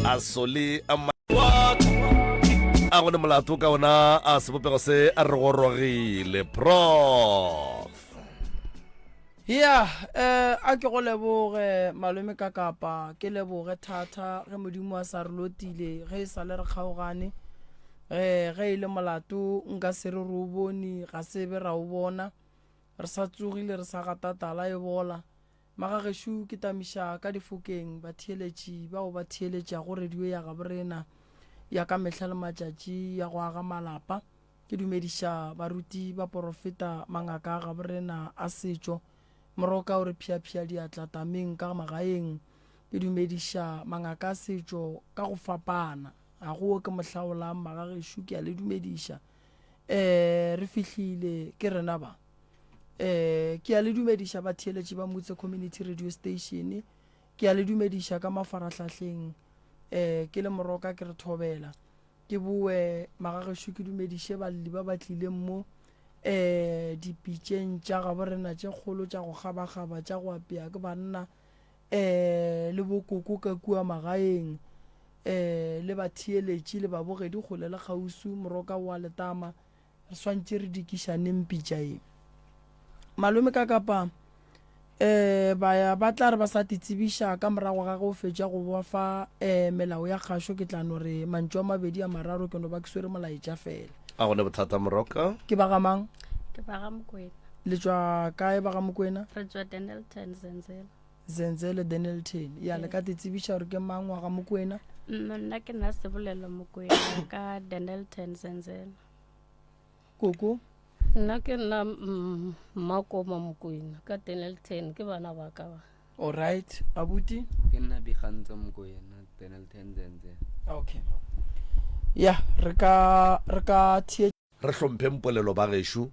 A sole a ma a gone molato ka ona a sebopego se a re gorogile prof ya eh a ke go leboge malome ka kapa ke leboge thata ge modimo a sa re lotile ge e sa le re kgaogane eh ge e le molato nka se re re o bone ga se be ra o bona re sa tsogile re sa gata tala e bola Magagešo ke tamiša ka difokeng batheeletši bao ba theeletšago radio ya gaborena ya ka mehla le matšatši ya go aga malapa. Ke dumediša baruti, baporofeta, mangaka a gaborena a setšo, moroka o re phiaphia diatla tameng ka magaeng. Ke dumediša mangaka a setšo ka go fapana, ga go wo ke mo hlaolang magagešo ke a le dumediša. Um re fihlile ke rena ba. Eh, ke a le dumediša batheeletši ba Mutse Community Radio Station. Ke a le dumediša ka mafarahlahleng. Eh, ke le moroka ke re thobela. Ke boe magagešo ke dumediše balli ba ba tlileng mo eh dipitšeng tša gabo rena tše kgolo tša go gabagaba tša go apea ke banna eh le bokoko ka kua magaeng eh le batheeletši le babogedi kgole le kgauswi moroka wa letama Re swantše re dikišaneng pitša ye. Malome ka kapa um ba ya ba tla re ba sa titsebiša ka morago ga ge o fetša go ba fa um melao ya kgašo ke tla no re mantšu a mabedi a mararo ke no ba ke swere molaetša fela. A go ne bothata Moroka. Ke ba ga mang? Ke ba ga Mokwena. Le tšwa kae ba ga Mokwena? Re tšwa Dennilton Zenzele. Zenzele Dennilton. Ya le ka titsebiša gore ke mang wa ga Mokwena? Nna ke nna Sebolelo Mokwena ka Dennilton Zenzele. Koko. Nna ke nna mm, Mmakoma Mokwena ka Dennilton ke bana ba ka ba. All right, abuti. Ke nna Bigantso Mokwena Dennilton Zenzele. Okay. Ya, re ka re ka thie Re hlompheng polelo ba gešo.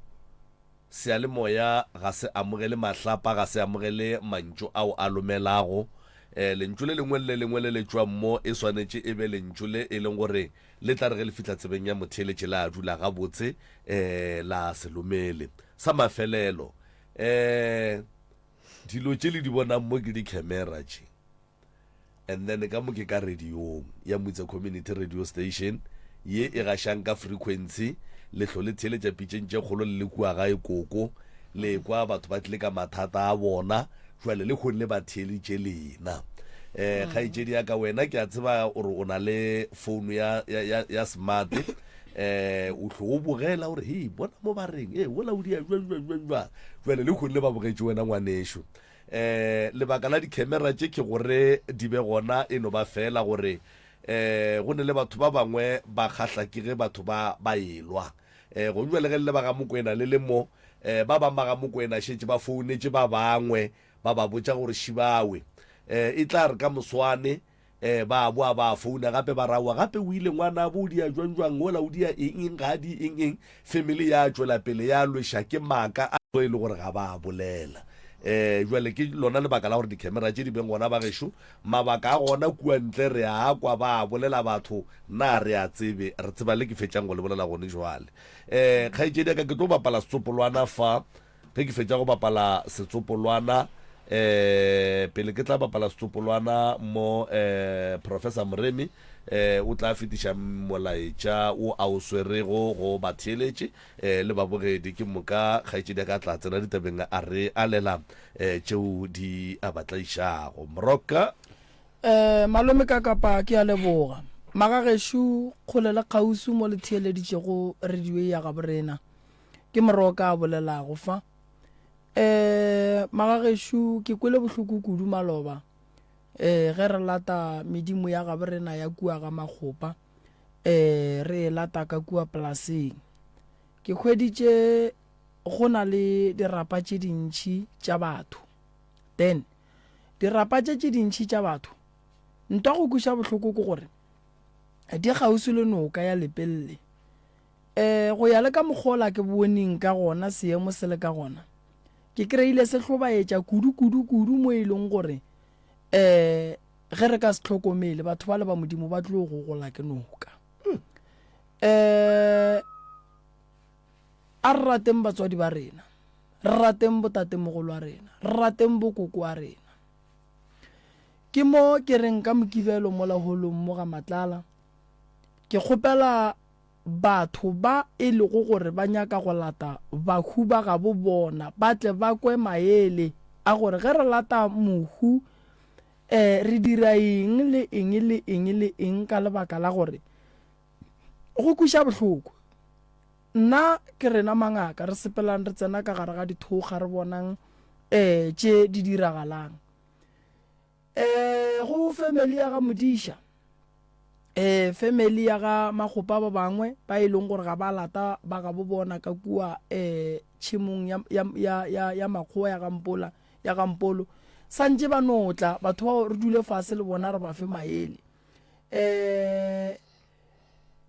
Seyalemoya ga se amogele mahlapa, ga se amogele mantšu ao a lomelago. Um lentšu le lengwe le le lengwe le le tšwang mo e swanetše e be lentšu le e leng gore le tla re ge le fihla tsebeng ya motheeletši la dula gabotse, um la se lomele. Sa mafelelo, um dilo tše le di bonang mo ke di-camera tše. And then ka mo ke ka radiong ya Mutse Community Radio Station ye e gašang ka frequency, le hlo le theeletša pitšeng tše kgolo le le kua gae koko, le kwa batho ba tlile ka mathata a bona, jwale le kgonne ba theelitše lena. Eh, kgaetšedi ya ka wena ke a tseba gore o na le phone ya, ya, ya, ya smart eh o hlo o bogela gore hei bona mo ba reng e wola o dia jwang jwang jwang jwang jwale le kgonne ba bogetše wena ngwanešo Eh, lebaka la dikhemera tše ke gore di be gona e no ba feela gore eh go ne le batho ba bangwe ba kgahla ke ge batho ba ba elwa. Eh go jwale ge le ba ga Mokwena le le mo eh ba bang ba ga Mokwena šetše ba founetše ba bangwe ba ba botša gore šibawe eh e tla re ka moswane Eh, ba boa ba founa gape ba rawa gape o ile ngwana bo o dia jwang jwang ola o dia eng eng ga a di eng eng family ya tšwela pele ya lweša ke maaka a e le gore ga ba a bolela eh jwale ke lona lebaka la gore di-camera tše di beng gona ba gešo mabaka a gona kua ntle re a kwa ba a bolela batho na re a tsebe re tseba le ke fetšang go le bolela gone jwale eh kgaetšedi ya ka ke tlo bapala setsopolwana fa Ge ke fetša go bapala setsopolwana, eh, pele ke tla bapala setsopolwana mo, eh, Professor Moremi, eh, o tla fetiša molaetša wo a o swerego go batheeletši, eh, le babogedi. Ke moka kgaetšedi ya ka tla tsena ditabeng a re alela, eh, tšeo di a ba tlaišago. Moroka. Eh, malome ka kapa ke a leboga. Magagešo kgole le kgauswi mo le theeleditšego radio ye ya gaborena. Ke Moroka a bolelago fa. Eh, magagešo ke kwele bohloko kudu maloba eh ge re lata medimo ya gabo rena ya kua ga Makgopa eh re e lata ka kua polaseng. Ke hweditše go na le dirapa tše dintši tša batho. Then dirapa tše tše dintši tša batho ntwa go kweša bohloko ke gore di kgauswi le noka ya Lepelle. E, go ya le ka mokgwa ola ke boneng ka gona seemo se le ka gona, ke kry-ile se hlobaetša kudu, kudu, kudu mo e leng gore um ge re ka se hlokomele batho bale ba Modimo ba tlo gogola ke noka. Um a re rateng batswadi ba rena, re rateng botatemogolo wa rena, re rateng bokoko wa rena. Ke mo ke reng ka Mokibelo mola holong mo ga Matlala, ke kgopela batho ba e lego gore ba nyaka go lata bahu ba gabo bona ba tle ba kwe maele a gore ge re lata mohu um re dira eng le eng le eng le eng ka lebaka la gore go kweša bohloko. Nna ke rena mangaka re sepelang re tsena ka gare ga dithokga re bonang um tše di diragalang. Um go family ya ga Modiša, um family ya ga Makgopa ba bangwe ba e leng gore ga ba lata ba gabo bona ka kua um tšhemong ya, ya, ya, ya, ya makgowa ya Gampola, ya Gampolo, santše ba no tla batho bao re dule fase le bona re ba fe maele. Um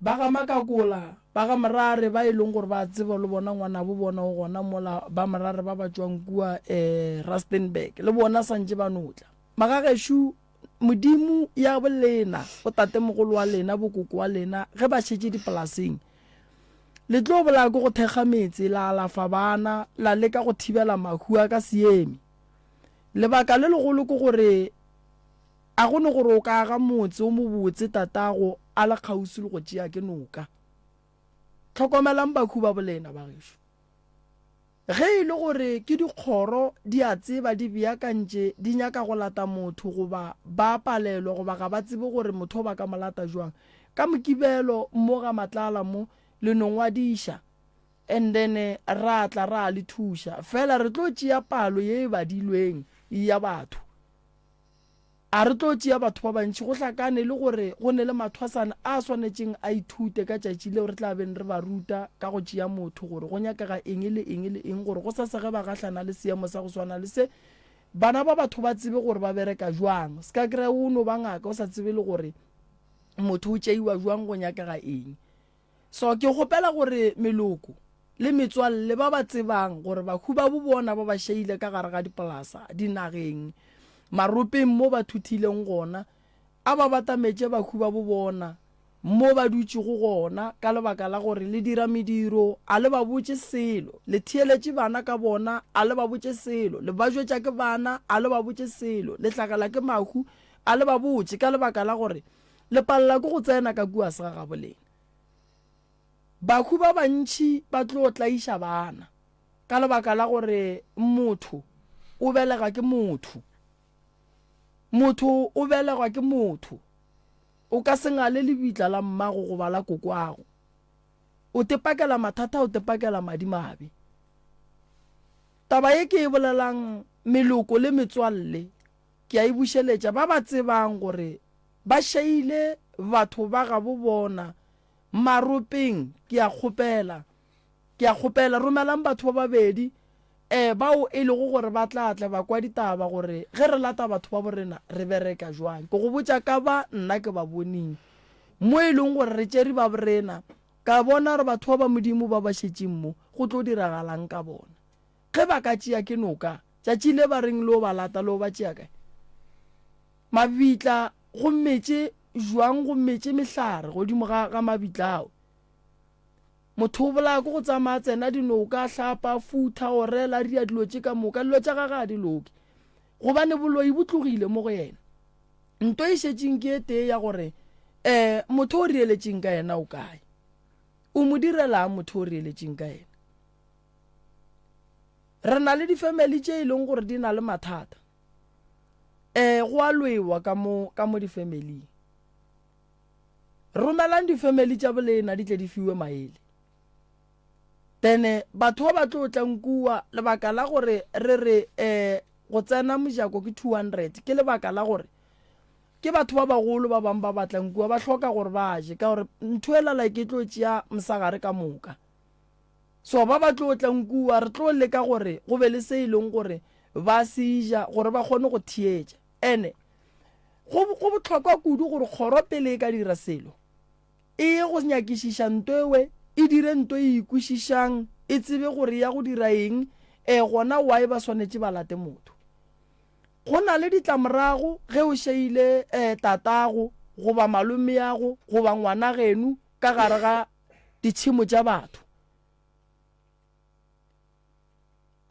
Ba ga Makakola, ba ga Morare ba e leng gore ba tseba le bona ngwanabo bona o gona mola ba Morare ba ba tšwang kua eh, Rustenburg le bona santše ba no tla. Magagešo, Modimo ya bolena, botatemogolo wa lena, bokoko wa lena, ge ba šetše dipolaseng, le tlo bolaya ke go thekga metse, la alafa bana, la leka go thibela mahu a ka seeme. Lebaka le legolo ke gore A go ne gore o ka aga motse o mobotse tatago a le kgauswi le go tšea ke noka. Hlokomelang bakhu ba bolena, bagešo. Ge e le gore ke dikgoro di a tseba di beakantše di nyaka go lata motho goba ba palelwa goba ga ba tsebe gore motho o ba ka mo lata jwang, ka Mokibelo mo ga Matlala mo le no ngwadiša and then ra tla ra le thuša. Fela re tlo tšea palo ye e badilweng ya batho. A re tlo tšea batho ba bantši go hlakane le gore go ne le mathwasana a swanetšeng a ithute ka tšatši leo re tla beng re ba ruta ka go tšea motho gore go nyakega eng le eng le eng gore gosasa ge ba gahlana le seemo sa go swana le se bana ba batho ba tsebe gore ba bereka jwang. Se ka kry-a o no ba ngaka o sa tsebe le gore motho o tšeiwa jwang go nyakega eng. So ke kgopela gore meloko le metswalle ba ba tsebang gore bahu ba bo bona ba ba šeile ka gare ga dipolasa, dinageng, maropeng mo ba thuthileng gona, a ba batametše bahu ba bo bona mo ba dutšego gona, ka lebaka la gore le dira mediro, a le ba botše selo, le theeletše bana ka bona, a le ba botše selo, le ba jwetša ke bana, a le ba botše selo, le hlagela ke mahu, a le ba botše, ka lebaka la gore Le palela ke go tsena ka kua segagabolena. Bahu ba bantši ba tlo tlaiša bana ka lebaka la gore motho o belega ke motho. Motho o belegwa ke motho. O ka se ngale lebitla la mmago goba la kokwago. O te pakela mathata, o te pakela madimabe. Taba ye ke e bolelang meloko le metswalle Ke a e bušeletša, ba ba tsebang gore ba šaile batho ba gabo bona maropeng, ke a kgopela, ke a kgopela, romelang batho ba babedi, eh, bao e lego gore ba tla tla ba kwa ditaba gore ge re lata batho ba borena re bereka jwang. Ke go botša ka ba nna ke ba boneng, mo e leng gore re tšere ba borena, ka bona gore batho ba ba Modimo ba ba šetšeng mo, go tlo diragalang ka bona. Ge ba ka tšea ke noka, tšatši le ba reng lo ba lata, lo ba tšea kae? Mabitla go metše jwang, go metše mehlare godimo ga, ga mabitla ao. Motho o bolaya ke go tsamaya tsena dinoka, hlapa, futha, orela, ria dilo tše ka moka, dilo tša gage ga di loke. Gobane boloi bo tlogile mo go yena. Nto e šetšeng ke e tee ya gore, eh, motho o rieletšeng ka yena o kae? O mo direlang motho o rieletšeng ka yena? Re na le difamily tše e leng gore di na le mathata. Eh go a lwewa ka mo ka mo difamiling. Romelang difamily tša bolena di tle di fiwe maele. Then batho ba ba tlo tlang kua lebaka la gore re re eh go tsena mojako ke 200 ke lebaka la gore ke batho ba bagolo ba bang ba batlang kua ba hloka gore ba je ka gore ntho ela like e tlo tšea mosagare ka moka. So ba ba tlo tlang kua, re tlo leka gore go be le se e leng gore ba se ja gore ba kgone go theetša. Ene go, go bohlokwa kudu gore kgoro pele e ka dira selo, e ye go nyakišiša nto ewe, e dire nto e ikwešišang, e tsebe gore e ya go dira eng, e gona why ba swanetše ba late motho. Go na le ditlamorago ge o šeile eh, tatago goba malomeago goba ngwanageno ka gare ga ditšhemo tša batho.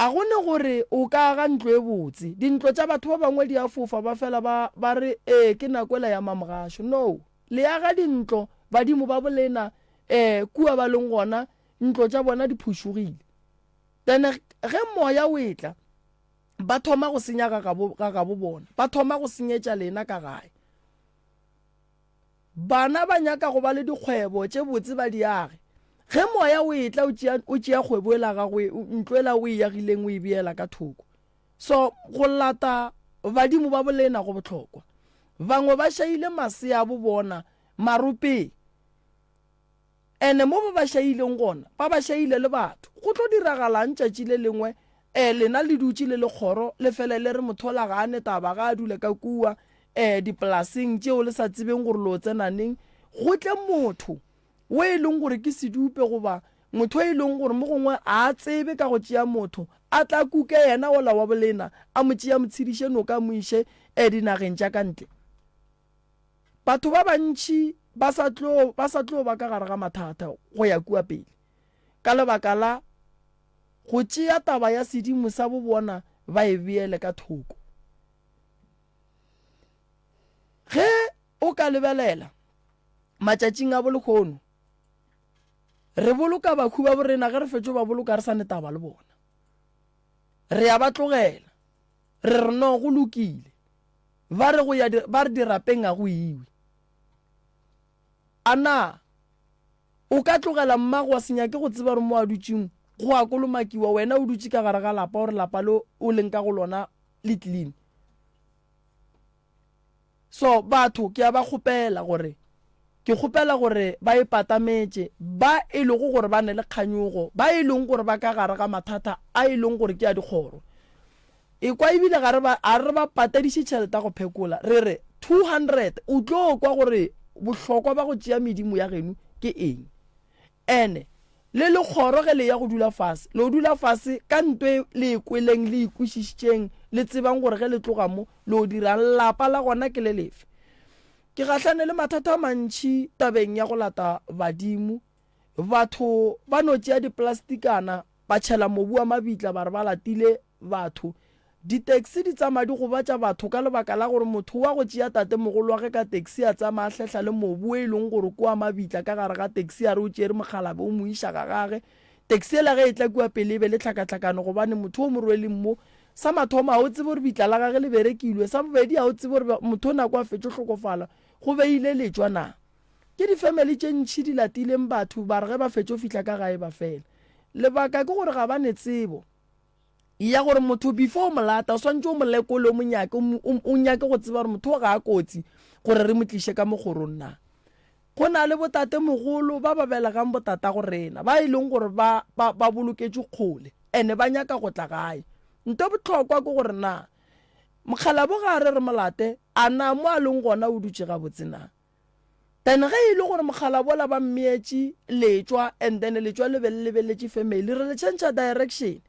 A go ne gore o ka aga ntlo e botse. Dintlo tša batho ba bangwe di a fofa ba fela ba, ba re, Ee, ke nako ela ya mamogašo. No. Le aga dintlo, badimo ba bolena, ee, kua ba leng gona, ntlo tša bona di phušugile. Then ge moya o etla, ba thoma go senya ga gabo, ga gabo bona. Ba thoma go senyetša lena ka gae. Bana ba nyaka go ba le dikgwebo tše botse ba di age. Ge moya o etla o tšea, o tšea kgwebo ela gago, ntlo ela o e agileng o e beela ka thoko. So go lata badimo ba bolena go bohlokwa. Bangwe ba šaile masea a bo bona maropeng. Ene mo ba ba šaileng gona, ba ba šaile le batho. Go tlo diragalang tšatši le lengwe e lena le dutše le le kgoro, le fele le re mothola ga a ne taba, ga a dule ka kua e dipolaseng tšeo le sa tsebeng gore lo tsena neng, go tle motho wo e leng gore ke sedupe goba motho e leng gore mo gongwe ga a tsebe ka go tšea motho, a tla kuke yena wola wa bolena, a mo tšea mo tshediše noka a mo iše e dinageng tša ka ntle. Batho ba bantši ba sa tlo, ba sa tlo ba ka gare ga mathata go ya kua pele ka lebaka la go tšea taba ya sedimo sa bobona ba e beele ka thoko. Ge o ka lebelela matšatšing a bolekgono, re boloka bakhu ba borena ge re fetšo ba boloka re sa ne taba le bona. Re a ba tlogela, re re no go lokile. Ba re go ya ba re dirapeng a go iwe. A na o ka tlogela mmago wa se nyake go tseba gore mo a dutšeng go a kolomakiwa wena o dutše ka gare ga lapa gore lapa le o leng ka go lona le clean? So batho ke a ba kgopela gore ke kgopela gore ba e patametše ba e lego gore ba ne le kganyogo ba e leng gore ba ka gare ga mathata a e leng gore ke a dikgoro. Ekwa ebile ga re ba, a re ba patediše tšhelete ya go phekola. Re re, 200, o tlo kwa gore bohlokwa ba go tšea medimo ya geno ke eng. Ene, le le kgoro ge le ya go dula fase, lo dula fase ka nto e le e kweleng, le e kwešišitšeng, le tsebang gore ge le tloga mo, lo dirang, lapa la gona ke le lefe. Ke gahlane le mathata a mantši tabeng ya go lata badimo. Batho ba no tšea diplastikana ba tšhela mobu wa mabitla ba re ba latile batho. Di-taxi di tsamaya di gobatša batho ka lebaka la gore motho wa go tšea tatemogolo wa ge ka taxi a tsamaya a hlehla le mobu o e leng gore ke wa mabitla ka gare ga taxi a re o tšere mokgalabe o mo iša ga gage. Taxi yela ge e tla kua pele e be le tlhakatlhakano gobane motho o mo rweleng mo sa mathomo ga o tsebe gore bitla la gage le berekilwe, sa bobedi ga o tsebe gore motho o nako a fetšo hlokofala go beile letšwa na. Ke difemeli tše ntši di latileng batho ba re ge ba fetšo fihla ka gae ba fela. Lebaka ke gore ga ba ne tsebo ya gore motho before o mo lata o swantše o mo lekole o mo nyake o nyake go tseba gore motho o ga a kotsi gore re mo tliše ka mo kgorong na. Go na le botatemogolo ba ba belegang botatago rena ba e leng gore ba, ba, ba boloketšwe kgole ene ba nyaka go tla gae. Nto bohlokwa ke gore na mokgalabo ga a re re mo late a na mo a leng gona o dutše gabotse na. Then ge e le gore mokgalabola ba mmeetše letšwa and then letšwa le be le lebeletše family, re le tšhentšha direction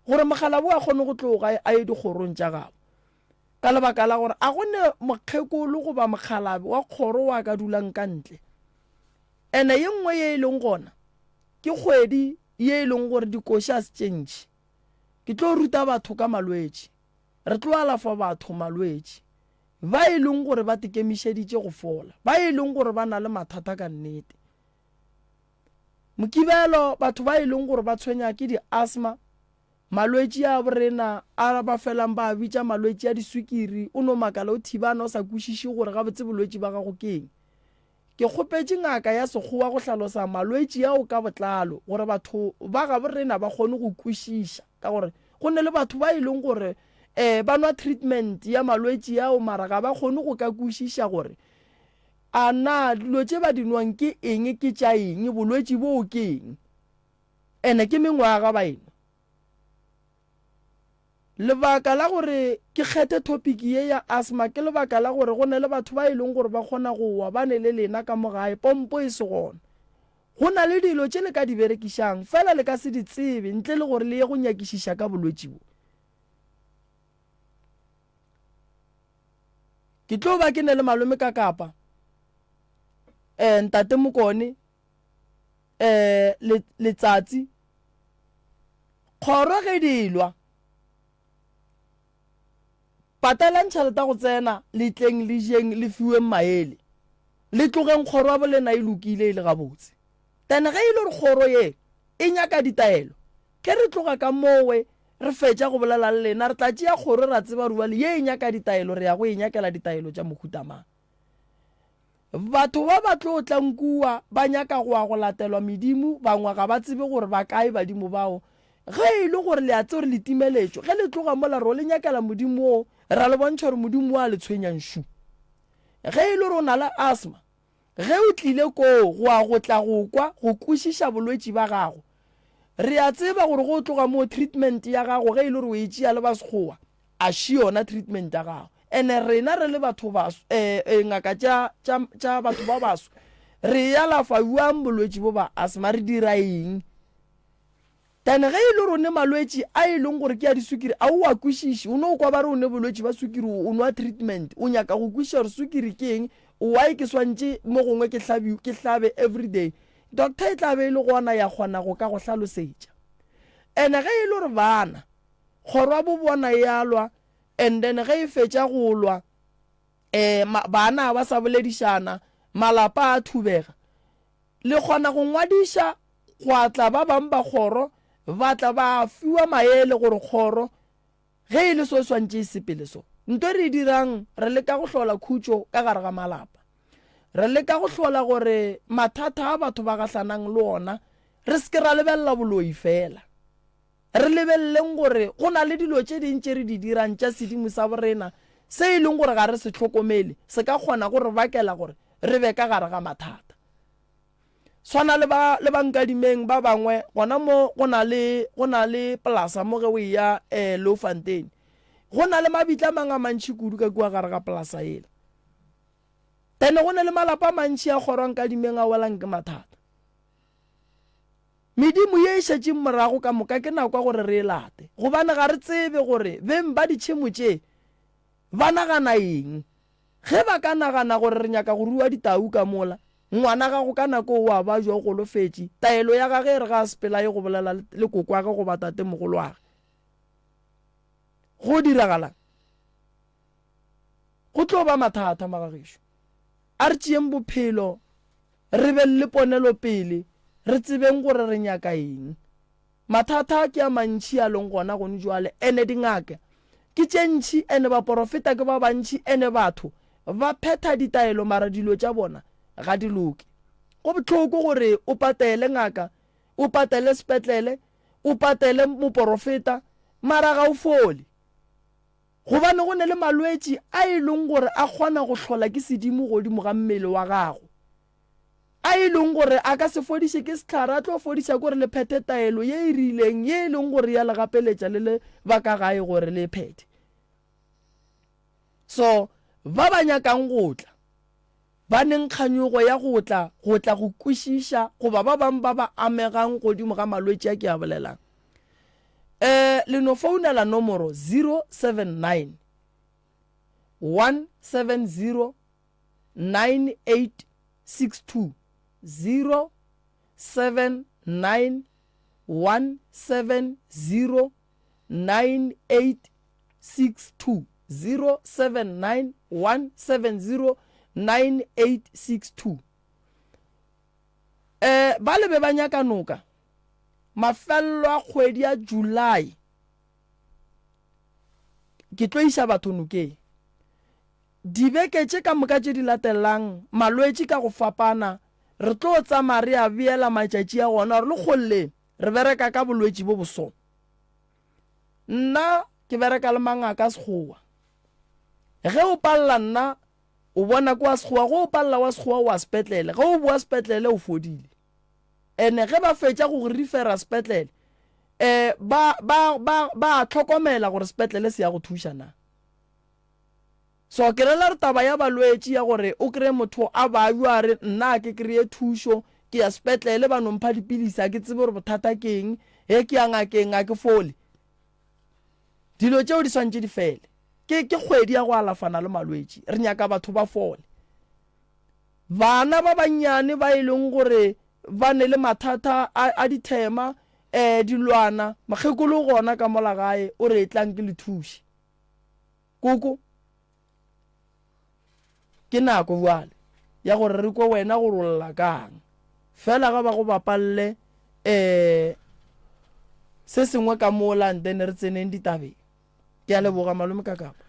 gore mokgalabo a kgone go tloga a ye dikgorong tša gabo. Ka lebaka la gore a go ne mokgekolo goba mokgalabe wa kgoro wa ka dulang ka ntle. Ene ye nngwe ye e leng gona ke kgwedi ye e leng gore dikoši a se tše ntši. Ke tlo ruta batho ka malwetši. Re tlo alafa batho malwetši. Ba e leng gore ba tekemišeditše go fola, ba e leng gore ba na le mathata ka nnete. Mokibelo, batho ba e leng gore ba tshwenya ke di-asthma, malwetši a borena a ba felang ba a bitša malwetši a diswikiri, o no makala o thibana o sa kwešiše gore gabotse bolwetši ba gago ke eng. Ke kgopetše ngaka ya Sekgowa go hlalosa malwetši ao ka botlalo gore batho ba gabo rena ba kgone go kwešiša ka gore go ne le batho ba e leng gore um ba nwa treatment ya malwetši ao mara ga ba kgone go ka kwešiša gore a na dilo tše ba di nwang ke eng, ke tša eng, bolwetši boo ke eng ene ke mengwaga ba enwa. Lebaka la gore ke kgethe topic ye ya asthma ke lebaka la gore go na le batho ba e leng gore ba kgona go wa ba ne le lena ka mo gae pompo e se gona. Go na le dilo tše le ka di berekišang fela le ka se di tsebe ntle le gore le ye go nyakišiša ka bolwetši bo. Ke tlo ba ke ne le malome ka Kapa, eh ntate Mokone, eh Letsatsi. Kgoro ge di elwa, patalang tšhelete ya go tsena, le tleng le jeng le fiweng maele. Le tlogeng kgoro ya bolena e lokile e le gabotse. Then ge e le gore kgoro ye e nyaka ditaelo, ge re tloga ka mowe re fetša go bolela le lena, re tla tšea kgoro ra tseba gore bjale ye e nyaka ditaelo, re ya go e nyakela ditaelo tša mohuta mang. Batho ba ba tlo tlang kua ba nyaka go ya go latelwa medimo, bangwe ga ba tsebe gore ba kae badimo bao. Ge e le gore le a tseba gore le timeletšwe, ge le tloga mola ro le nyakela modimo woo, ra le bontšha gore modimo wo a le tshwenyang šu. Ge e le gore o na le asthma, ge o tlile koo go ya go tla go kwa, go kwešiša bolwetši ba gago, re a tseba gore ge o tloga moo treatment ya gago ge e le gore o e tšea le ba Sekgowa, a še yona treatment ya gago. Ene rena re le batho baso, eh, eh, ngaka tša, tša, tša batho ba baso, re e alafa bjang bolwetši bo ba asthma, re dira eng? Then ge e le gore o ne malwetši a e leng gore ke a diswikiri, a o a kwešiše, o no kwa ba re o ne bolwetši ba swikiri, o nwa treatment, o nyaka go kwešiša gore swikiri ke eng, why ke swantše mo gongwe ke hlabi, ke hlabe everyday. Doctor e tla be e le gona ya kgona go ka go hlalosetša. Ene ge e le gore bana, kgoro ya bo bona e a lwa, And then ge e fetša go lwa, um bana ga ba sa boledišana, malapa a thubega. Le kgona go ngwadiša gwa tla ba bang ba kgoro, ba tla ba fiwa maele gore kgoro ge e le so e swantše e sepele so. Nto e re e dirang, re leka go hlola khutšo ka gare ga malapa. Re leka go hlola gore mathata a batho ba gahlanang le ona, re se ke ra lebelela boloi fela. Re lebeleleng gore go na le dilo tše ding tše re di dirang tša sedimo sa borena se e leng gore ga re se hlokomele, se ka kgona go re bakela gore re be ka gare ga mathata. Swana le ba, le bankadimeng ba bangwe, gona mo go na le, go na le polasa mo ge o eya eh, Leeufontein. Go na le mabitla a mang a mantši kudu ka kua gare ga polasa yela. Then go na le malapa a mantši a kgoro a nkadimeng a welang ke mathata. Medimo ye e šetšeng morago ka moka ke nako ya gore re e late, gobane ga re tsebe gore beng ba ditšhemo tše ba nagana eng. Ge ba ka nagana gore re nyaka go rua ditau ka mola, ngwana gago ka nako o a bajwa o golofetše, taelo ya gage e re ga a sepela a ye go bolela le kokoage goba tatemogoloage. Go diragalang? Go tlo ba mathata, magagešo. A re tšeeng bophelo re beng le ponelopele, re tsebeng gore re nyaka eng. Mathata ke a mantši a leng gona gone jwale, ene dingaka ke tše ntši, ene baporofeta ke ba bantši, ene batho ba phetha ditaelo mara dilo tša bona ga di loke. Go bohloko gore o patele ngaka, o patele sepetlele, o patele moporofeta mara ga o fole. Gobane go ne le malwetši a e leng gore a kgona go hlola ke sedimo godimo ga mmele wa gago, a e leng gore a ka se fodiše ke sehlare, a tlo fodiša ke gore le phethe taelo ye e rileng ye e leng gore ya le gapeletša le le ba ka gae gore le e phethe. So, ba ba nyakang go tla, ba neng kganyogo ya go tla, go tla go kwešiša, goba ba bang ba ba amegang godimo ga malwetši a ke a bolelang, um le no founela nomoro 079 170 9862, 079 170 9862 079170 9862 Eh ba le be ba nyaka noka mafello a kgwedi ya July ke tlo iša batho nokeng dibeke tše ka moka tše di latelang malwetši ka go fapana re tlo tsamaya re a beela matšatši a gona gore le kgolleng Re bereka ka bolwetši bo bo so. Nna ke bereka le mangaka a Sekgowa. Ge o palela nna, o bona ke wa Sekgowa. Ge o palela wa Sekgowa, o wa sepetlele. Ge o boa sepetlele, o fodile. Ene ge ba fetša go go refera sepetlele, um ba, ba, ba, ba a hlokomela gore sepetlele se ya go thuša na. So ke rela gore taba ya balwetši ya gore o kreye motho a babja a re nna a ke kreye thušo, ke ya sepetlele ba no mpha dipilisi a ke tsebe gore bothata ke eng, ge ke ya ngakeng a ke fole. Dilo tšeo di swantše di fele. Ke ke kgwedi ya go alafana le malwetši, re nyaka batho ba fole. Bana ba bannyane ba e leng gore ba ne le mathata a, a dithema. um dilwana, mokgekolo o gona ka mola gae o re etlang ke le thuše. Koko, ke nako bjale ya gore re kwe wena gore o lla kang. Fela ga ba go bapalle um se sengwe ka mola and then re tseneng ditabeng. Ke a leboga malome Kakapa.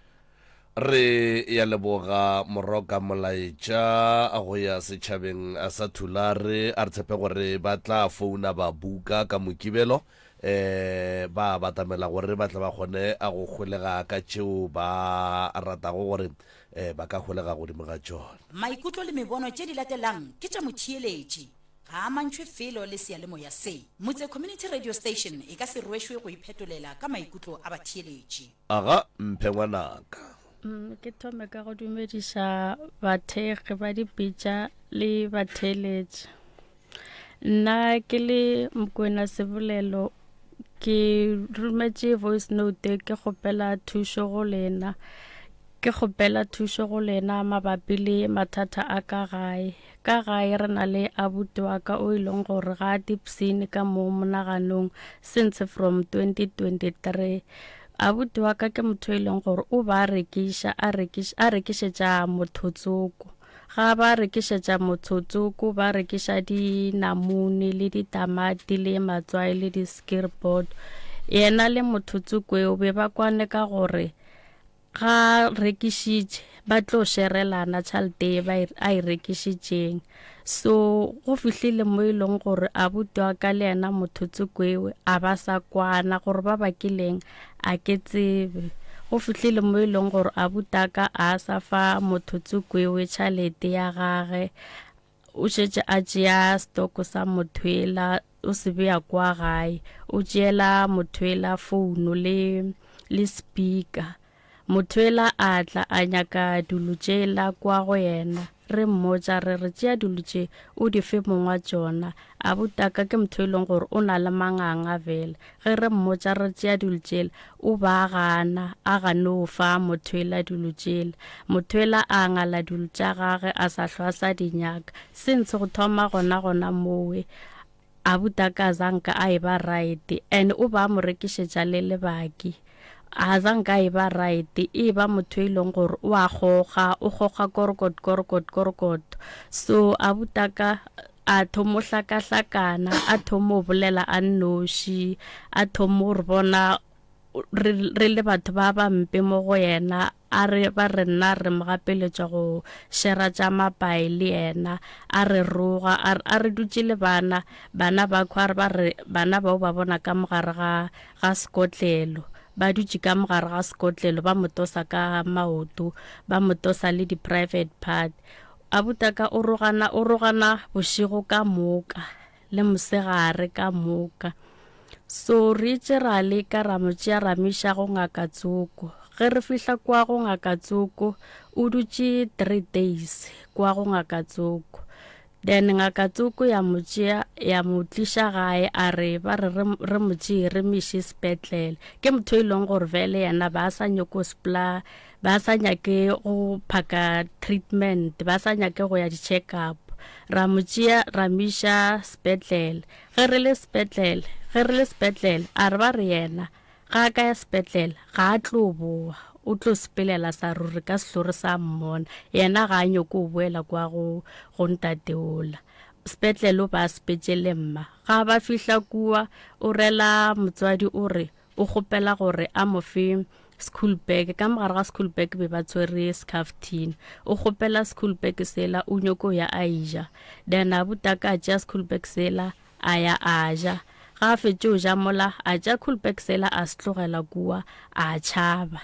Re ya leboga Moroka molaetša go ya setšhabeng sa Thulare. A re tshepe gore ba tla founa ba buka ka Mokibelo um ba batamela gore ba tle ba kgone go holega ka tšeo ba ratago gore um ba ka holega godimo ga tšona. Maikutlo le mebono tše di latelang ke tša motheeletši. Ga a amantšhwe felo le seyalemoya se. Motse Community Radio Station e ka se rwešwe go iphetolela ka maikutlo a batheeletši. Aga, mphe ngwanaka. Ke thome ka go dumediša bathekgi ba dipitša le batheeletši. Nna ke le Mokwena Sebolelo ke rometše voice note ke kgopela thušo go lena. Ke kgopela thušo go lena mabapi le mathata a ka gae. Ka gae re na le abuti wa ka o e leng gore ga a tipsine ka mo monaganong since from 2023. Abuti wa ka ke motho e leng gore o ba rekiša a rekiša a rekišetša motho tsoko. Ga ba rekišetša motho tsoko ba rekiša dinamune le ditamati le matswai le di-skirboard. Yena le motho tsoko eo be ba kwane ka gore Ga rekišitše ba tlo sherelana tšhalete ye ba a e rekišitšeng. So go fihlile mo e leng gore abuti wa ka le yena motho tsokwewe a ba sa kwana gore ba bakileng a ke tsebe. Go fihlile mo e leng gore abuti a ka a sa fa motho tsokwewe tšhalete ya gage O šetše a tšea setoko sa motho ela o se bea kwa gae. O tšeela motho ela founo le le speaker. Motho ela a tla a nyaka dilo tšela kwa go yena. Re mmotša re re tšea dilo tše o di fe mong wa tšona. Abutaka ke motho e leng gore o na le manganga vele. Ge re mmotša re tšea dilo tšela, o ba a gana, a gane go fa motho ela dilo tšela. Motho ela a ngala dilo tša gage a sa hlwa a sa di nyaka. Since go thoma gona gona mowe, abutaka a zanka a eba right and o ba a mo rekišetša le lebaki. A zanka a eba right, e eba motho e leng gore o a goga, o goga korokot korokot korokot. So abutaka A thomo hlakahlakana, a thomo bolela a nnoši, a thomo re bona re, re le batho ba bampe mo go yena, a re ba re nna re mo gapeletša go šera tša mapai le yena, a re roga, a, a re dutše le bana, bana ba khwa, a re ba re bana bao ba bona ka mogare ga, ga sekotlelo, ba dutše ka mogare ga sekotlelo, ba mo tosa ka maoto, ba mo tosa le di-private part. Abutaka o rogana o rogana bošego ka moka le mosegare ka moka. So re itše ra leka ra mo tšea ra mo iša go ngaka tsoko. Ge re fihla kwa go ngaka tsoko o dutše three days kwa go ngaka tsoko. Then ngaka tsoko ya mo tšea ya mo tliša gae a re ba re re mo tšee re mo iše sepetlele. Ke motho e leng gore vele yena ba sa nyoko spla Ba sa nyake go phaka treatment, ba sa nyake go ya di-check up. Ra mo tšea ra mo iša sepetlele. Ge re le sepetlele, ge re le sepetlele, a re ba re yena ga a ka ya sepetlele ga a tlo boa, o tlo sepelela sa ruri ka sehlore sa mmona. Yena ga a nyoko go boela kwa go go ntate ola. Sepetlele o ba sepetše le mma. Ga ba fihla kua, o rela motswadi o re O kgopela gore a mo fe school bag. Ka mogare ga school bag be ba tshwere skhaftin. O kgopela school bag sela o nyoko ya a eja. Then abutaka a tšea school bag sela a ya a ja. Ga a fetše o ja mola a tšea cool bag sela a se tlogela kua a tšhaba.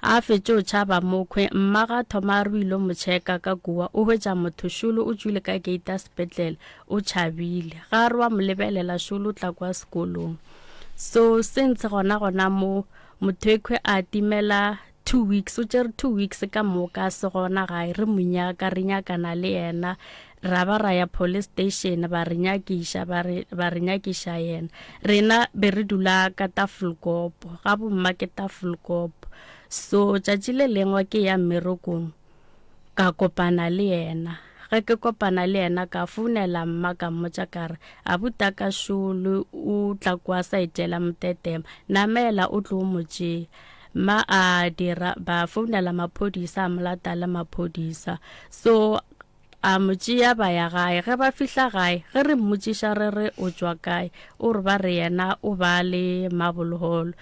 A fetše o tšhaba mokhwe mma ga thoma a re o ilo mo checka ka kua o hwetša motho šolo o tšwile ka gate ya sepetlele o tšhabile. Ga a re wa mo lebelela šolo o tla kwa sekolong. So since gona gona mo motho ekhwe a timela 2 weeks o tšere 2 weeks ka moka a se gona gae re mo nyaka re nyakana le yena ra ba ra ya police station ba re nyakiša ba re ba re nyakiša yena rena be re dula ka Tafelkopo ga bomma ke Tafelkopo so tšatši le lengwe ke ya mmerekong ka kopana le yena. Ge ke kopana le yena ka founela mma ka mmotša ka re, Abutaka šolo o tla kwa sa itšela motetema, namela o tlo mo tšea. Mma a dira, ba founela maphodisa a mo lata le maphodisa. So a mo tšea ba ya gae. Ge ba fihla gae, ge re mmotšiša re re o tšwa kae, o re ba re yena o ba le Marble Hall.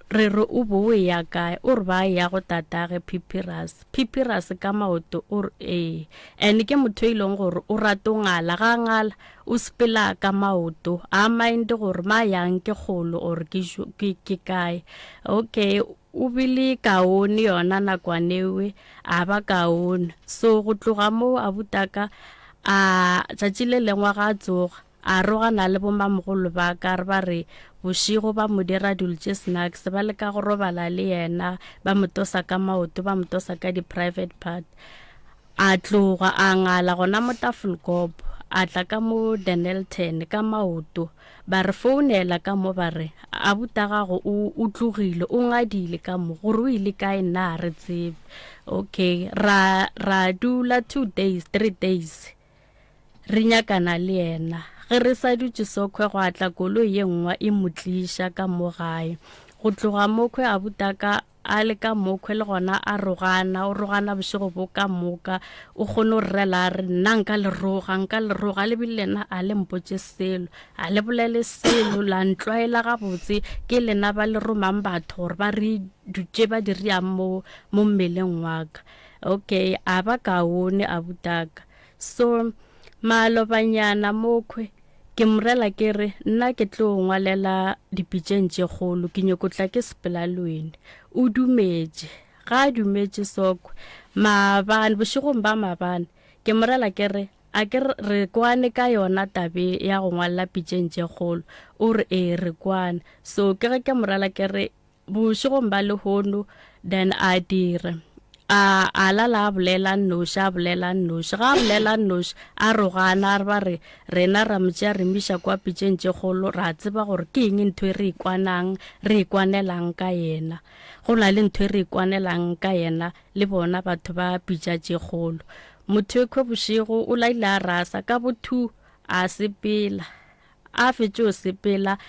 Re re o bo o eya kae, o re ba eya go tatage Phiphiras. Phiphiras ka maoto, o re ee. And ke motho e leng gore o rata o ngala, ga a ngala o sepela ka maoto, a mind gore ma yang ke kgolo or ke, ke, ke kae. Okay, o bile kaone yona nakwanewe, a ba kaone. So go tloga moo abutaka a tšatši le lengwe ga a tsoga, a rogana le bomamogolo ba ka re ba re bošego ba mo dira dilo tše snacks, ba leka go robala le yena, ba mo tosa ka maoto, ba mo tosa ka di-private part. A tloga a ngala gona mo Tafelkop, a tla ka mo Dennilton ka maoto. Ba re founela ka mo ba re, Abuta gago o, o tlogile, o ngadile ka mo, gore o ile kae nna ga re tsebe. Okay, ra, ra dula two days, three days, re nyakana le yena. Ge re sa dutše sokhwe gwa tla koloi ye nngwe e mo tliša ka mo gae. Go tloga mokhwe abutaka A le ka mokhwe le gona a rogana, o rogana bošego bo ka moka, o kgone go rrela a re, Nna nka le roga, nka le roga, le bile lena a le mpotše selo, a le bolele selo, la ntlwaela gabotse, ke lena ba le romang batho gore ba re dutše ba di riang mo, mo mmeleng wa ka. Okay, a ba kaone abutaka. So, malobanyana mokhwe, Ke mo rela ke re, Nna ke tlo ngwalela dipitšeng tše kgolo, ke nyoko tla ke sepela le wene. O dumetše. Ga a dumetše Sokwe, maabane, bošegong ba maabane, ke mo rela ke re, A ke re, re kwane ka yona tabe ya go ngwalela pitšeng tše kgolo? O re, Ee, re kwane. So ke ge ke mo rela ke re, Bošegong ba lehono, then a dire. A, a lala a bolela nnoši, a bolela nnoši. Ga a bolela nnoši, a rogana, a re ba re, rena ra mo tšea re miša kwa pitšeng tše kgolo, ra tseba gore ke eng ntho e re e kwanang, re e kwanelang ka yena. Go na le ntho e re e kwanelang ka yena le bona batho ba pitša tše kgolo. Motho ekhwe bošego o laile a rasa, ka bo thu a sepela. A fetše o sepela,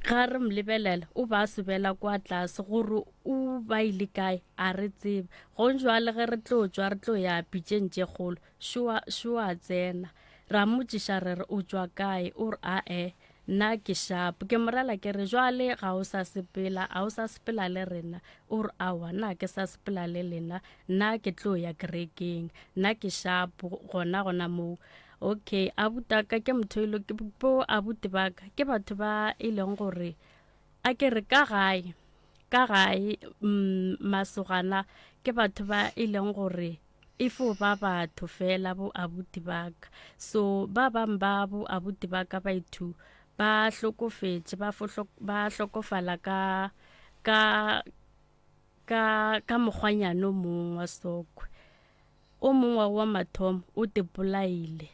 Ga re mo lebelela, o ba a sobela kwa tlase gore o ba ile kae, a re tsebe. Gong jwale ge re tlo tšwa re tlo ya pitšeng tše kgolo, šoa, šoa tsena. Ra mmotšiša re re o tšwa kae, o re ae, nna ke shapo. Ke mo rela ke re jwale ga o sa sepela, a o sa sepela le rena? O re aowa, nna ke sa sepela le lena, nna ke tlo ya kerekeng, nna ke shapo gona gona moo. Okay, abutaka ke motho e ke bo abuti ba ka ke batho ba e leng gore a ke re ka gae ka gae mm, masogana ke batho ba e leng gore e fo ba batho fela bo abuti ba ka so ba bang ba bo abuti ba ka ba ithu ba hlokofetše ba ba hlokofala ka ka ka ka mokgwanyana o mongwe wa sokwe O mongwe wa mathomo o te bolaile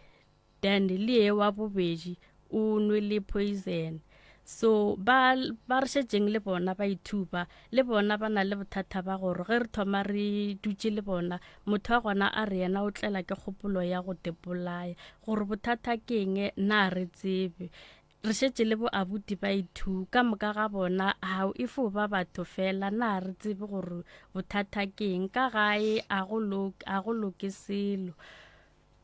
then le ye wa bobedi o nwele poison. So ba ba re šetšeng le bona ba ithuba le bona ba na le bothata ba gore ge re thoma re dutše le bona motho wa gona a re yena o tlela ke kgopolo ya go te bolaya gore bothata ke eng na re tsebe. Re šetše le bo abuti ba ithu ka moka ga bona, hao e fo ba batho fela, na re tsebe gore bothata ke eng? Ka gae a go loke, a go loke selo,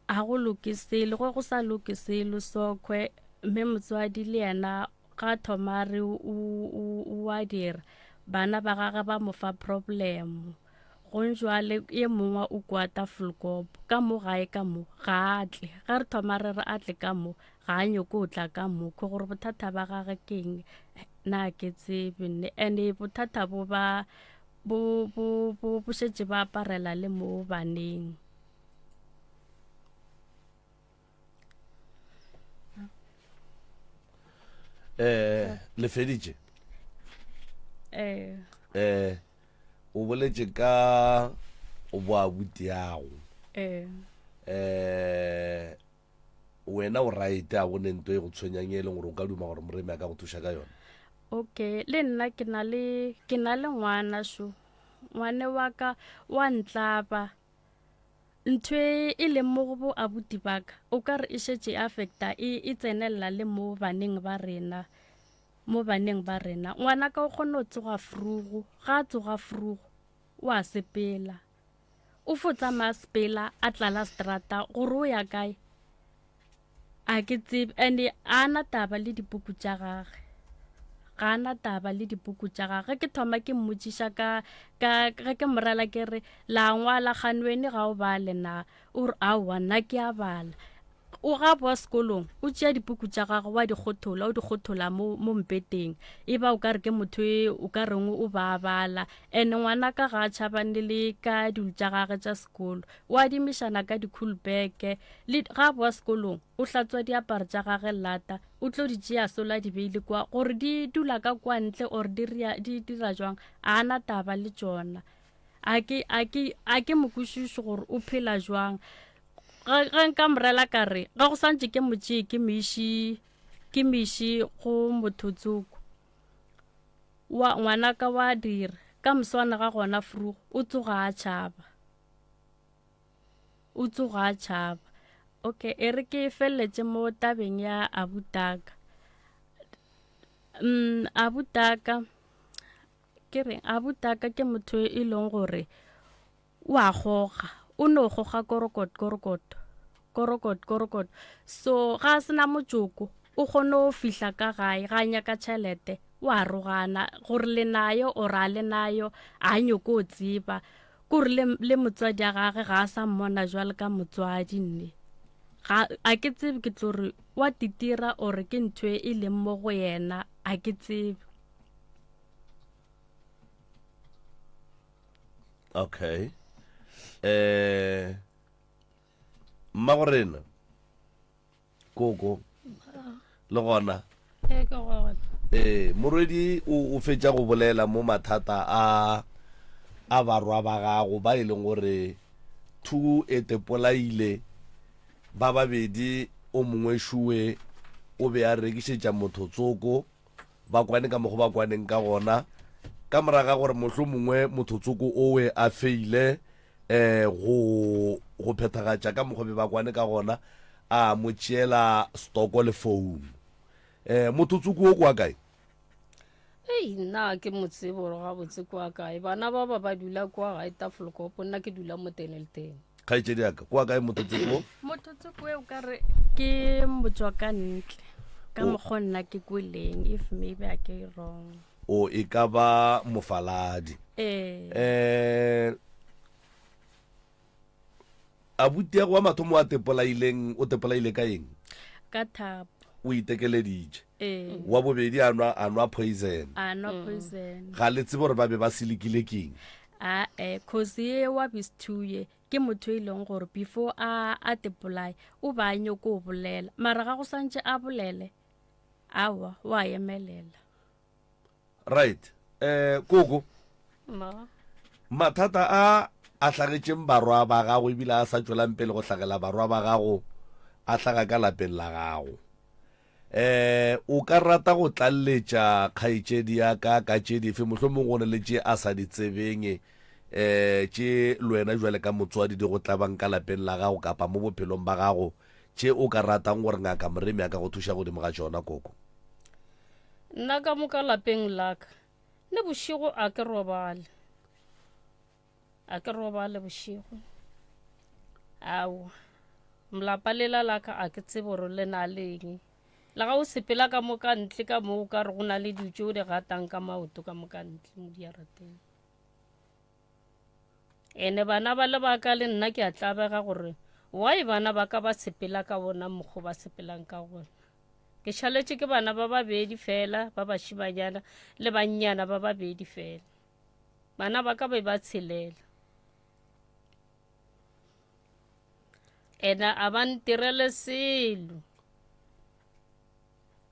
a go loke selo, go go sa loke selo sokhwe, mme motswadi le yena ga thoma re o, o, o a dira, bana ba gage ba mo fa problem. Gong jwale ye mongwe o kwa Tafelkop, ka mo gae ka mo, ga a tle. Ge re thoma re re a tle ka mo, ga a nyoko o tla ka mo. Ke gore bothata ba gage ke eng, na ke tsebe nne. And bothata bo ba, bo, bo, bo, bo šetše ba aparela le mo baneng. Eh, le feditše? Eh. Eh. O boletše ka o bo abutiago. Ee. Eh wena o right a go ne nto e go tshwenyang e leng gore o ka duma gore moremi a ka go thuša ka yona. Okay, le nna ke na le ke na le ngwana šo. Ngwane wa ka wa ntlaba. Ntho e e leng mo go bo abuti ba ka, o ka re e šetše e affecta, e, e tsenelela le mo baneng ba rena, mo baneng ba rena. Ngwanaka o kgona go tsoga frugo, ga a tsoga frugo, o a sepela. O fo tsamaya a sepela, a tlala seterata, gore o ya kae, A ke tsebe and a na taba le dipuku tša gage ga a na taba le dipuku tša gage ge ke thoma ke mmotšiša ka ka ge ke morela ke re la ngwala kganweni ga o bale na o re aowa nna ke a bala o ga boa sekolong o tšea dipuku tša gagwe wa di kgothola o di kgothola mo mo mpeteng e ba o ka re ke motho e o ka reng o ba bala and ngwana ka ga a tšhabane le ka dilo tša gage tša sekolo o adimišana ka di-cool bag Le ga a boa sekolong, o hlatswa diaparo tša gage lata, o tlo di tšea sola di beile kwa, gore di dula ka kwa ntle or di ria, di dira jwang, a ana taba le tšona. A ke, a ke, a ke mo kwešiše gore o phela jwang. Ge, ge nka morela ka re, ge go santše ke mo tšee ke mo iše, ke mo iše go motho tsoko, wa, ngwanaka wa dira, ka moswana ga gona vroeg, o tsoga a tšhaba. O tsoga a tšhaba. Okay, e re ke feleletše mo tabeng ya abutaka. Mm, abutaka ke re abutaka ke motho e leng gore o a goga, o no goga korokot korokot korokot korokot. So ga a sena motšoko o kgone go fihla ka gae ga a nyaka tšhelete o a rogana gore le nayo or a le nayo a nyoko o tseba Kore le, le motswadi a gage ga a sa mmona jwale ka motswadi nne. Ga, a ke tsebe ke tlo re wa titira or ke ntho e leng mo go yena, a ke tsebe. Okay. Eh mmagorena koko le gona ee ke gona ee morwedi o o fetša go bolela mo mathata a a barwa ba gago ba e leng gore thu e tepolaile ba babedi o mongwe šuwe o be a rekišetša motho tsoko ba kwane ka mokgo ba kwaneng ka gona ka moraga gore mohlo mongwe motho tsoko owe a feile um go go phethagatša ka mokgwa be ba kwane ka gona a mo tšeela stoko le founu um motho tsoko o kwa kae ei nna ke mo tsebo gore gabotse kwa kae bana ba ba ba dula kwa gae tafolkopo nna ke dula mo tenelteng kgaetšedi yaka kwa kae motho tsoko motho tsoko e o ka re ke motswa ka ntle ka mokgwa nna ke kweleng if maybe a ke wrong O e ka ba mofaladi. Ee. Eh, abuti wa mathomo a tepolaileng o tepolaile ka eng? Ka thapo. O itekeleditše. Ee. Wa bobedi a nwa a nwa poison. A nwa poison. Ga le tsebe gore ba be ba silikile keng? A eh cause ye wa bisthu ye ke motho e leng gore before a a tepolaya o ba a nyoko bolela mara ga go santše a bolele awa wa emelela. Right. Eh, koko. Ma. Mathata a a hlagetšeng barwa ba gago ebile a sa tšwelang pele go hlagela barwa ba gago a hlaga ka lapeng la gago. Eh, o ka rata go tlalletša kgaetšedi ya ka ka tše dife mohlomong go ne le tše a sa di tsebeng eh tše le wena jwale ka motswadi di go tlabang ka lapeng la gago kapa mo bophelong ba gago tše o ka ratang gore ngaka Moremi a ka go thuša godimo ga tšona koko. Nna ka mo ka lapeng la ka, le bošego a ke robale. A ke robale bošego. Aowa. Mlapa lela la ka a ke tsebe gore le na le eng. Le ga o sepela ka mo ka ntle ka mo o ka re go na le dilo tše o di gatang ka maoto ka mo ka ntle mo diarateng. Ene bana ba le ba ka le nna ke a tlabega gore why bana ba ka ba sepela ka bona mokgo ba sepelang ka gona. Ke šaletše ke bana ba babedi fela ba bašimanyana le bannyana ba babedi fela. Bana ba ka be ba tshelela. Ena a ba ntirele selo.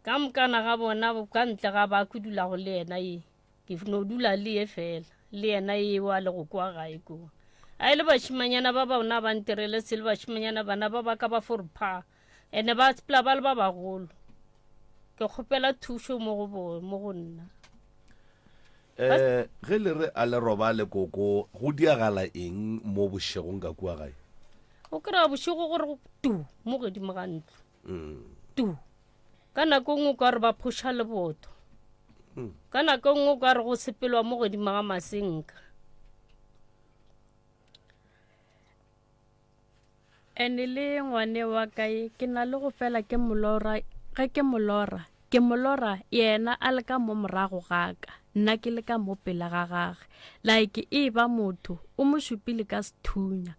Ka mokana ga bona ka ntle ga ba ke dulago le yena ye. Ke no dula le ye fela, le yena ye wa le go kwa gae kua. A e le bašimanyana ba bona ba ntirele selo bašimanyana bana ba ba ka ba fo re phaa. Ene ba sepela ba le ba bagolo. Ke kgopela thušo mo go bo mo go nna. Eh, ge le re a le robale koko, go diagala eng mo bošegong ka kua gae? O kry-a bošego gore go tu mo godimo ga ntlo. Tu. Ka nako e nngwe o ka re ba phoša leboto. Ka nako e nngwe o ka re go sepelwa mo godimo ga masenka. Ene le ngwane wa ka ye ke na le go fela ke mo lora, ge ke mo lora, ke mo lora yena a le ka mo morago ga ka, nna ke le ka mo pele ga gage. Like e ba motho o mo šupile ka sethunya.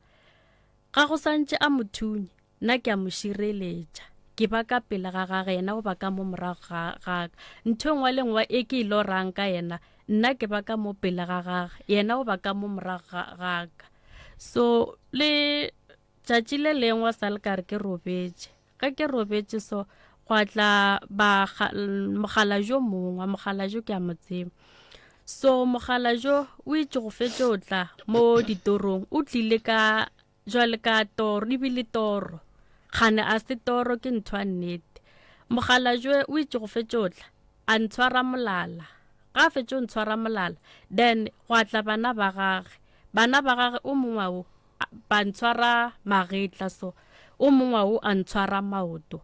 Ga go santše a mo thunye, nna ke a mo šireletša. Ke ba ka pele ga gage, yena o ba ka mo morago ga ga ka. Ntho e nngwe le nngwe e ke e lorang ka yena, nna ke ba ka mo pele ga gage, yena o ba ka mo morago ga ga ka. So le tšatši le lengwe sa le kare ke robetše. Ge ke robetše so gwa tla ba mogalajo mongwe, mogalajo ke a mo tseba. So mogalajo o itše go fetše o tla mo ditorong, o tlile ka jwale ka toro, ebile toro. Kgane a se toro ke ntho ya nnete. Mogalajo o itše go fetše o tla a ntshwara molala. Ga a fetše o ntshwara molala, then gwa tla bana ba gage. Bana ba gage o mongwe o ba ntshwara magetla so, o mongwe o a ntshwara maoto.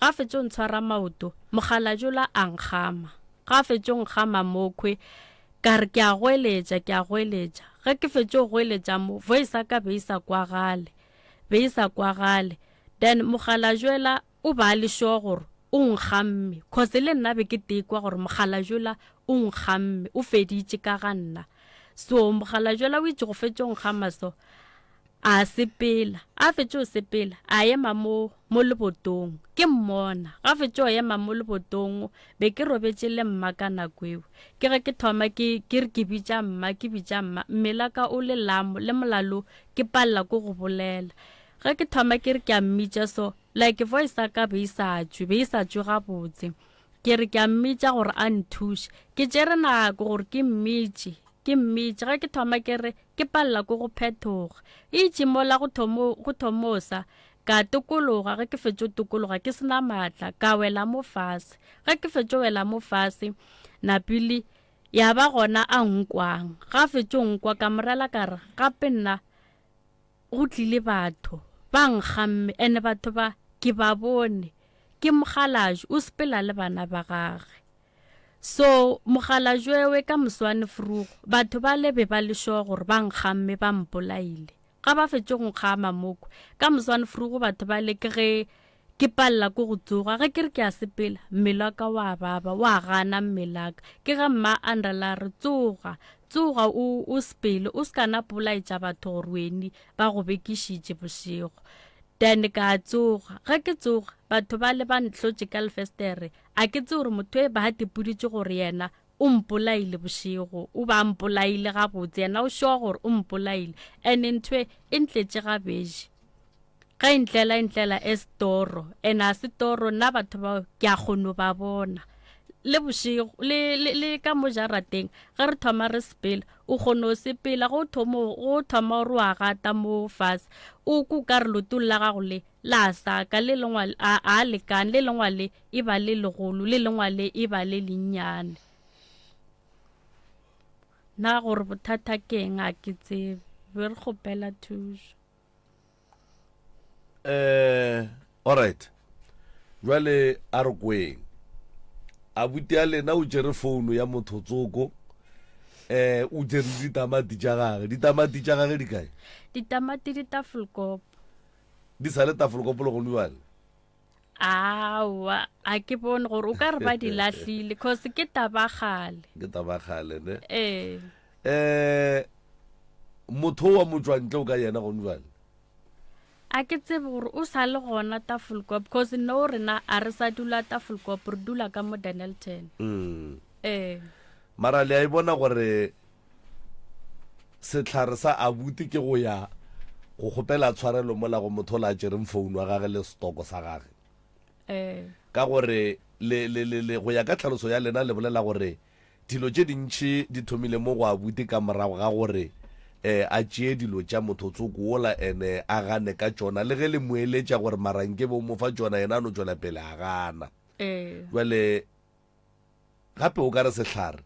Ga a fetše o ntshwara maoto, mokgalabje a nkgama. Ga a fetše o nkgama mokhwe, ka re ke a goeletša, ke a goeletša. Ge ke fetše go goeletša mo, voice ya ka be e sa kwagale, be e sa kwagale. Then mokgalabje O ba a le sure gore o nkgamme cause le nna be ke tekwa gore mokgalabjola o nkgamme o feditše ka ga nna. So mokgalabjola o itše go fetša o nkgama so a sepela, a fetša o sepela a ema mo mo lebotong ke mmona ga fetša o ema mo lebotong be ke robetše le mma ka nako eo ke ge ke thoma ke ke re ke bitša mma ke bitša mma mmele wa ka o le lamo le molalo ke palela ko go bolela ge ke thoma ke re ke a mmitša so Like voice ya ka be e sa tšwe, be e sa tšwe gabotse. Ke re ke a mmitša gore a nthuše. Ke tšere nako gore ke mmitše, ke mmitše. Ge ke thoma ke re ke palela ko go phethoga. Itše mola go thomo, go thomosa, ka tokologa. Ge ke fetšo tokologa ke sena maatla, ka wela mo fase. Ge ke fetšo wela mo fase, napile ya ba gona a nkwang. Ga fetšo nkwa ka morela ka re gape nna Go tlile batho, ba nkgamme, ene batho ba ke ba bone. Ke mokgalajwe, o sepela le bana ba gage. So, mokgalajwewe ka moswane vroeg, batho ba le be ba le sure gore ba nkgamme, ba mpolaile. Ga ba fetše go nkgama mokwe, ka moswane vroeg batho ba le ke ge Ke palela ko go tsoga. Ge ke re ke a sepela, mmele wa ka wa baba, wa gana mmele wa ka. Ke ge mma a nrela a re, Tsoga, tsoga o, o sepele, o se ka na polaetša batho gore weni ba go bekišitše bošego. Then ka tsoga. Ge ke tsoga, batho ba le ba ntlhotše ka lefestere. A ke tsebe gore motho e ba tipoditše gore yena o mpolaile bošego, o ba mpolaile gabotse, yena o sure gore o mpolaile. And ntho e, e ntletše gabeji. Ge e ntlela e ntlela as toro and a se toro nna batho bao ke a kgono ba bona le bošego le, le, le ka mo jarateng ge re thoma re sepela o kgono sepela go thomo go thoma gore wa gata mo fase o ko ka re lotong la gago le la saka le lengwa a, a lekane le lengwa le e ba le legolo le lengwa le e ba le lennyane na gore bothata ke eng a ke tsebe be re kgopela thušo Eh, alright. Jwale a re kweng. Abuti ya lena o tšere founu ya motho tsoko. Eh, o tšere ditamati tša gage. Ditamati tša gage di kae? Ditamati di tafelkop. Di sa le tafelkop le gone jwale? Aowa, a ke bone gore o ka re ba di lahlile cause ke taba kgale. Ke taba kgale ne? Ee. Eh, motho wa motšwantle o ka yena gone jwale? A ke tsebe gore o sa le gona Tafelkop because no rena a re sa dula Tafelkop re dula ka mo Dennilton. Mm. Ee. Mara le a e bona gore Sehlare sa abuti ke go ya go kgopela tshwarelo mola go motho ola a tšereng founu wa gage le setoko sa gage. Ee. Ka gore le, le, le, le, go ya ka tlhaloso ya lena le bolela gore dilo tše dintši di thomile mo go abuti ka morago ga gore eh, a tšee dilo tša motho tsoko wola ene a gane ka tšona le ge le mo eletša gore mara nke be o mo fa tšona yena a no tšwela pele a gana. Ee. Jwale Gape o ka re sehlare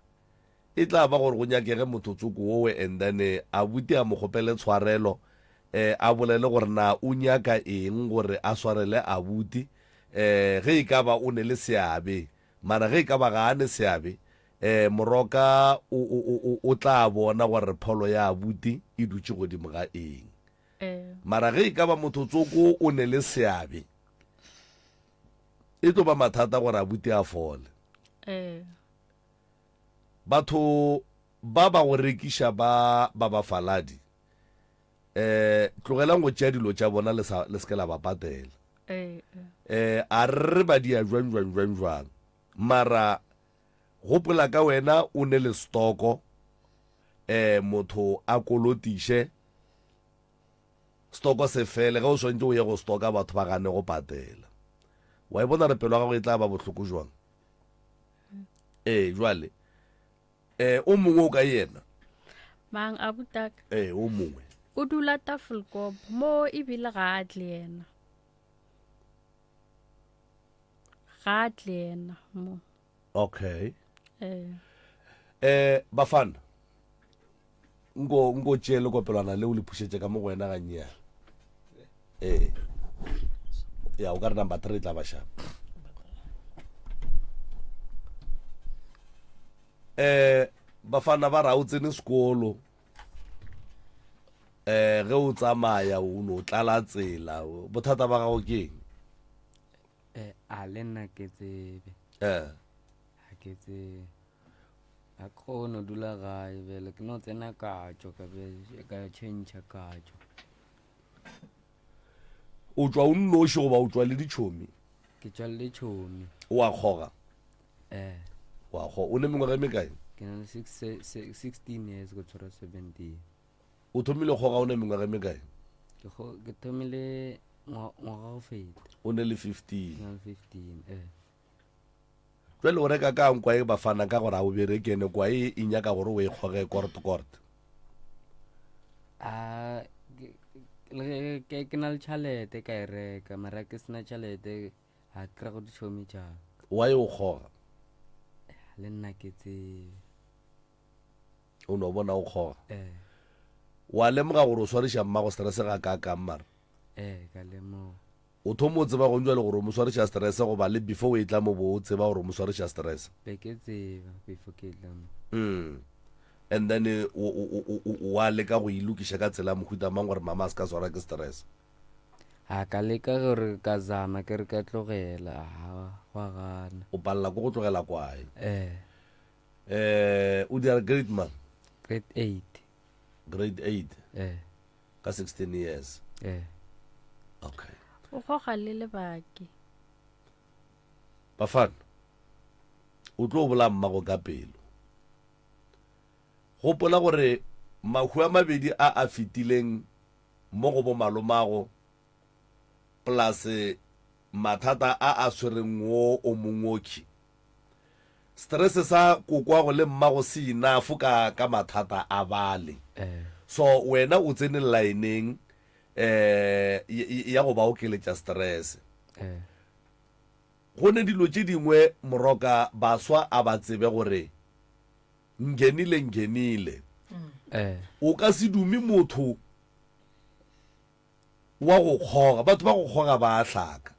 e tla ba gore go nyakege motho tsoko wowe and then abuti a mo kgopele tshwarelo. um a bolele gore na o nyaka eng gore a swarele abuti um ge e ka ba o ne le seabe. Mara ge e ka ba ga a ne seabe, um Moroka o, o, o, o, o tla bona gore pholo ya abuti e dutše godimo ga eng. Mara ge e ka ba motho tsoko o ne le seabe, e tlo ba mathata gore abuti a fole. Batho ba ba go rekiša ba ba bafaladi, eh tlogelang go tšea dilo tša bona le sa le se ke la ba patela. Eh a re ba dia jwang jwang jwang jwang. Mara gopola ka wena o ne le stoko eh motho a kolotiše stoko se fele ge o swantše o ye go stoka batho ba gane go patela. Wa e bona re pelo ya gago e tla ba bohloko jwang? Ee jwale Eh, o mongwe o ka yena? Mang abutaka? Eh, o mongwe. O dula Tafelkop mo ebile ga a tle yena. Ga a tle yena mo. Okay. Eh. Eh, bafana. Nko nko tšee lekopelwana leo le phušetše ka mo go wena gannyane. Ee. Ya o ka re number 3 e tla ba sharp. Eh bafana ba ra o tsene sekolo. Eh ge o tsamaya o no tlala tsela. Bothata ba gago ke eng? Eh a le nna ke tsebe. Eh. Ha ke tsebe. Ga ke kgone go dula gae bjale ke no tsena ka tšwa ka be ka change ka tšwa. O tšwa o nnoši goba o tšwa le ditšhomi? Ke tšwa le ditšhomi. O a kgoga? Eh. O a kgoga. O ne mengwaga e mekae? Ke na le 16 years go tshwara 17. O thomile kgoga o ne mengwaga e mekae? Ke thomile ngwaga go feta. O ne le 15. Ke na le 15, eh. Jwale o reka kang kwae bafana ka gore a o bereke ene kwae e nyaka gore o e kgoge kort kort? A le ge ke na le tšhalete ka e reka mara ke sena tšhalete ga ke ra go ditšhomi tša ka. Why o kgoga? Le nna ke tsebe. O no bona o kgoga? Eh. Wa lemoga gore o swariša mmago stress ga kaakang mara? Eh, ka lemoga. O thoma o tseba gong jwale gore o mo swariša stress goba le before o etla mo bo o tseba gore o mo swariša stress? Be ke tseba before ke etla mo. Mm. And then o, o, o, o, wa leka go e lokiša ka tsela ya mohuta mang gore mama a se ka swara ke stress? A ka leka gore ka zama ke re ka tlogela, ha gwa gana. O palela ko go tlogela kwae. Eh. Eh, o dira grade mang? Grade 8. Grade 8? Eh. Ka 16 years? Eh. Okay. O goga le lebaki. Bafana, o tlo bolaya mmago ka pelo. Gopola gore mahu a mabedi a a fetileng mo go bomalomago plus mathata a a swereng wo o mongwe Stress sa kokwago le mmago se enough ka ka mathata a bale. So wena o tsene line-eng eh ya go ba okeletša stress. Go ne dilo tše dingwe Moroka baswa a ba tsebe gore ngenile ngenile. O ka se dume motho wa go kgoga. Batho ba go kgoga ba a hlaka.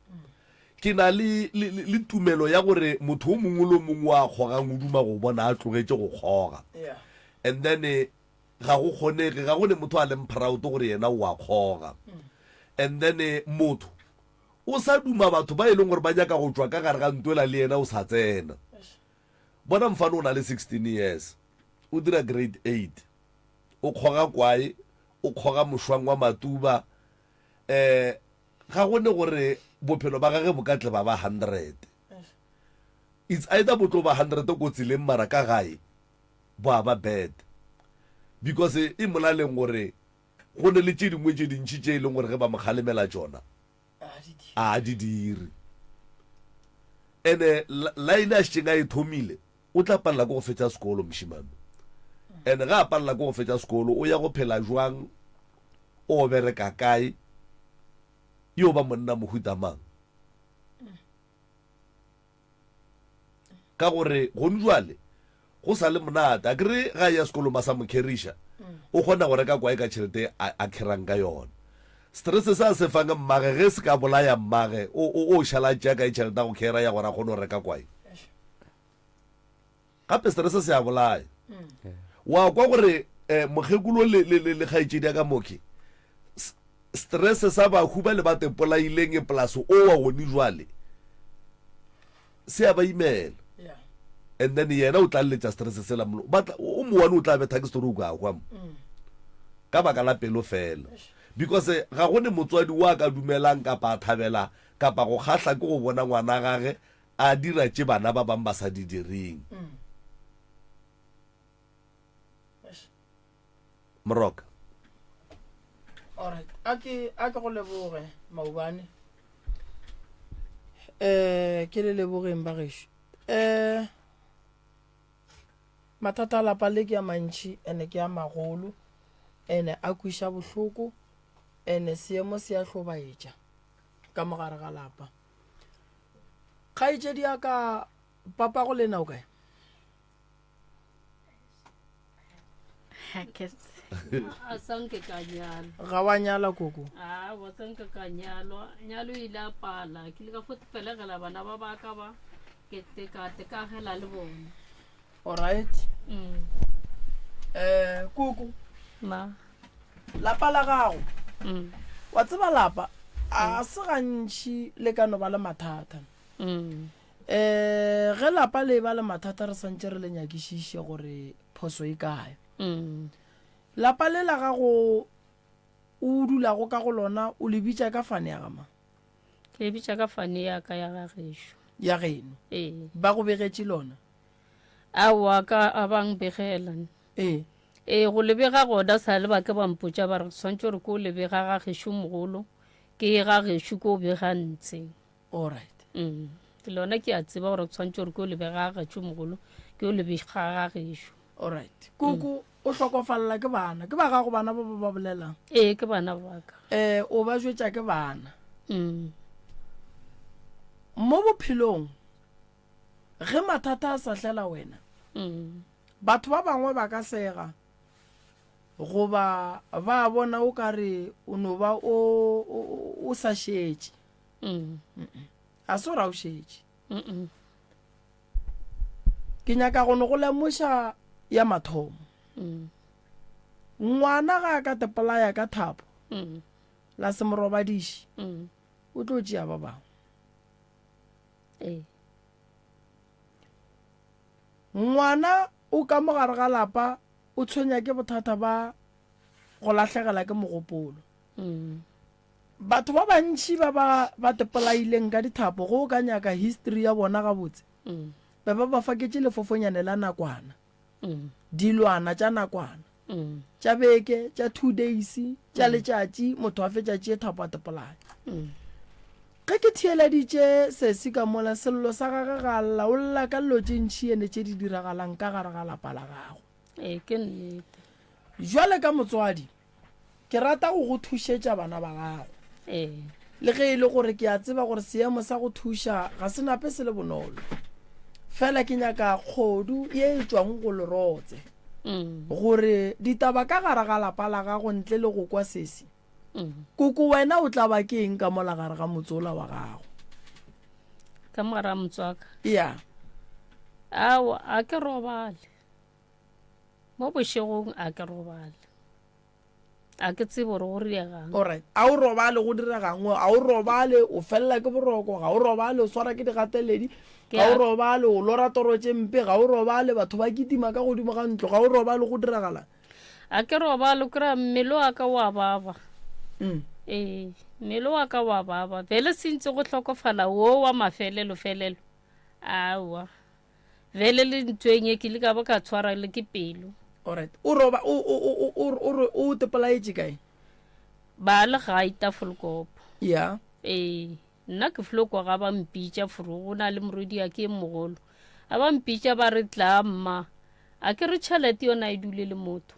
Ke na le, le, le, le tumelo ya gore motho o mongwe le o mongwe wa kgogang o duma go bona a tlogetše go kgoga. Yeah. And then eh, ga go kgonege, ga go ne motho a leng proud gore yena o a kgoga. And then eh, motho o sa duma batho ba e leng gore ba nyaka go tšwa ka gare ga ntwela le yena o sa tsena. Bona mfano o na le 16 years, o dira grade 8. O kgoga kwae, o kgoga mošwang wa matuba, um ga go ne gore bophelo ba gage bo ka tle ba ba hundred. It's either bo tlo ba hundred ko tseleng mara ka gae bo a ba bad. Because e molaleng gore go ne le tše dingwe tše dintši tše e leng gore ge ba mo kgalemela tšona a di dire. Ene line a šetšeng a e thomile O tla palela ke go fetša sekolo mošemane. And ge a palela ke go fetša sekolo, o ya go phela jwang? O bereka kae? Yo ba monna mohuta mang? Ka gore gone jwale go sa le monate. A kere ga ya sekolong ba sa mo kheriša, o kgona go reka kwae ka tšhelete a kherang ka yona. Stress se a se fang mmage ge se ka bolaya mmage o o o šala a tšea kae tšhelete ya go carrier ya gore a kgone go reka kwae. Gape stress se a bolaya. Wa kwa gore eh, mokgekolo le le le le kgaetšedi ya ka mokhe stress sa bahu ba le ba tepolaileng plus o wa gone jwale se a ba imela. And then yena o tla letša stress sela molo batla o mowane o tla betha ke stroke a hwa mo. Ka baka la pelo fela. Because eh, ga go ne motswadi wa ka dumelang kapa a thabela kapa go kgahla ke go bona ngwana gage a dira tše bana ba bang ba sa di direng. Moroka. Alright, a ke a ke go leboge maubane. Eh ke le lebogeng ba gešo. Eh mathata a lapa le ke a mantši ene ke a magolo ene a kwiša bohloko ene seemo se a hlobaetša ka mogare ga lapa. Kgaetšedi ya ka papago lena o kae? Ga ke tse. A sa nke ka nyalwa. Ga wa nyala koko? A wa sa nke ka nyalwa. Nyalo ile a pala. Ke ile ka fo pelegela bana ba ba ka ba ke te ka te ka agela le bona. Alright. Mm. Eh koko. Ma. Lapa la gago. Mm. Wa tseba lapa a se gantši le ka no ba le mathata. Mm. Eh ge lapa le ba le mathata re santše re le nyakišiše gore phoso e kae. Mm. Lapa le la gago o dulago ka go lona o le bitša ka fane ya ga mang? Ke le bitša ka fane ya ka ya ga gešo. Ya geno? Ee. Ba go begetše lona? Aowa ka a ba nbegela. Ee. Ee, go le bega gona sa le ba ke ba mpotša ba re swantše gore ko le bega ga gešo mogolo ke ye ga gešo ko bega ntshe. Alright. Mm. Lona ke a tseba gore tshwanetse gore ke o lebe ga gešo mogolo ke o lebe ga ga gešo. Alright. Koko o hlokofalela ke bana. Ke ba gago bana ba ba ba bolelang? Ee, ke bana ba ka. Eh, o ba jwetša ke bana. Mm. Mo bophelong ge mathata a sa hlela wena, Mm. batho ba bangwe ba ka sega goba ba bona o ka re o no ba o o, o sa šetše. Mm. A se gore a o šetše. Ke nyaka go no go lemoša ya mathomo. Mm. Ngwana ga a ka tepolaya ka thapo mm. la se mo robadiše, mm. o tlo tšea ba bangwe. Ee. Ngwana o ka mo gare ga lapa o tshwenya ke bothata ba go lahlegela ke mogopolo. Mm. Batho ba bantši ba ba ba tepolaileng ka dithapo go o ka nyaka history ya bona gabotse, ba ba ba faketše lefofonyane la nakwana, dilwana tša nakwana, tša beke, tša two days, tša letšatši, motho a fetša tšee thapo a tepolaya. Ge ke theeleditše sesi ka mola, sello sa gage ga lla, o lla ka dilo tše ntši ene tše di diragalang ka gare ga lapa la gago. Ee, ke nnete. Jwale ka motswadi, Ke rata go go thušetša bana ba gago. Ee. Le ge e le gore ke a tseba gore seemo sa go thuša ga se nape se le bonolo. Fela ke nyaka kgodu ye e tšwang go lerotse. Gore ditaba ka gare ga lapa la gago ntle le go kwa sesi. Koko wena o tla ba ke eng ka mola gare ga motse ola wa gago? Ka mo gare ga motse wa ka? Ya. Aowa, a ke robale. Mo bošegong a ke robale. A ke tsebe gore go diregang. Alright. A o robale go diregang? A o robale o felela ke boroko, ga o robale o swara ke digateledi, ga o robale o lora toro tše mpe, ga o robale batho ba kitima ka godimo ga ntlo, ga o robale go diragalang? A ke robale o kry-a mmele wa ka wa baba. Mm. Ee, mmele wa ka wa baba. Bjale se ntse go hlokofala wo wa mafelelo felelo. Aowa. Bjale le ntweng ye ke ile ka ba ka tshwara le ke pelo. Alright. O roba o o o o o re o tepolaetše kae? Ba le gae Tafelkop. Ya. Ee, nna ke flo kwa ga ba mpitša fro go na le morwediya ke mogolo. A ba mpitša ba re tla mma. A ke re tšhelete yona e dule le motho.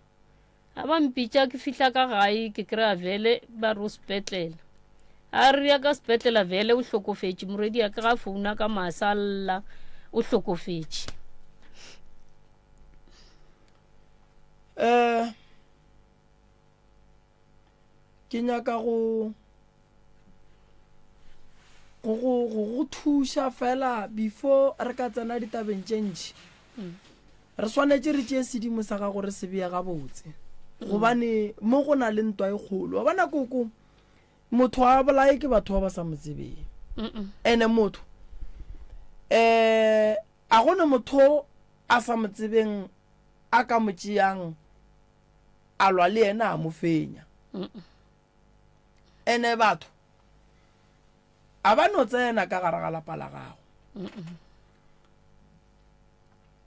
A ba mpitša ke fihla ka gae ke kry-a vele ba re o sepetlela. A re ya ka sepetlela vele o hlokofetše morwedi ya ke ga founa ka masa a lla o hlokofetše. Eh. Ke nyaka go go go go go thuša fela before re ka tsena ditabeng tše ntši. Re swanetše re tšee sedimo sa gago re se beye gabotse. Gobane mo go na le ntwa e kgolo. Wa bona koko, motho a bolaye ke batho ba ba sa mo tsebeng. Ene motho eh a go ne motho a sa mo tsebeng a ka mo tšeang a lwa le yena a mo fenya. Ene batho a ba no tsena ka gare ga lapa la gago.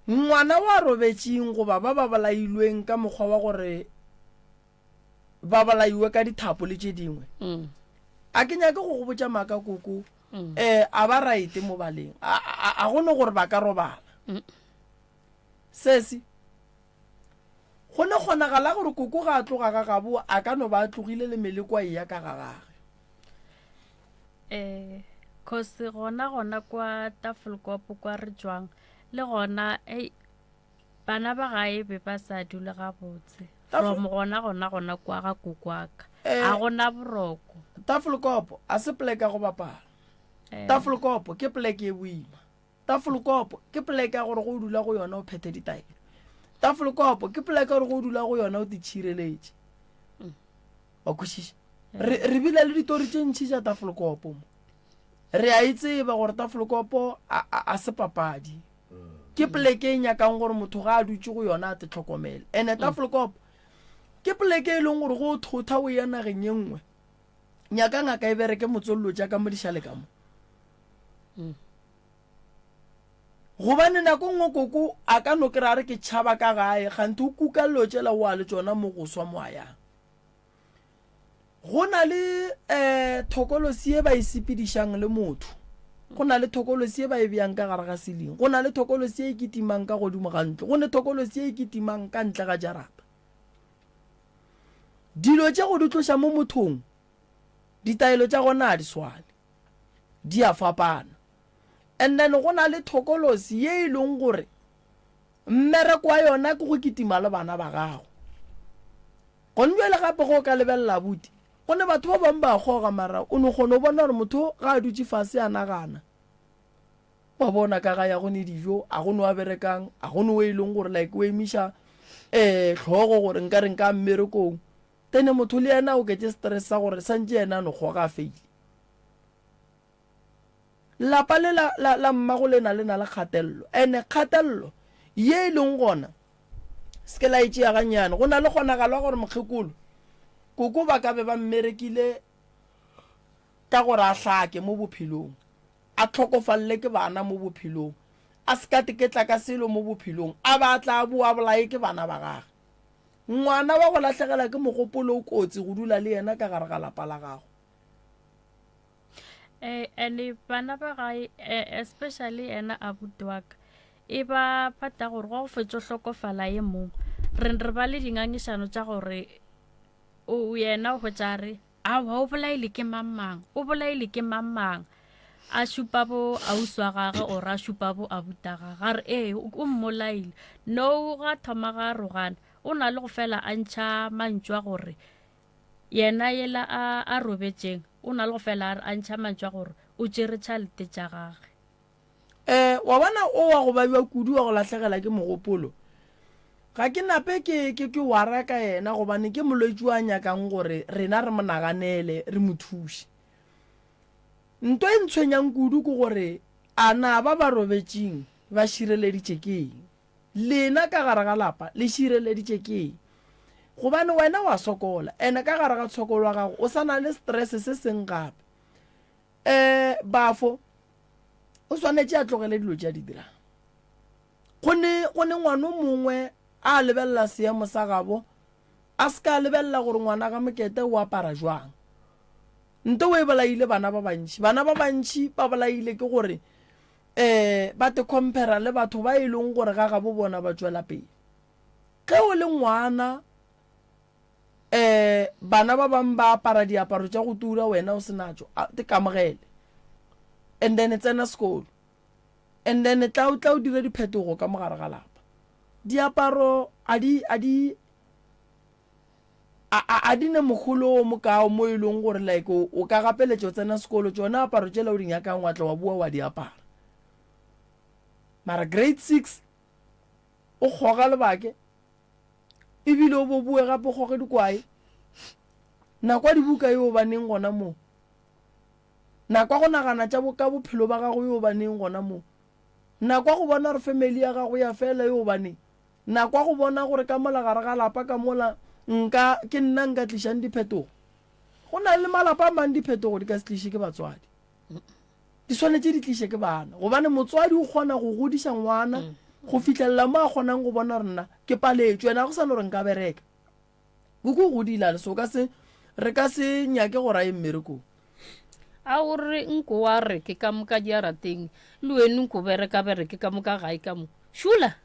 Ngwana wa robetšeng goba ba ba bolailweng ka mokgwa wa gore ba bolaiwe ka dithapo le tše dingwe. A ke nyake go go botša maaka koko, eh a ba right mo baleng. A a go no gore ba ka robala. Sesi, Go ne kgonagala gore koko ga a tloga ga gabo a ka no ba a tlogile le meleko a eya ka ga gage. Eh, cause gona gona kwa Tafelkop kwa re tšwang le gona ei bana ba gae be ba sa dule gabotse from gona gona gona kwa ga koko wa ka Eh, a gona boroko. Tafelkop a se poleke ya go bapala. Eh. Tafelkop ke poleke e boima. Tafelkopo ke poleke ya gore go o dula go yona o phethe ditaelo. Tafelkopo ke poleke ya gore go o dula go yona o titšhireletše. Wa kwešiša? Re, re bile le ditori tše ntši tša tafelkopo mo. Re a e tseba gore tafelkopo a, a, a se papadi. Ke poleke e nyakang gore motho ga a dutše go yona a te tlhokomele. Ene tafelkopo ke poleke e leng gore go o thotha o ya nageng ye nngwe. Nyaka ngaka e bereke motsollotša ka mo dišale ka mo. Gobane nako nngwe koko a ka no kry-a re ke tšhaba ka gae, kganthe o kuka dilo tšela o a le tšona mo go swa mo a yang. Go na le um thokolosi ye ba e sepedišang le motho, go na le thokolosi ye ba e beyang ka gare ga ceiling, go na le thokolosi ye e kitimang ka godimo ga ntlo, go ne thokolosi ye e kitimang ka ntle ga jarata. Dilo tše go di tloša mo mothong, ditaelo tša gona ga di swane. di a fapana. And then go na le thokolosi ye e leng gore mmereko wa yona ke go kitima le bana ba gago. Gone bjale gape ge o ka lebelela abuti, go ne batho ba bangwe ba kgoga mara o no kgona go bona gore motho ga a dutše fase a nagana, wa bona ka gae a go ne dijo, a go ne wa berekang, a go ne o e leng gore like o emiša um hlogo gore nkare nka mmerekong. Then motho le yena o oketše stress sa gore santše yena a no kgoga a feile. Lapa le la, la, la mmago lena le na le kgatello. Ene kgatello ye e leng gona, se ke la e tšea gannyane. Go na le kgonagalo ya gore mokgekolo, koko ba ka be ba mmerekile ka gore a hlake mo bophelong, a hlokofalele ke bana mo bophelong, a se ka teketla ka selo mo bophelong, a ba a tla a boa a bolaye ke bana ba gage. Ngwana wa go lahlegela ke mogopolo o kotsi go dula le yena ka gare ga lapa la gago. Eh, and bana ba gae eh, especially yena abuti wa ka e ba pata gore go go fetso hlokofala ye mong re re ba le dingangišano tša gore o yena o hwetša a re Aowa, o bolaile ke mang mang, o bolaile ke mang mang. A šupa bo ausi wa gage or a šupa bo abuta gage, a re ee, o mmolaile. No ga thoma ga rogana, o na le go fela a ntšha mantšu a gore yena yela a, a robetšeng, o na le go fela a ntšha mantšu a gore o tšere tšhalete tša gage. Eh, wa bona o wa go babja kudu wa go lahlegela ke mogopolo. Ga ke nape ke ke ke wara ka yena gobane ke molwetši wa nyakang gore rena re mo naganele, re mo thuše. Nto e ntshwenyang kudu ke gore a na ba ba robetšeng ba šireleditše ke eng? Lena ka gare ga lapa le šireleditše ke eng? Gobane wena wa sokola, ene ka gare ga tshokolo ya gago o sa na le stress se seng gape. Eh, Bafo o swanetše a tlogele dilo tše a di dirang. Go ne, go ne ngwana o mongwe a lebelela seemo sa gabo, a se ka lebelela gore ngwana ga Mokete o apara jwang. Nto o e bolaile bana ba bantši. Bana ba bantši ba bolaile ke gore eh ba te compare le batho ba e leng gore ga gabo bona ba tšwela pele. Ge o le ngwana um bana ba bangwe ba apara diaparo tša go tura wena o se natšo te kamogele and then tsena sekolo and then tla o tla o dire diphetogo ka mogare ga lapa diaparo a di a di. A, a, a di ne mogolo o mokao mo e leng gore like o, o ka gapeletša o tsena sekolo, tšona aparo tšela o di nyakang wa tla wa bua wa di apara. Mara grade 6 o kgoga lebake ebile o bo bue gape o kgoge dikwae. Nako ya dibuka yo ba neng gona moo. Nako ya go nagana tša bo ka bophelo ba gago yo ba neng gona moo. Nako ya go bona gore family ya gago ya fela yo ba neng. Nako ya go bona gore ka mola gare ga lapa ka mola nka ke nna nka tlišang diphetogo. Go na le malapa a mang diphetogo di ka se tliše ke batswadi. Di swanetše di tliše ke bana gobane motswadi o kgona go godiša ngwana go fihlelela mo a kgonang go bona gore nna ke paletšwe ene ga go sa no re nka bereka. Koko o godile a le so ka se re ka se nyake gore a ye mmerekong. A o re nko wa re ke ka moka diarateng le wene nko bereka bereke ka moka gae ka mo. Šula!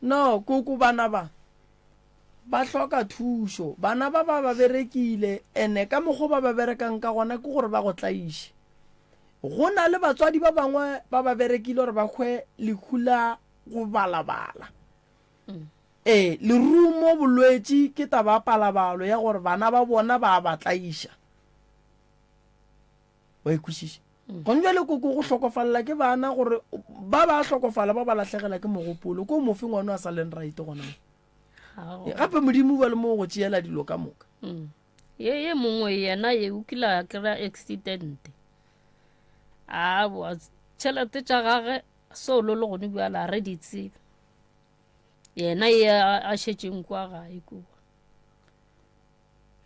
No, koko bana ba ba hloka thušo. Bana ba ba ba berekile ene ka mokgwa ba ba berekang ka gona ke gore ba go tlaiše. Go na le batswadi ba bangwe ba ba berekile gore ba hwe lehu la go balabala. Ee, lerumo, bolwetši ke taba ya palabalo ya gore bana ba bona ba ba tlaiša. Wa e kwešiša? Mm. Gone bjale koko go hlokofalela ke bana gore ba ba hlokofala ba ba lahlegela ke mogopolo ko mofe ngwana a sa leng right gona mo. Gape modimo ba le mo go tšeela dilo ka moka. Mm. Ye ye mongwe yena ye o kile a kry-a accident. A boa tšhelete tša gage solo le gone bjale a re di tsebe. Yena ye a šetšeng kwa gae kua.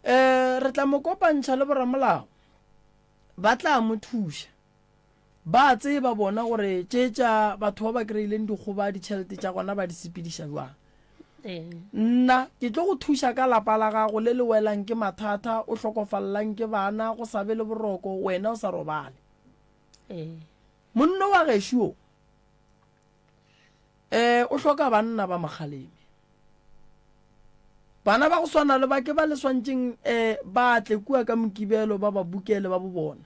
Um re tla mo kopantšha le boramolao, ba tla mo thuša. Ba tseba bona gore tše tša batho ba ba kry-ileng dikgoba ditšhelete tša gona ba di sepediša bjang. Nna ke tlo go thuša ka lapa la gago le le welang ke mathata, o hlokofalelang ke bana, go sa be le boroko, wena o sa robale. Monno wa gešo o, um o hloka banna ba mokgaleme. Bana ba go swana le ba ke ba le swantšeng um ba tle kua ka Mokibelo ba ba bukele ba bo bona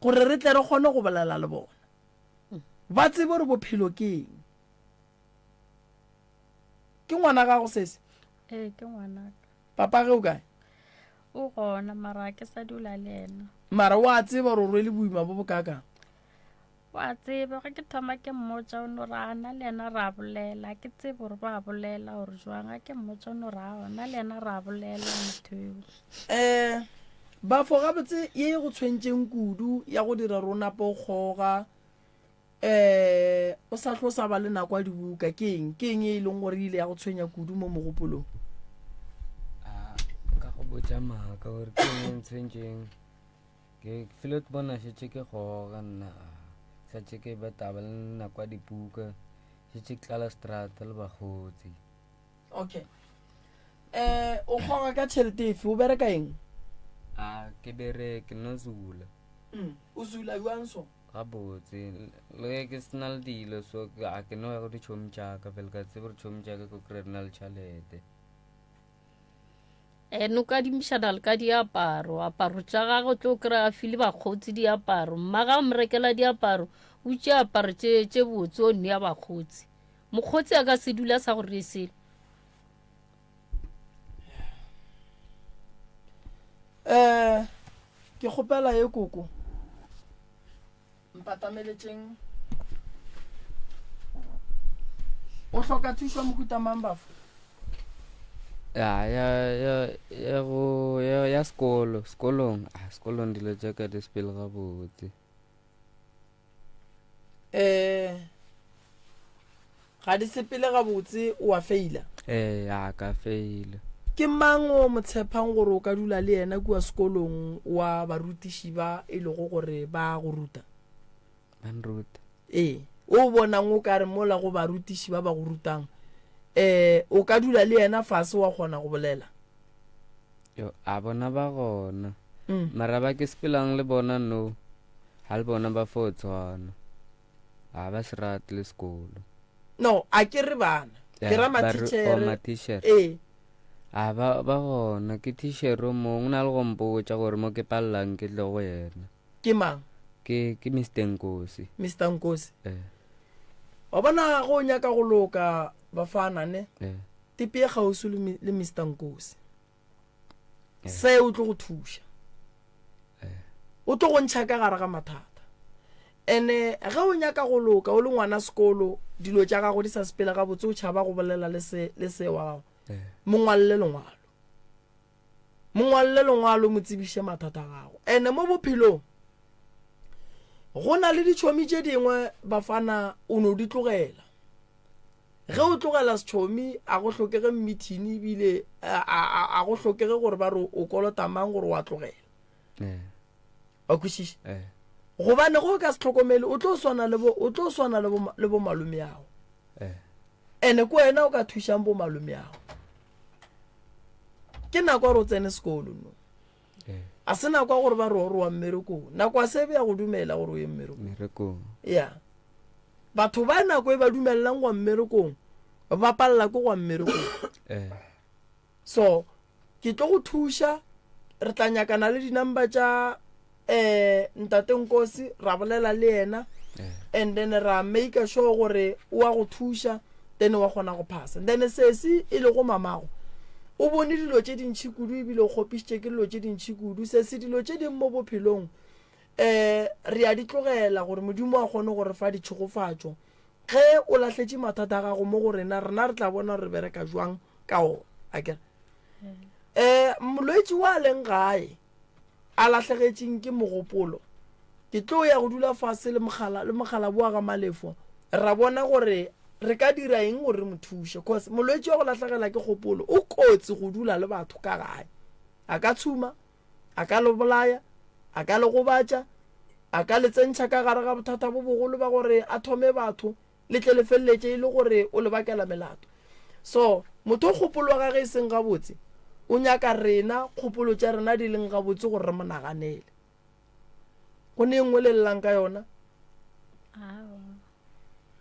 gore re tle re kgone go bolela le bona. Ba tsebe gore bophelo ke eng. Ke ngwana gago sese? Ee, ke ngwanaka. Papa ge o kae? O gona mara ke sa dula le yena. Mara wa tseba gore o rwele boima bo bokaakang? Wa tseba, ge ke thoma ke mmotša o no re a nna le yena ra bolela, ke tsebe gore ba bolela gore jwang, ga ke mmotša o no re ao nna le yena ra bolela motho eo. Um bafo gabotse ye e go tshwentšeng kudu ya go dira gore o nape o kgoga um o sa hlo sa ba le nako ya dibuka ke eng? Ke eng e e leng gore e ile ya go tshwenya kudu mo mogopolong? A nka go botša maaka gore ke eng e ntshwentšeng. Ke feel ke bona šetše ke goga nna šetše ke ba taba le nako ya dipuka šetše ke tlala strata le bakgotsi. Okay. Eh o goga ka tšhelete efe o bereka eng? A ke bereke no zula. Mm, o zula jwang so? Gabotse le ge ke sena le dilo so a ke no ya go ditšhomi tšaka fela ka tsebe gore tšhomi tšaka ke kry re na le tšhelete. Ene o ka dimišana le ka diaparo, aparo tša gagwe o tlo kry-a a file bakgotsi diaparo. Mma ga a mo rekela diaparo, o tšea aparo tše tše botse o nea bakgotsi. Mokgotsi a ka se dula sa go reye selo. Um ke kgopela ye koko. Mpatameletšeng. O hloka thušo ya mohuta mang bafo? Ya ya ya ya go ya ya sekolo sekolong ah sekolong dilo tša ka di sepele gabotse. Eh ga di sepele gabotse o a feila? Eh ya ka feila. Ke mang o mo tshepang gore o ka dula le yena kua sekolong wa barutiši ba e lego gore ba go ruta? Ba nruta. Ee, o bonang o ka re mola go barutiši ba ba go rutang, um o ka dula le yena fase wa kgona go bolela? Yo, a bona ba gona. Mm. Mara ba ke sepelang le bona no, ga le bona ba fo tshwana. Ga ba se rate le sekolo. No, a ke re bana. Ke ra matitšhere. Ee. A ba ba gona ke titšhere o mongwe o na le go mpotša gore mo ke palelang ke tle go yena. Ke mang? Ke ke Mr Nkosi. Mr Nkosi. Eh. Wa bona go nyaka go loka bafana ne? Eh. Tepie kgauswi le, le Mr Nkosi. Se o tlo go thuša. O tlo go ntšha ka gare ga mathata. Ene ge o nyaka go loka o le ngwana sekolo, dilo tša gago di sa sepele gabotse, o tšhaba go bolela le se le se wa gago, mo ngwalele lengwalo. Mo ngwalele lengwalo mo tsebiše mathata a gago. Ene mo bophelong go na le ditšhomi tše dingwe bafana o no di tlogela. Ge o tlogela setšhomi a go hlokege mmithini ebile a go hlokege gore ba re o kolota mang gore wa tlogela. Wa kwešiša? Gobane ge o ka se hlokomele o tlo swana le bo o tlo swana le bo le bo malome ago. Ene ke wena o ka thušang bo malome ago. Ke nako ya gore o tsene sekolo no. A se nako ya gore ba re o re wa mmerekong. Nako a se be ya go dumela gore o ye mmerekong. Ya. Batho ba nako e ba dumelelang go mmerekong ba palela ke go mmerekong. Eh. So ke tlo go thuša re tla nyakana le di-number tša eh ntate Nkosi ra bolela le yena eh. and then ra make sure gore o a go thuša then wa kgona go phasa then sesi e lego mamago o bone dilo tše dintšhi kudu ebile o kgopišitše ke dilo tše dintšhi kudu sesi dilo tše ding mo bophelong um re a di tlogela gore Modimo a kgone go re fa ditšhegofatšo. Ge o lahletše mathata a gago mo go rena, rena re tla bona gore re bereka jwang ka ona. Akere? Um molwetši wa leng gae a lahlegetšeng ke mogopolo, ke tlo ya go dula fase le mogala le mogala boa ga Malefo, ra bona gore re ka dira eng gore re mo thuše. Cause molwetši wa go lahlegela ke kgopolo o kotsi go dula le batho ka gae. A ka tshuma, A ka le bolaya, a ka le gobatša, a ka le tsentšha ka gare ga bothata bo bogolo ba gore a thome batho, le tle le feleletše e le gore o le bakela melato. So, motho o kgopolo wa gage e seng gabotse, o nyaka rena kgopolo tša rena di leng gabotse gore re mo naganele. Go ne e nngwe le llang ka yona?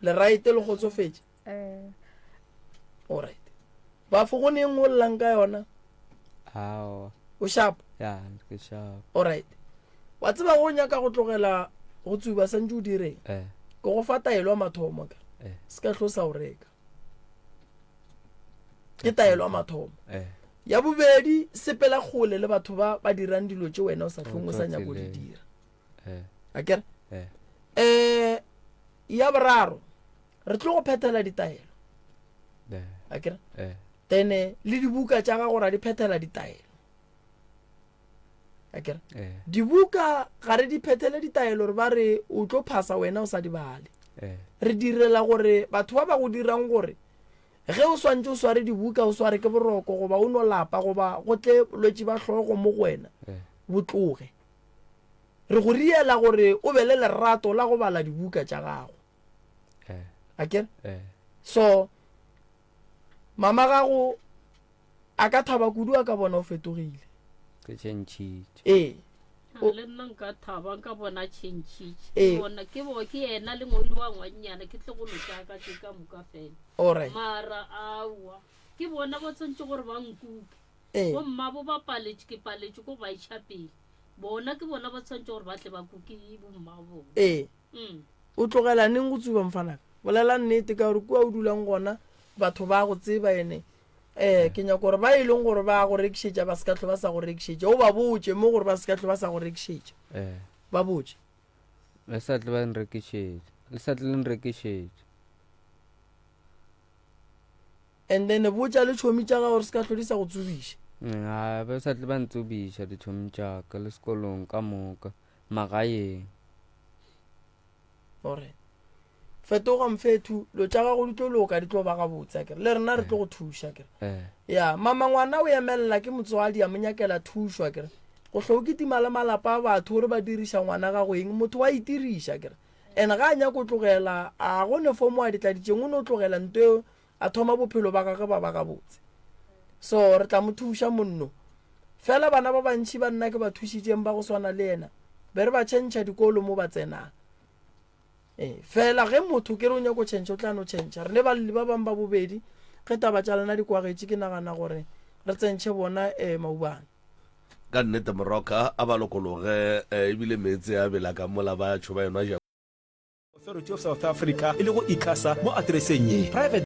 Le right le kgotsofetše? Eh. Alright. Bafo go ne e nngwe o llang ka yona? Aowa. O sharp? Ya, ke sharp. Alright. Wa tseba go nyaka go tlogela go tsuba santse o direng? Eh. Ke go fa taelo ya mathomo ka. Eh. Se ka hlo sa o reka. Ke taelo ya mathomo. Eh. Ya bobedi sepela kgole le batho ba ba dirang dilo tše wena o sa hlong o sa nyako di dira. Eh. Akere? Eh. Eh ya boraro re tlo go phethela ditaelo. Akere? Eh. Then le dibuka tša gago ra di phethela ditaelo. Akere? Eh. Dibuka ga re di phethele ditaelo re ba re o tlo phasa wena o sa di bale. Eh. Re direla gore batho ba ba go dirang gore ge o swantše o sware dibuka o sware ke boroko goba o no lapa goba go tle bolwetši ba hlogo mo go wena Eh. bo tloge. Re go riela gore o be le lerato la go bala dibuka tša gago. Eh. Akere? Eh. So mama gago a ka thaba kudu a ka bona o fetogile. Ke tšhentšhitše. Ee. A le nna nka thaba nka bona tšhentšhitše. Ee. Ke bona ke bo ke yena le ngwedi wa ngwannyana ke tlogolo tša ka tše ka moka fela. Alright. Mara aowa ke bona ba tshwanetse gore ba nkuke. Ee. Bommabo ba paletše ke paletše ko ba iša pele. Bona ke bona ba tshwanetse gore ba tle ba kuke bommabo bona. Ee. Mm. O tlogela neng go tsuba mfanaka? Bolela nnete ka gore kua o dulang gona batho ba go tseba ene eh ke nyaka gore ba e leng gore ba go rekišetša ba se ka hlwe ba sa go rekišetša o ba botše mo gore ba se ka hlwe ba sa go rekišetša Eh. ba botše Le sa tle ba nrekišetša. Le sa tle le nrekišetša. And then botša le tšhomi tša gago gore se ka hlwe di sa go tsobiša. Mm, ba sa tle ba ntsobiša ditšhomi tša ka le sekolong ka moka magaeng. Gore fetoga mfethu lo tša gago di tlo loka di tlo ba gabotse akere le rena re tlo go thuša akere eh. ya mama ngwana o emelela ke motswadi a mo nyakela thušo akere go hlo o kitima le malapa a batho gore ba diriša ngwana gago eng motho wa itiriša akere and ga a nyako tlogela a go ne fomo a di tladitšeng o no tlogela nto eo a thoma bophelo ba gagwe ba ba gabotse. So re tla mo thuša monno. Fela bana ba bantši ba nna ke ba thušitšeng ba go swana le yena, be re ba tšhentšha dikolo mo ba tsenang. Ee, fela ge motho ke re o nyako tšhentšha o tla no tšhentšha. Re ne balli ba bang ba bobedi, ge taba tša lena di kwagetše ke nagana gore re tsentšhe bona eh, maubane. Ka nnete moroka a ba lokologe eh, ebile meetse a bela ka mola ba tšho ba enwa ja. Authority of South Africa e lego ICASA mo atereseng ye, Private.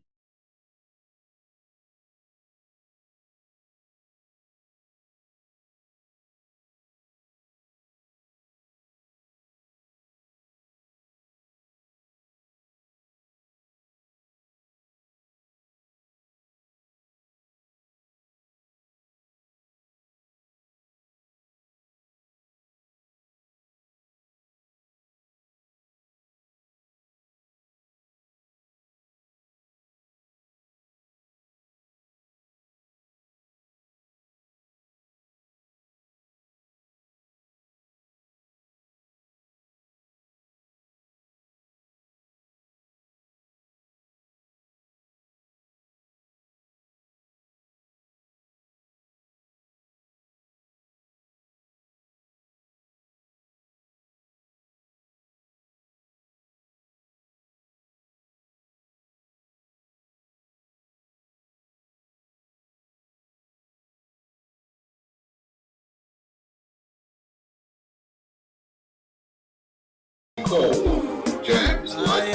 Cold jams like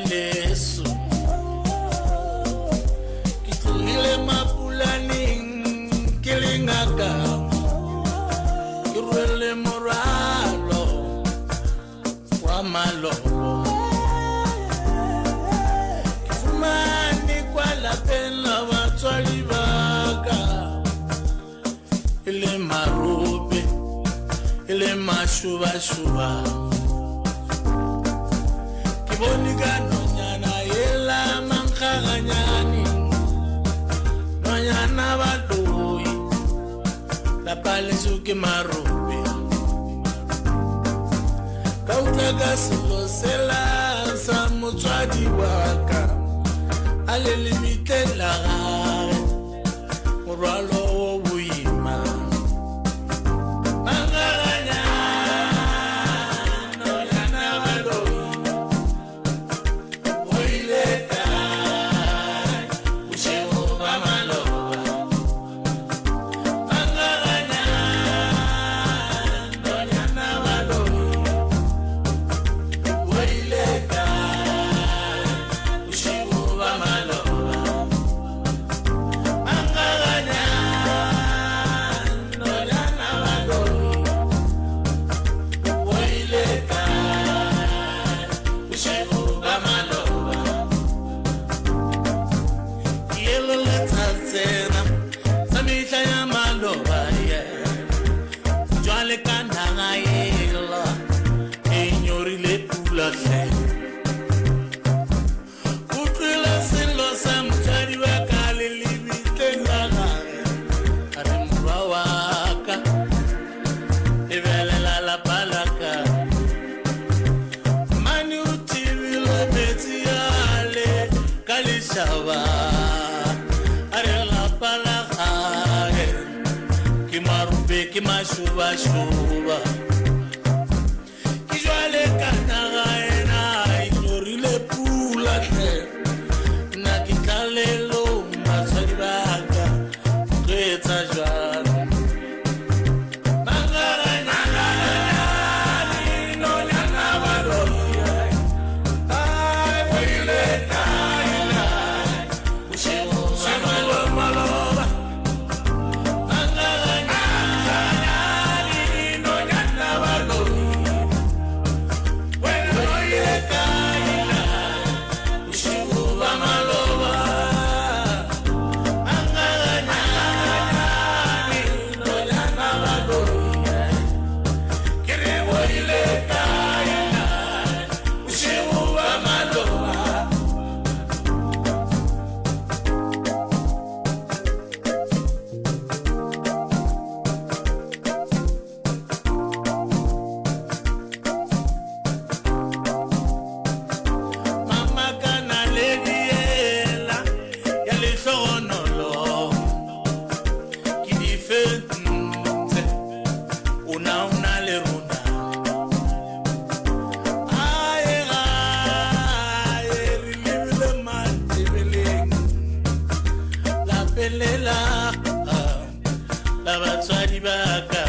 this. Ke tlogile mapulaneng ke le ngaka ke rwele morwalo wa malobo ke fumane kwa lapeng la batswadi ba ka e le marope e le mašobašoba ke bone ka nonyana yela mankgaganyane nonyana baloi lapa leso ke marope ka utlwa ka selo sela sa motswadi wa ka a le lebitleng la gage morwalo wo boima Utlwile sello sa motswadi wa ka le lebitleng la gage a re morwa wa ka lebelela lapa la ka mane o thibile metsi ale ka lešaba a re lapa la gage ke marope ke mašobašoba Ke jwale ka naga ena e nyorile pula hle nna ke tlalelong batswadi ba ka tlo etsa jwang Mama ka naledi yela ya lehlogonolo ke di fentse o na o na le rona ae gae re lebile matebeleng lapeng le la la batswadi ba ka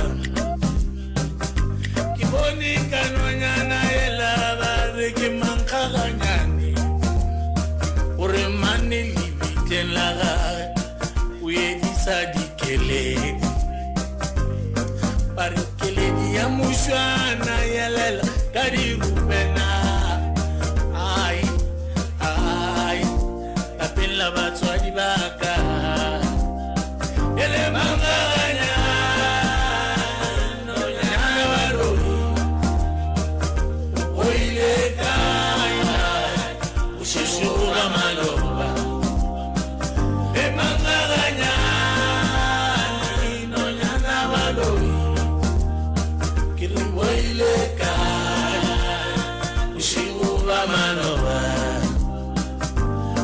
ke bone ka nonyana ela ba re ke mankgaganyane gore mane lebitleng la gage o edisa dikeledi ba re keledi ya mošwana yelela ka dirupena ai ai lapeng la batswadi ba ka ele manganya nonyana wa ruri o ile kae bošego ba maloba e manganya nonyana wa ruri ke re o ile kae bošego ba maloba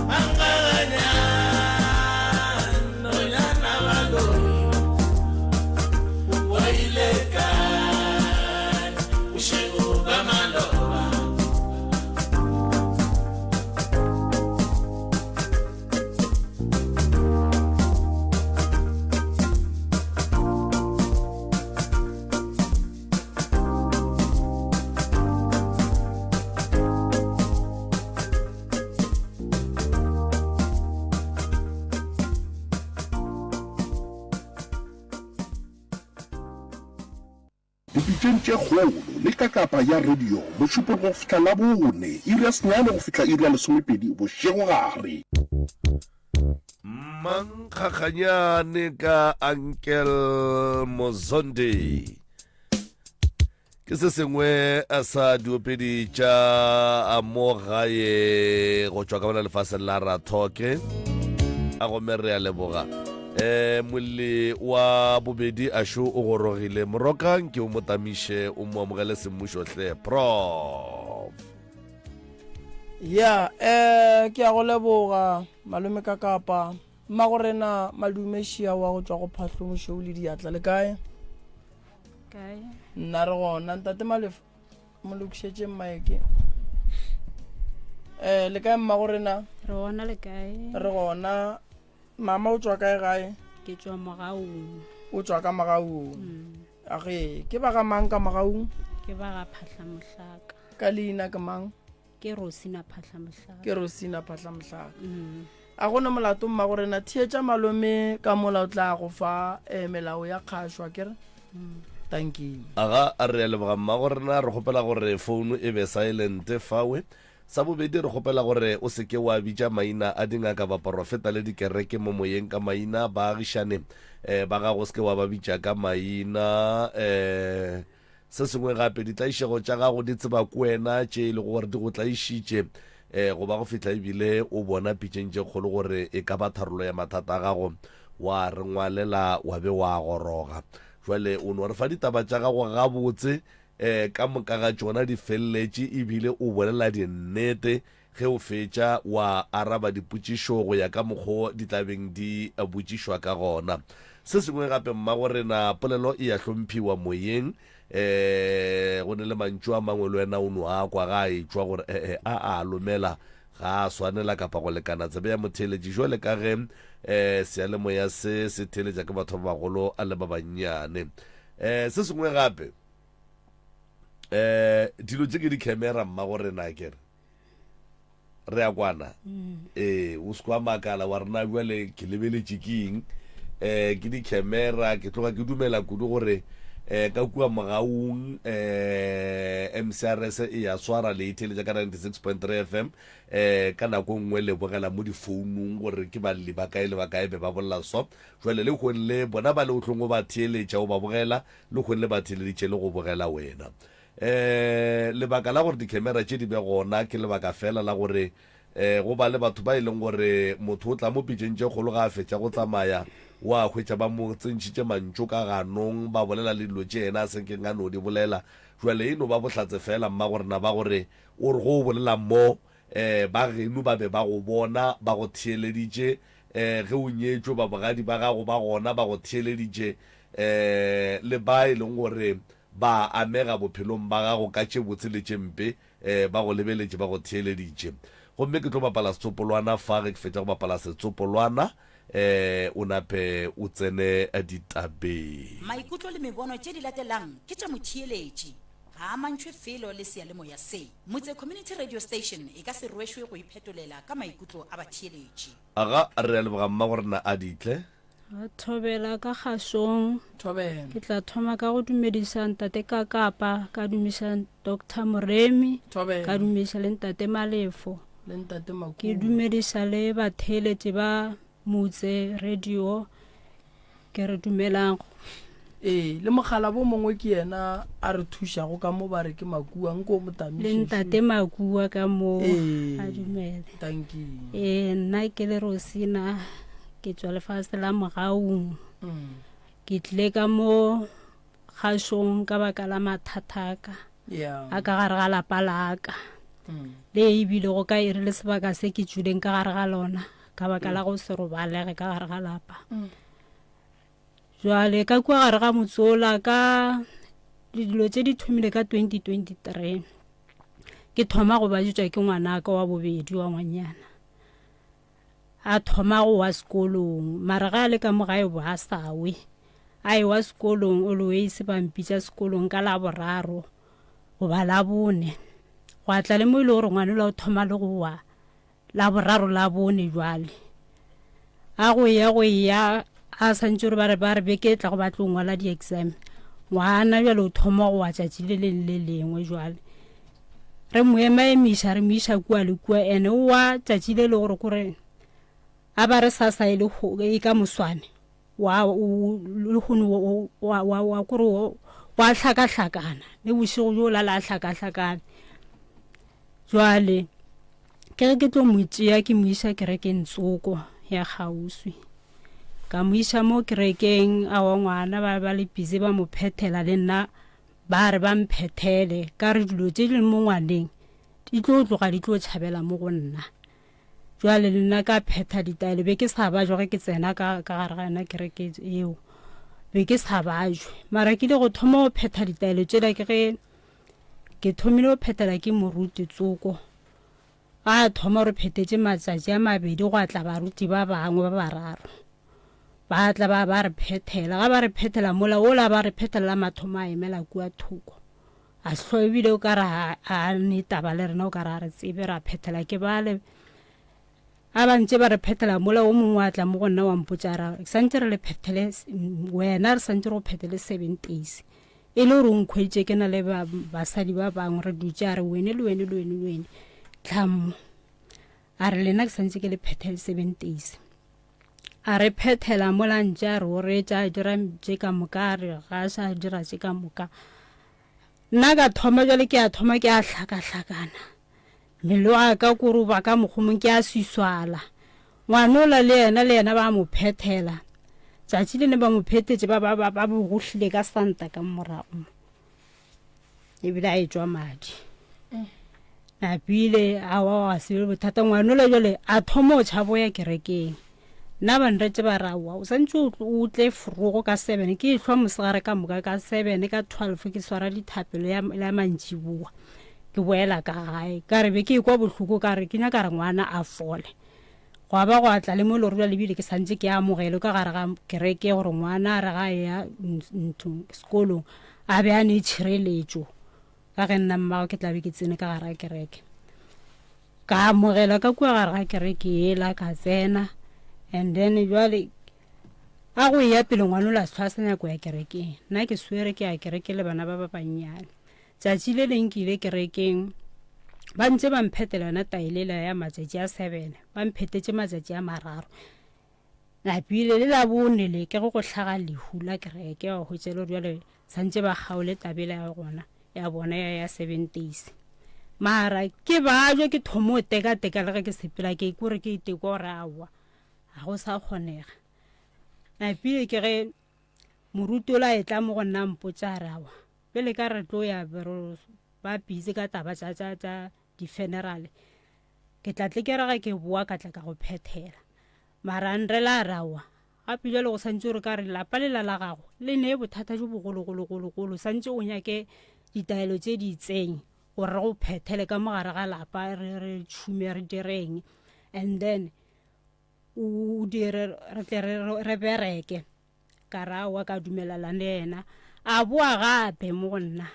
manganya Dipitšeng tše kgolo le kakapa ya radio Mošupologo go fihla Labone, iri ya senyane go fihla iri ya lesomepedi bošegogare. Mankgakganyane ka Uncle Mozondi ke se sengwe sa diopedi tša mo gae go tšwa ka bona lefaseng la Rathoke a gomme re a leboga um molli wa bobedi ašo o gorogile morokang ke o mo tamiše o mo amogele semmušo hle prof Ya, eh, ke a go leboga, malome ka kapa. Mmagorena Madume Šia wa go tšwa go Phahlo Mošweu le diatla le kae? Kae? Nna re gona, ntate Malefo, mo lokišetše mmaeke. Eh, le kae mmagorena? Re gona le kae? Re gona. Mama o tšwa kae gae? Ke tšwa Mogaung. O tšwa ka Mogaung. Mm. Age, ke ba ga mang ka Mogaung? Ke ba ga Phahla Mohlaka. Ka leina ke mang? Ke Rosina Phahla Mohlaka. Ke Rosina Phahla Mohlaka. Mm. A gona molato mma go rena theetša malome ka mola o tla go fa eh, melao ya kgašo a kere. Mm. Thank you. Aga a re a leboga mma go rena re kgopela gore founu e be silent fawe. Sa bobedi re kgopela gore o se ke wa bitša maina a dingaka baporofeta le dikereke mo moyeng ka maina baagišane eh, ba gago o se ke wa ba bitša ka maina eh, Se sengwe gape, ditlaišego tša gago di tseba ke wena tše e lego gore di go tlaišitše um go ba go fihla ebile o bona pitšeng tše kgolo gore e ka ba tharollo ya mathata a gago, wa re ngwalela wa be wa goroga. Jwale o no re fa ditaba tša gago gabotse um ka moka ga tšona di feleletše ebile o bolela dinnete Ge o fetša, wa araba dipotšišo go ya ka mokgo di tla beng di botšišwa ka gona. Se sengwe gape, mmagorena, polelo e a hlomphiwa moyeng. E, go ne le mantšu a mangwe le wena o no a kwa ga a etšwa gore ee, a a lomela, ga a swanela kapa go lekana tsebe ya motheeletši jwale ka ge e, seyalemoya se se theeletša ke batho ba bagolo le ba bannyane. E, se sengwe gape, e, dilo tše ke di-camera mmagorena, akere? re a kwana mm. ee o se kwa makala wa rena bjale ke lebeletše ke eng um ke di-camera ke tloga ke dumela kudu gore um ka kua mogaung um mcrs e ya swara le itheletša ka 96.3 fm um ka nako e nngwe le bogela mo difounung gore ke balli ba kae le ba kae be ba bolela so jale le kgong le bona ba le o tlong o ba theeletša o ba bogela le kgong le ba theeleditše le go bogela wena Um lebaka la gore dikhemera tše di be gona ke lebaka feela la gore um go ba le batho ba e leng gore motho o tla mo pitšeng tše kgolo ga a fetša go tsamaya o a hwetša ba mo tsentšhitše mantšu ka ganong ba bolela le dilo tše yena a senkeng a no di bolela. Jwale e no ba bohlatse feela mmagorena ba gore o re go o bolela mo um ba geno ba be ba go bona ba go theeleditše um ge o nyetšwe ba bogadi ba gago ba gona ba go theeleditše um le ba e leng gore Ba amega bophelong ba gago ka tše botse le tše mpe, ee, ba go lebeletše, ba go theeleditše. Gomme ke tlo bapala setsopolwana fa, ge ke fetša go bapala setsopolwana, ee, o nape o tsene ditabeng. Maikutlo le mebono tše di latelang ke tša motheeletši, ga a amantšhwe felo le seyalemoya se. Motse Community Radio Station e ka se rwešwe go iphetolela ka maikutlo a batheeletši. Aga, re a leboga mmagorena a ditle. Thobela ka kgašong. Thobela. Ke tla thoma ka go dumediša ntate Kakapa, ka dumiša Doctor Moremi, Thobela. ka dumiša le ntate Malefo. Le ntate Makubu. Ke dumediša le batheeletši ba Motse Radio. Ke re dumelang. Ee, le mogala bo mongwe ke yena a re thušago ka mo ba re ke Makua, nko o mo tamiše. Le ntate Makua ka mo. Ee. A dumele. Thank you. Ee, nna ke le Rosina. Ke tšwa lefase la Mogaung. Ke tlile ka mo kgašong ka baka la mathata a ka Yeah. a ka gare ga lapa la ka. Le e bilego ka iri le sebaka se ke tšwileng ka gare ga lona ka baka la go se robalege ka gare ga lapa. Jwale ka kua gare ga motse ola ka dilo tše di thomile ka 2023 ke thoma go bajutšwa ke ngwanaka wa bobedi wa ngwanyana. A thoma go wa sekolong, mara ge a le ka mo gae bo a sa we. A ewa sekolong, always ba mpitša sekolong ka Laboraro goba Labone. Gwa tla le mo e le gore ngwanola o thoma le go wa Laboraro, Labone jwale. A go eya go eya a santše gore ba re ba re beke e tlago ba tlo ngwala di-exam. Ngwana bjale o thoma go wa tšatši le leng le lengwe jwale. Re mo emaemiša re mo iša kua le kua ene o wa tšatši le le gore kore a ba re sasa e le e ka moswane wa o lehono wa wa wa kore wa hlakahlakana le bošego bjo lala a hlakahlakane. Jwale ke ge ke tlo mo tšea ke mo iša kerekeng tsoko ya kgauswi. Ka mo iša mo kerekeng awa ngwana ba ba le busy ba mo phethela le nna ba re ba mphethele ka re dilo tše di leng mo ngwaneng di tlo tloga di tlo tšhabela mo go nna. Jwale le nna ka phetha ditaelo be ke sa bajwa ge ke tsena ka ka gare ga yona kereke eo be ke sa bajwe mara ke ile go thoma go phetha ditaelo tšela ke ge ke thomile go phethela ke moruti tsoko a thoma gore phethetše matsatši a mabedi go atla baruti ba bangwe ba bararo ba tla ba ba re phethela ga ba re phethela mola ola ba re phethela la mathomo a emela kua thoko A hlo ebile o ka re a, a ne taba le rena o ka re a re tsebe ra phethela ke bale a ba ntše ba re phethela mola o mongwe a tla mo go nna wa mpotša ra santse re le phethele wena re santse re go phethele seven days e le gore o nkhweditše ke na le basadi ba bangwe re dutše a re wene le wene le wene le wene tlhamo a re lena ke santse ke le phethele seven days a re phethela mola ntše a re o retša a dira tše ka moka a re gaša a dira tše ka moka nna ka thoma jale ke a thoma ke a hlakahlakana mmele wa ka kore o ba ka mokgomong ke a swiswala ngwanola le yena le yena ba mo phethela tšatši le ne ba mo phethetše ba ba ba bogohlile ka santa ka morago mo ebile a etšwa madi napile awa wa se be bothata ngwanola jale a thoma o tšhabo ya kerekeng nna ba nretse ba rawa o santse o tle forogo ka seven ke ehlwa mosegare ka moka ka seven ka twelve ke swara dithapelo ya mantšiboa ke boela ka gae ka re be ke ekwa bohloko ka re ke nyaka re ngwana a fole Gwa ba gwa tla le mo lori bjale ebile ke santše ke amogelwe ka gare ga kereke gore ngwana a re ga eya nthong sekolong a be a ne tšhireletšo ka ge nna mmago ke tla be ke tsene ka gare ga kereke. Ka amogelwa ka kua gare ga kereke yela ka tsena and then jwale a go eya pele ngwana ola se hlwa a sa nyaka go ya kerekeng nna ke swere ke ya kereke le bana ba ba bannyane. Tšatši le leng ke ile kerekeng, ba ntše ba mphetela yona taelela ya matšatši a sebene, ba mphetetše matšatši a mararo. Napile le la bone le ke go go hlaga lehu la kereke wa hwetša le gore bjale santše ba kgaole tabela ya gona ya bona ya ya seven days. Mara ke bajwe ke thomo o teka-teka le ge ke sepela ke kore ke itekwa gore aowa ga go sa kgonega. Napile ke ge moruti ola etla mo go nna mpotša a re aowa Pele ka re tlo ya ba busy ka taba tša tša tša di-funeral ke tla tle ke re ge ke boa ka tla ka go phethela mara nrela a re aowa gape jale go santse o re ka re lapa lela la gago le ne bothata jo bogologologologolo santse o nyake ditaelo tše di itseng gore re go phethele ka mogare ga lapa re re tšhume re direng and then o dire re tle re bereke Ka re aowa ka dumelana le yena. A boa gape mo go nna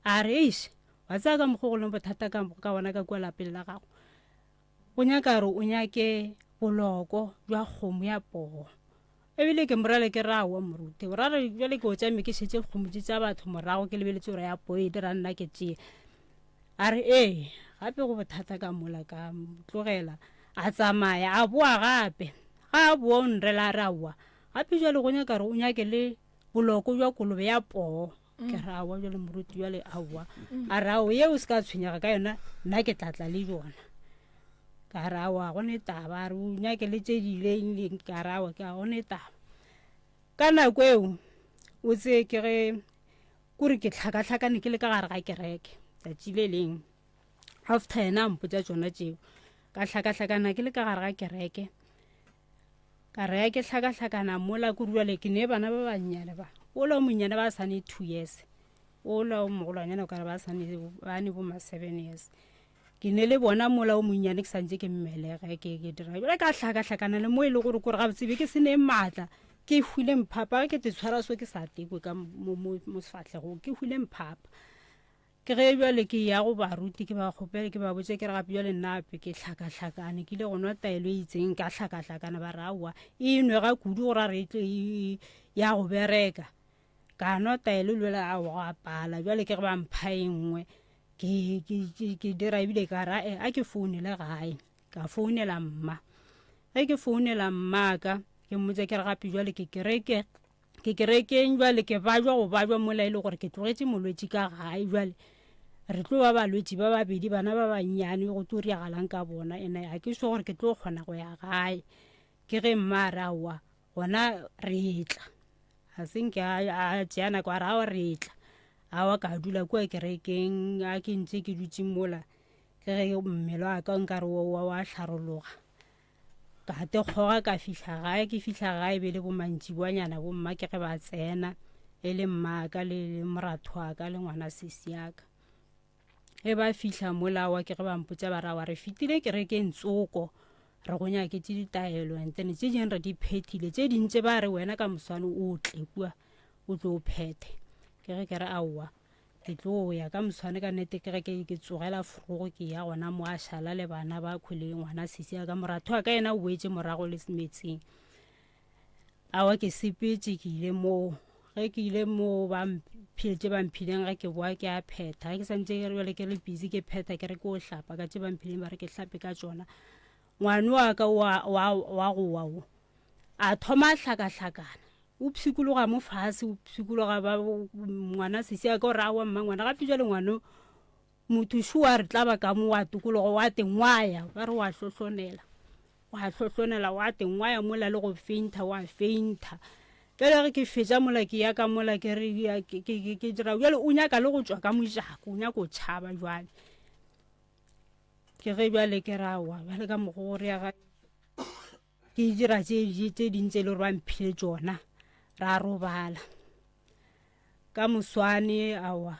a re eish wa tseba ka mokgwa go leng bothata ka ka gona ka kua lapeng la gago. O nyaka gore o nyake boloko jwa kgomo ya poo. Ebile ke morale ke re aowa moruti o ra re bjale ke o tšame ke šetše kgomo tše tša batho morago ke lebeletse gore ya poo e dira nna ke tšee. A re ee gape go bothata ka mola ka tlogela a tsamaya a boa gape. Ga a boa o nrela a re aowa Gape jwale go nyaka gore o nyake le boloko jwa kolobe ya poo. Ke re aowa jwale moruti jwale aowa. A re aowa ye o se ka tshwenyega ka yona nna ke tla tla le yona. Ka re aowa go ne taba a re o nyake le tše di ileng leng ka re aowa ke a go ne taba. Ka nako eo o tseye ke ge kore ke hlakahlakane ke le ka gare ga kereke tšatši le leng after yena a mpotša tšona tšeo ka hlakahlakana ke le ka gare ga kereke Ka re ya ke hlakahlakana mola ko bjale ke ne bana ba bannyane ba ola o monnyane ba sa ne two years ola o mogolwanyana o kare ba sa ne ba ne bo ma seven years ke ne le bona mola o monnyane ke santse ke mmelege ke ke dira bjale ka hlakahlakana le mo e le gore kore gabotse be ke se ne maatla ke hwile mphapa ge ke te tshwara so ke sa tekwe ka mo mo mo sefahlegong ke hwile mphapa Ke ge bjale ke ya go baruti ke ba kgopele ke ba botše ke re gape bjale nna ape ke hlakahlakane ke ile go nwa taelo e itseng ka hlakahlakana ba re aowa e nwega kudu gore a re e tlo e, ya go bereka. Ka nwa taelo jale a go a pala jale ke ge ba mpha e nngwe ke, ke, ke, ke dira ebile ka ra e a ke founele gae ka founela mma ge ke founela mmaka ke mmotsa ke re gape jale ke kereke ke kerekeng jale ke bajwa go bajwa mola e le gore ke tlogetše molwetši ka gae jale re tlo ba balwetši ba babedi bana ba bannyane go tlo riagalang ka bona ene ga ke sure gore ke tlo kgona go ya gae ke ge mma a re aowa gona re tla ga se nke a tšea nako a re aowa re tla aowa ka dula kua kerekeng a ke ntse ke dutse mola ke ge mmele wa ka nkare wa wa hlarologa ka te kgoga ka fihla gae ke fihla gae be le bomantšiboanyana bomma ke ge ba tsena e le mmaka le moratho wa ka le ngwana sesi ya ka Ge ba fihla mola wa ke ge ba mpotša ba ra wa re fetile kerekeng tsoko re go nyaketše ditaelo and then tše dingwe re di phethile tše ding tše ba re wena ka moswane o tle kua o tlo o phethe ke ge ke re aowa ke tlo ya ka moswane ka nnete ke ge ke ke tsogela forogo ke ya gona mo a šala le bana ba khwele ngwana sisi ya ka moratho wa ka yena o boetše morago le metseng Aowa ke sepetše ke ile moo ge ke ile moo ba mphile tše ba mphileng ge ke boa ke a phetha ge ke santse ke re bjale ke le busy ke phetha ke re ke o hlapa ka tše ba mphileng ba re ke hlape ka tšona ngwane wa ka wa wa wa go wa wo a thoma a hlakahlakana o pshikologa mo fase o pshikologa ba ngwana sesi a ka o re aowa mma ngwana gape jale ngwano motho šo wa re tlaba ka mo wa tokologo wa tengwaya ba re wa hlohlonela Wa hlohlonela wa teng wa ya mola le go feintha wa feintha. Bjale ge ke fetša mola ke ya ka mola ke re ke, ke, ke, ke dira bjale o nyaka le go tšwa ka mojako o nyaka go tšhaba jwale. Ke ge bjale ke ra wa bjale ka mokgwa o re ya ga ke dira tše tše ding tše le gore ba mphile tšona ra robala ka moswane awa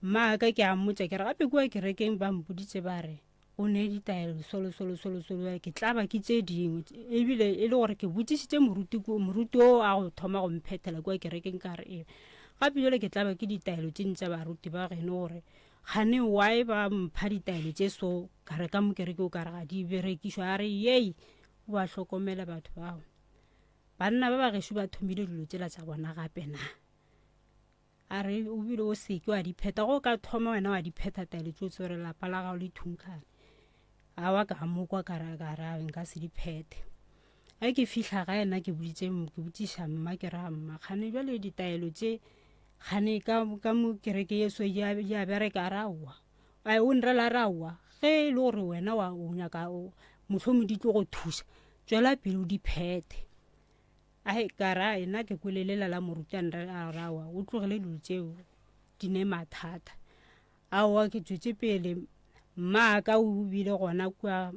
Mmaaka ke a mmotša ke re gape kua kerekeng ba mpoditše ba re o ne ditaelo solo solo solo solo ke tla ba ke tše dingwe ebile e le gore ke botšišitše moruti moruti o a go thoma go mphethela kua kerekeng ka re ee gape jale ke tla ba ke ditaelo tše tša baruti ba geno gore gane why ba mpha ditaelo tše so ka re ka mo kereke o ka re ga di berekišwa a re yei o ba hlokomele batho bao banna ba ba gešo ba thomile dilo tšela tša bona gape na A re, O bile o se ke wa di phetha. Ge o ka thoma wena wa di phetha taelo tšeo tse gore lapa la gago le thunkhane. Awa ka mo kwa ka ra ka ra nka se di phethe. Ge ke fihla gae nna ke boditše ke botšiša mma ke ra mma kgane bjale ditaelo tše kgane ka ka mo kereke ye so ya ya bereka a re aowa. Ai o nrela a re aowa ge e le gore wena wa o nyaka mohlomong di tlo go thuša tšwela pele o di phethe. Ai, ka ra, nna ke kwele lela la moruti a nre a re aowa, o tlogele dilo tšeo di ne mathata. Aowa ke tšwetše pele, mma ka o bile gona kua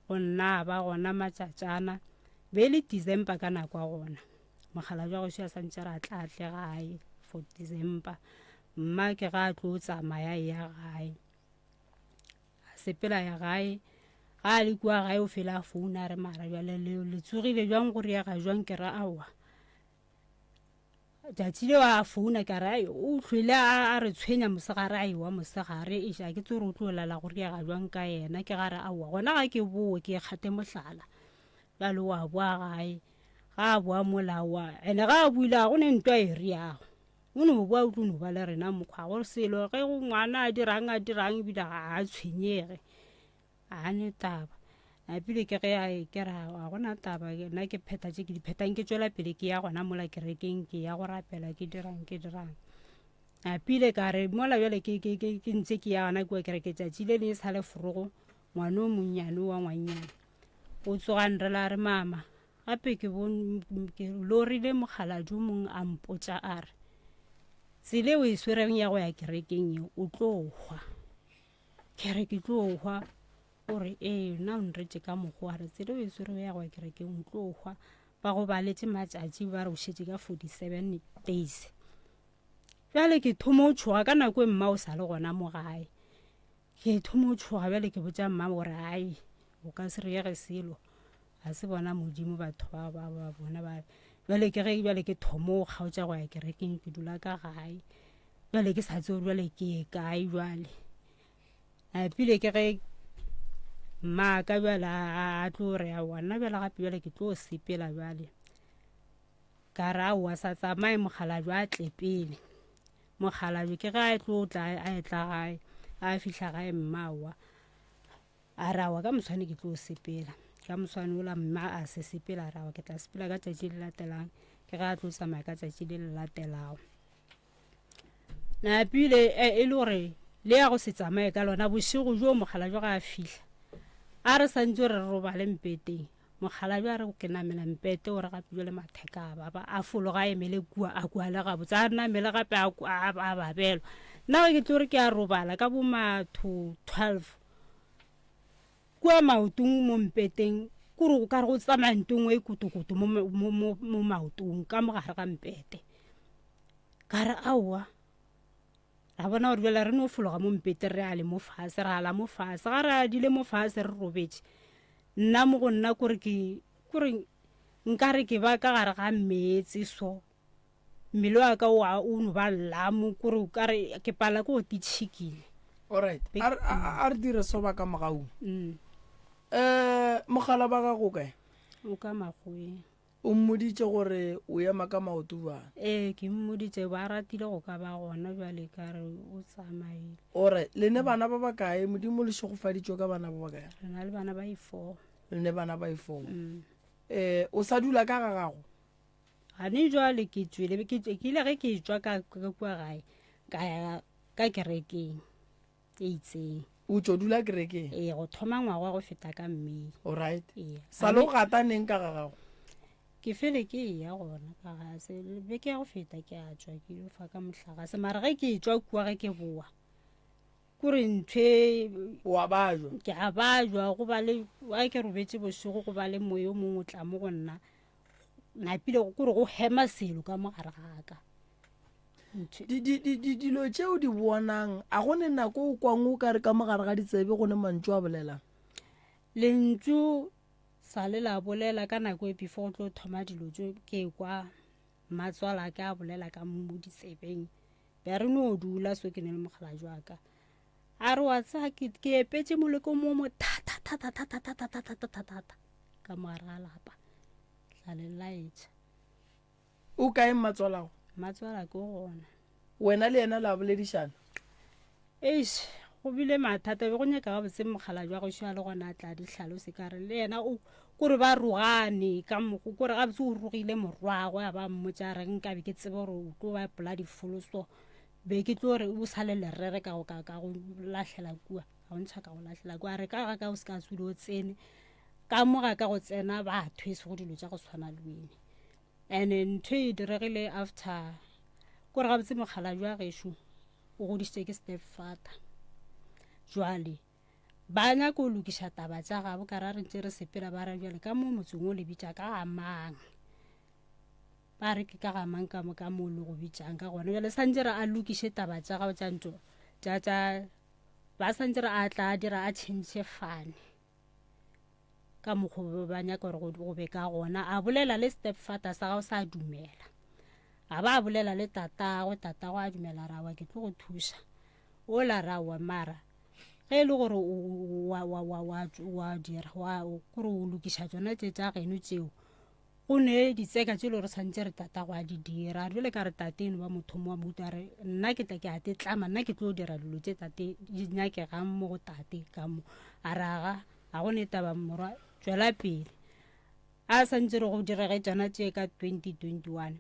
go nna a ba gona matšatšana, be e le December ka nako ya gona. Mokgalabje wa gešo a santše re a tla tle gae for December. Mma ke ga a tlo tsamaya ya gae. A sepela ya gae ga a le kua gae o fela a founa a re mara bjale le tsogile bjang go riega jwang ke ra aowa tšatši leo a founa ka re o hlwele a re tshwenya mosegare a ewa mosegare e a ke tse gore o tlo lala go riega jwang ka yena ke ga re aowa gona ga ke boe ke kgate mohlala bjale wa boa gae ga a boa molawa ene ga a buile ga go ne ntwa e riago O no boa o tlo no ba le rena mokgwa go selo ge go ngwana a dirang a dirang ebile ga a tshwenyege ga ne taba napile ke ge a ke ra ga gona taba nna ke phetha tše ke di phethang ke tšwela pele ke ya gona mola kerekeng ke ya go rapela ke dirang ke dirang napile ka re mola bjale ke ke ke ke ntse ke ya gona kua kereke tšatši le leng sa le forogo ngwana o monnyane wa ngwannyane o tsoga nrela a re mama Gape ke bon, ke lorile mokgalabje o mongwe a mpotša a re, tsela e o e swereng ya go ya kerekeng ye, o tlo hwa. Ke re ke tlo hwa? O re ee, nna o nretše ka mokgwa, a re tsela e o e swerego ya go ya kerekeng o tlo hwa. Ba go baletše matšatši ba re o šetše ka 47 days. Bjale ke thoma o tšhoga ka nako e mma o sa le gona mo gae. Ke thoma o tšhoga bjale ke botša mma gore ai o ka se reyege selo ga se bona modimo batho ba ba ba bona ba bjale ke ge bjale ke thomo go kgaotša go ya kerekeng ke dula ka gae bjale ke sa tsebe bjale ke ye kae bjale pile ke ge mma ka bjale a tlo re aowa nna bjale gape bjale ke tlo sepela bjale. Ka re aowa sa tsamaye mokgalabje a tle pele. Mokgalabje ke ge a tlo tla a etla gae, a fihla gae mma aowa. A re aowa ka moswane ke tlo sepela. Ka moswane ola mma a se sepela a re aowa ke tla sepela ka tšatši le latelang. Ke ge a tlo tsamaya ka tšatši le le latelago. Napile e, e le gore le ya go se tsamaye ka lona bošego bjo mokgalabje ga a fihla. A re santse re robale mpeteng. Mokgalabje a re ke namela mpete o re gape jale matheka a baba a fologa a emele kua a kua le gabotse a namele gape a a babelwa. Nna ge ke tlo re ke a robala ka bo matho 12 kua maotong mo mpeteng kore go ka re go tsamaya nto nngwe e kotokoto mo, mo, mo, mo maotong ka mo gare ga mpete. Ka re aowa ra bona gore bjale re no fologa mo mpete re ale mo fase ra ala mo fase ga re adile mo fase re robetše nna mo go nna kore ke kore nkare ke ba ka gare ga meetse so mmele wa ka o o no ba lamo kore o kare ke pala ke go titšhikile alright a re- a a re dire so ba ka mogaung mm. um mogala ba gago kae o ka makgoweng o mmoditše gore o ema ka maoto bjang ee ke mmoditše ba ratile go ka ba gona bjale ka re o tsamaile alright le ne bana ba bakae modimo le šegofaditšwe ka bana ba bakae re na le bana ba i-four le ne bana ba i-four mm. um o sa dula ka ga gago Gane jwale ke tšwele ke ke ile ge ke tšwa ka ka kua gae ka ya ka kerekeng e itseng. O tšo dula kerekeng? Ee, go thoma ngwaga wa go feta ka May. Alright. Ee. Sa le o gata neng ka ga gago? Ke fele ke eya gona ka ga se beke ya go feta ke a tšwa ke yo fa ka mohlagase mara ge ke tšwa kua ge ke boa kore ntho e wa bajwa ke a bajwa go ba le wa ke robetše bošego go ba le moya o mongwe o tla mo go nna napile kore go hema selo ka mo gare ga ka dilo tše o di bonang a go ne nako o kwang o ka re ka mo gare ga ditsebe go ne mantšu a bolelang lentšu sa le la bolela ka nako e before go tlo thoma dilo tše ke kwa matswala ka a bolela ka mo ditsebeng be re no dula so ke ne le mogala jwa ka a re wa tsaya ke epetse moleko mo mo thata thata thata thata thata thata thata ka mo gare ga lapa tla le laetša o kae mmatswalago mmatswala ke gona wena le yena la boledišana eish go bile mathata be go nyaka gabotse mogala jwa go šwa le gona a tla di hlalose ka re le yena o kore ba rogane ka mogo kore gabotse o rogile morwagwe a ba mmotša re nkabe ke tsebe gore o tlo ba pola difoloso be ke tlo re o sale lerere ka go ka go lahlela kua ga o ntšha ka go lahlela kua re ka ga ka o se ka tswile o tsene ka mo ga ka go tsena batho e sego dilo tša go tshwana le wene and ntho e diregile after kore gabotse mogala jwa gešo o godišitše ke step father jwale ba nyaka go lokiša taba tša gabo ka ra re ntse re sepela ba re jwale ka mo motseng o le bitša ka ga mang ba re ke ka ga mang ka mo ka mo le go bitšang ka gona jwale santse re a lokiše taba tša gago tša ntlo tša tša ba santse re a tla dira a change fane ka mokgwa ba nyaka gore go be ka gona a bolela le step father sa gago sa dumela a ba a bolela le tatago tatago a dumela rawa ke tlo go thuša ola rawa mara ge e le gore wa dira gore o lokiša tsona tše tša geno tšeo Go ne ditseka tše le gore tshwanetse re tata go a di dira. Re bjale ka re tate eno ba motho mo wa mohuta re nna ke tla ke a te tlama nna ke tlo dira dilo tše tate di nyakegang mo go tate ka mo. A re aga ga go ne taba morwa tšwela pele. A santse re go direge tšona tše ka 2021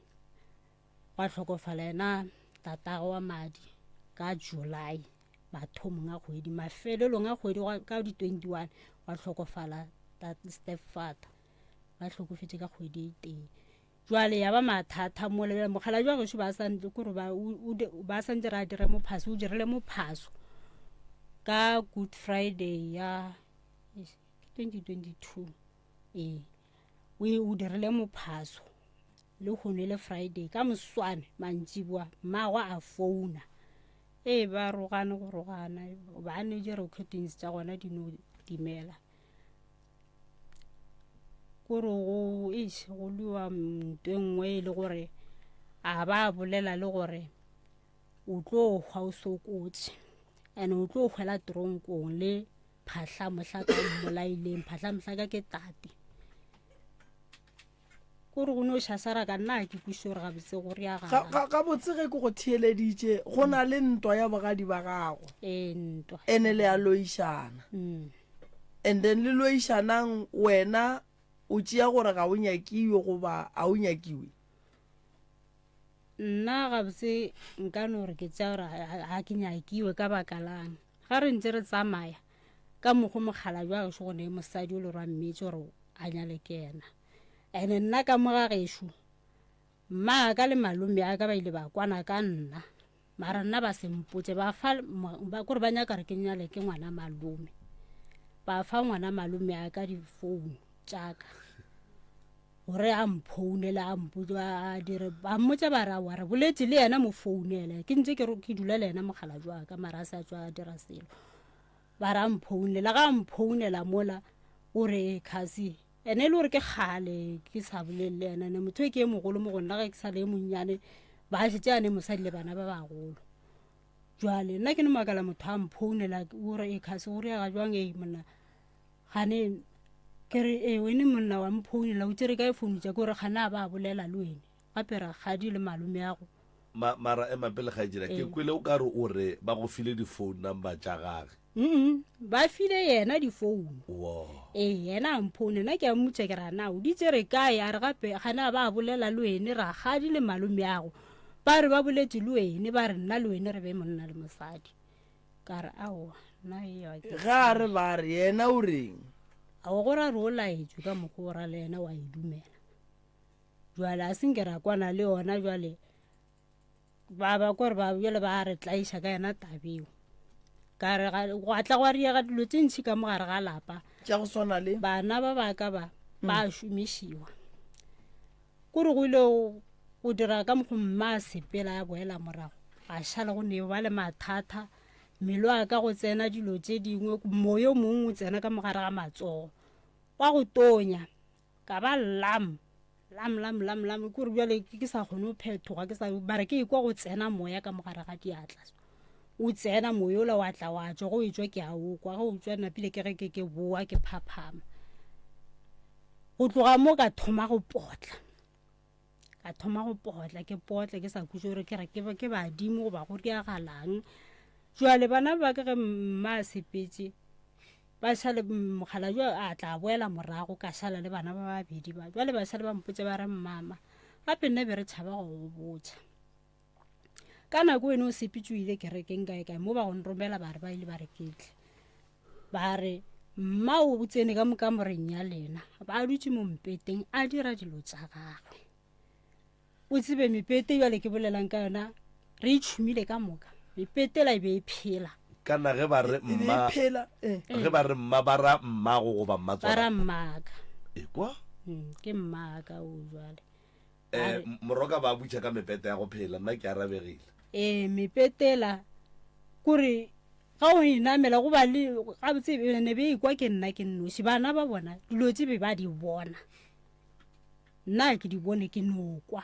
gwa hlokofala yena tatagwe wa madi ka July mathomong a kgwedi mafelelong a kgwedi ka di 21 gwa hlokofala stepfather. ba hlokofetše ka kgwedi e tee jwale ya ba mathata mo lebela mogala jwa gešo ba santse kore ba ba santse ra dire mophaso o dirile mophaso ka good friday ya 2022 ee o dirile mophaso le gone le friday ka moswane mantšiboa mmagwe a founa ee ba rogane go rogana ba ne di-recordings tša gona di no timela Kore go eish go lwewa nto e nngwe e le gore a ba bolela le gore o tlo hwa o sokotše and o tlo hwela tronkong le phahla mohlaka o mmolaileng phahla mohlaka ke tate. Kore go no šasara ka nna ga ke kwešiše gore gabotse go Ga, ga, reagalang. gabotse ge ke go theeleditše, go na le ntwa ya bogadi ba gago. Ee, ntwa. Ene le a loišana. Mm. And then le loišanang wena o tšea gore ga o nyakiwe goba a o nyakiwe? Nna gabotse nka no re ke tšea gore ga ke nyakiwe ka baka lang? Ga re ntše re tsamaya ka mokgo mokgalabje wa gešo go ne mosadi o le gore wa mmetše gore a nyale ke yena. Ene nna ka mo ga gešo mma ka le malome a ka ba ile ba kwana ka nna mara nna ba se mpotse ba fa ba kore ba nyaka re ke nyale ke ngwana malome ba fa ngwana malome a ka difounu tšaka gore a mphounele a mpotse a dire ba mmotsa ba ra wa re boletse le yena mo founele ke ntse ke ke dula le yena mogala jwa ka mara a sa tswa dira selo ba ra mphounela ga mphounela mola o re khasi Ene e le gore ke kgale ke sa bolele le ena, ne motho e ke e mogolo mo go nna ge ke sa le e monnyane, ba šetše a ne mosadi le bana ba bagolo. Jwale nna ke no makala motho a mphounela o re e khase go riega jwang e monna gane ke re e wene monna wa mphounela o tsere kae founu tša ke gore gane a ba bolela le wene gape rakgadi le malome ago Ma, mara ema pele kgaetšedi ke Ee. kwele o ka re o re ba go file di-phone number tša gage Mm, ba file yena difounu Wo. ee yena a mphoune nna ke a mmotša ke ra na o di tsere kae a re gape gana ba bolela le wene rakgadi le malome ago ba re ba boletše le wene ba re nna le wene re be monna le mosadi ka re aowa nna eo ga ke Ge a re ba re yena o reng? Ao go ra re o laetšwe ka mokgwa o ra le yena wa e dumela jwale a senke ra kwana le yona jwale ba ba kore ba bjale ba re tlaiša ka yena tabeo ka re gwa tla gwa riega dilo tše ntšhi ka mogare ga lapa tša go swana le bana ba ba ka ba ba šomišiwa kore go ile go dira ka mokgo mma a sepela ya boela morago a šala go ne ba le mathata mmele wa ka go tsena dilo tše dingwe moyo mongwe o tsena ka mogare ga matsogo wa go tonya Ka ba lam, lam, lam, lam, lam, ke gore bjale ke sa kgone go phethoga, ke sa, mara ke ekwa go tsena moya ka mogare ga diatla. O tsena moya ola wa tla wa tšwa, go etšwa ke a o kwa, ge o tšwa napile ke ge ke ke boa ke phaphama. Go tloga mo ka thoma go potla. Ka thoma go potla, ke potla ke sa kweše gore ke re ke ke badimo goba go diragalang. Jwale bana ba ka ge mma a sepetše, Ba šale, mokgalabje a tla boela morago, ka šala le bana ba babedi ba. Jwale ba šale ba mpotša ba re, Mmama, gape nna be re tšhaba go go botša. Ka nako eno o sepetše o ile kerekeng kae kae, mo ba go nromela ba re ba ile ba re ke tle. Ba re, Mma o tsene ka mo kamoreng ya lena, ba dutše mo mpeteng a dira dilo tša gagwe. O tsebe mepete bjale ke bolelang ka yona re e tšhumile ka moka mepete la e be e phela. Kana ge ba re E be e mma phela eh. ge ba re mma ba ra mmago goba Ba ra mmatswala mmaka. Ekwa? Mm, ke mmaka o jwale. Eh, moroka ba butša ka mepete ya go phela nna ke arabegile. Ee, mepetela kore ga o e namela go ba le gabotse ne be ekwa ke nna ke nnoši bana ba bona dilo tse be ba di bona. Nna ke di bone ke no kwa.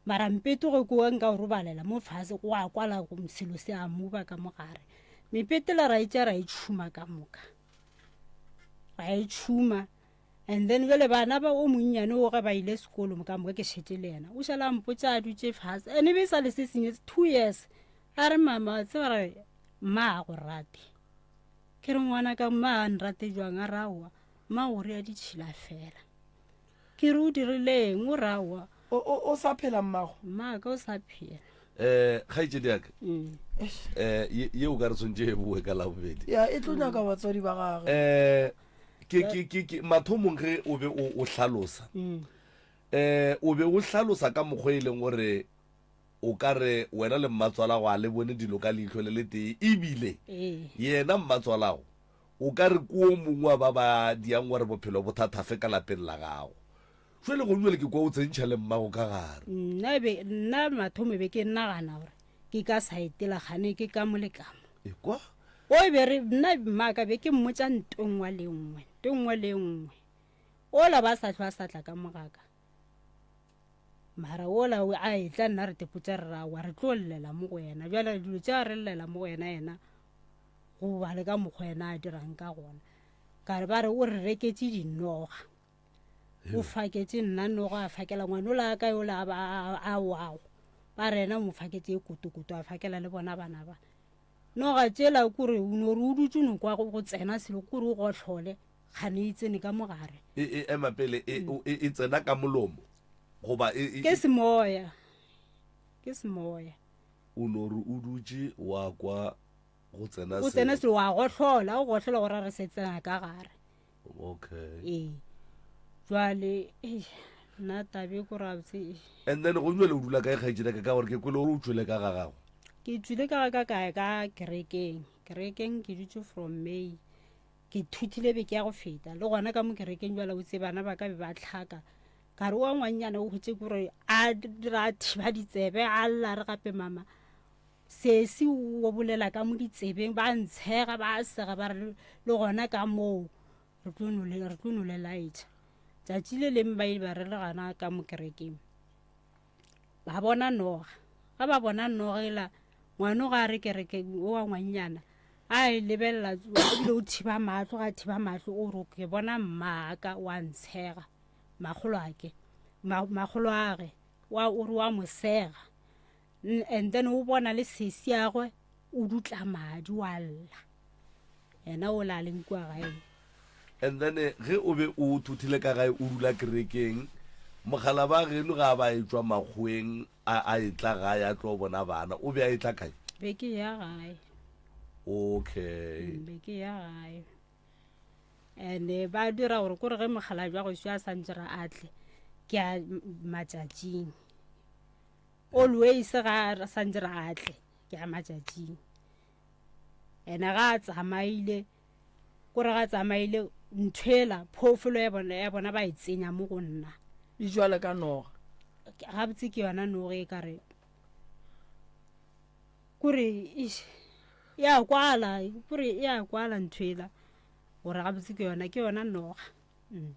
Mara mpeto ge ko nka o robalela mo fase go a kwala selo se a mova ka mogare. Mepetela ra e tša ra e tšhuma ka moka. Ra e tšhuma and then jale bana ba o monnyane o ge ba ile sekolo ka moka ke šetše le yena. O šala a mpotša a dutše fase and e be e sa le se senye 2 years. A re mama wa tseba re mma a go rate. Ke re ngwana ka mma a nrate jwang a re aowa. Mma o re ya ditšhila fela. Ke re o dirileng o rawa. O, o, o sa phela mmago? Mmaka o sa phela. Eh, kgaetšedi ya ka. Mm. Eh, ye, ye o ka re tshwantše e boe ka labobedi. Ya, e tlo nyaka batswadi ba gagwe. Eh, ke, ke, ke, ke, mathomong ge o be o, o hlalosa. Mm. Eh, o be o hlalosa ka mokgwa e leng gore o ka re wena le mmatswalago a le bone dilo ka leihlo le letee ebile ee. yena mmatswalago O ka re ke o mongwe wa ba ba diang gore bophelo bo thathafe ka lapeng la gago. Jwale go bjale ke kwa o tsentšha le mmago ka gare. Nna be, nna mathomo be ke nagana gore ke ka saetela gane ke ka mo le ka mo. Ekwa? O be re, nna mmaka be ke mmotša nto nngwe le nngwe, nto nngwe le nngwe. Ola ba sa hlwa a sa tla ka mo ga ka. Mara ola a etla nna re tepotša re ra wa re tlo llela mo go yena. Bjale dilo tša re llela mo go yena yena go ba le ka mokgwa yena a dirang ka gona. Ka re ba re o re reketše dinoga. O faketše nna noga a fakela ngwana ola a ka yola a ba a wago. Ba re yena o mo faketše e kotokoto a fakela le bona bana ba. Noga tšela kore o no re o dutše no kwa go tsena selo kore o gohlole kgane e tsene ka mogare. E e ema pele e o e e tsena ka molomo goba e e Ke semoya. Ke semoya. O no re o dutše wa kwa go tsena O tsena selo wa gohlola o gohlola gore re se tsena ka gare. Okay. Ee. Jwale nna tabe ko rabotse. And then go jwale o dula kae kgaetšedi ka ka gore ke kwele gore o tšwele ka ga gago. Ke tšwile ka ga ka kae ka kerekeng. Kerekeng ke dutše from May. Ke thuthile beke ya go feta. Le gona ka mo kerekeng jwale o tse bana ba ka be ba tlhaka. Ka re wa ngwannyana o hwetše kore a dira a thiba ditsebe a lla re gape mama. Sesi o bolela ka mo ditsebeng, ba ntshega, ba sega, ba re le gona ka moo re tlo no le, re tlo no le laetša. Tšatši le leng ba ile ba re le gana ka mo kerekeng, ba bona noga. Ga ba bona noga ela, ngwano ga a re kerekeng, o wa ngwannyana, a e lebelela, ebile o thiba mahlo, ga thiba mahlo, o re ke bona mmaaka wa ntshega, makgolo ake, makgolo age, wa, o re wa mo sega. And then o bona le sesi yagwe o dutla madi wa lla yena o la leng kua gae. And then eh, ge o be o thuthile ka gae o dula kerekeng mogala ba geno ga ba etšwa makgoweng a a etla gae a tlo bona bana o be a etla kae? Be ke ya gae. Okay. Mm, be ke ya gae. And eh, ba dira gore kore ge mogala jwa go a santse re atle ke a matšatšing. Always ga a santse re atle ke ya matšatšing. Ene ga a tsamaile kore ga tsamaile nthwela phoofolo ya bona ya bona ba e tsenya mo go nna. E jwale ka noga. Gabotse ke yona noga e kare kore ya kwala kore ya kwala nthwela gore gabotse ke yona ke yona noga. Mm.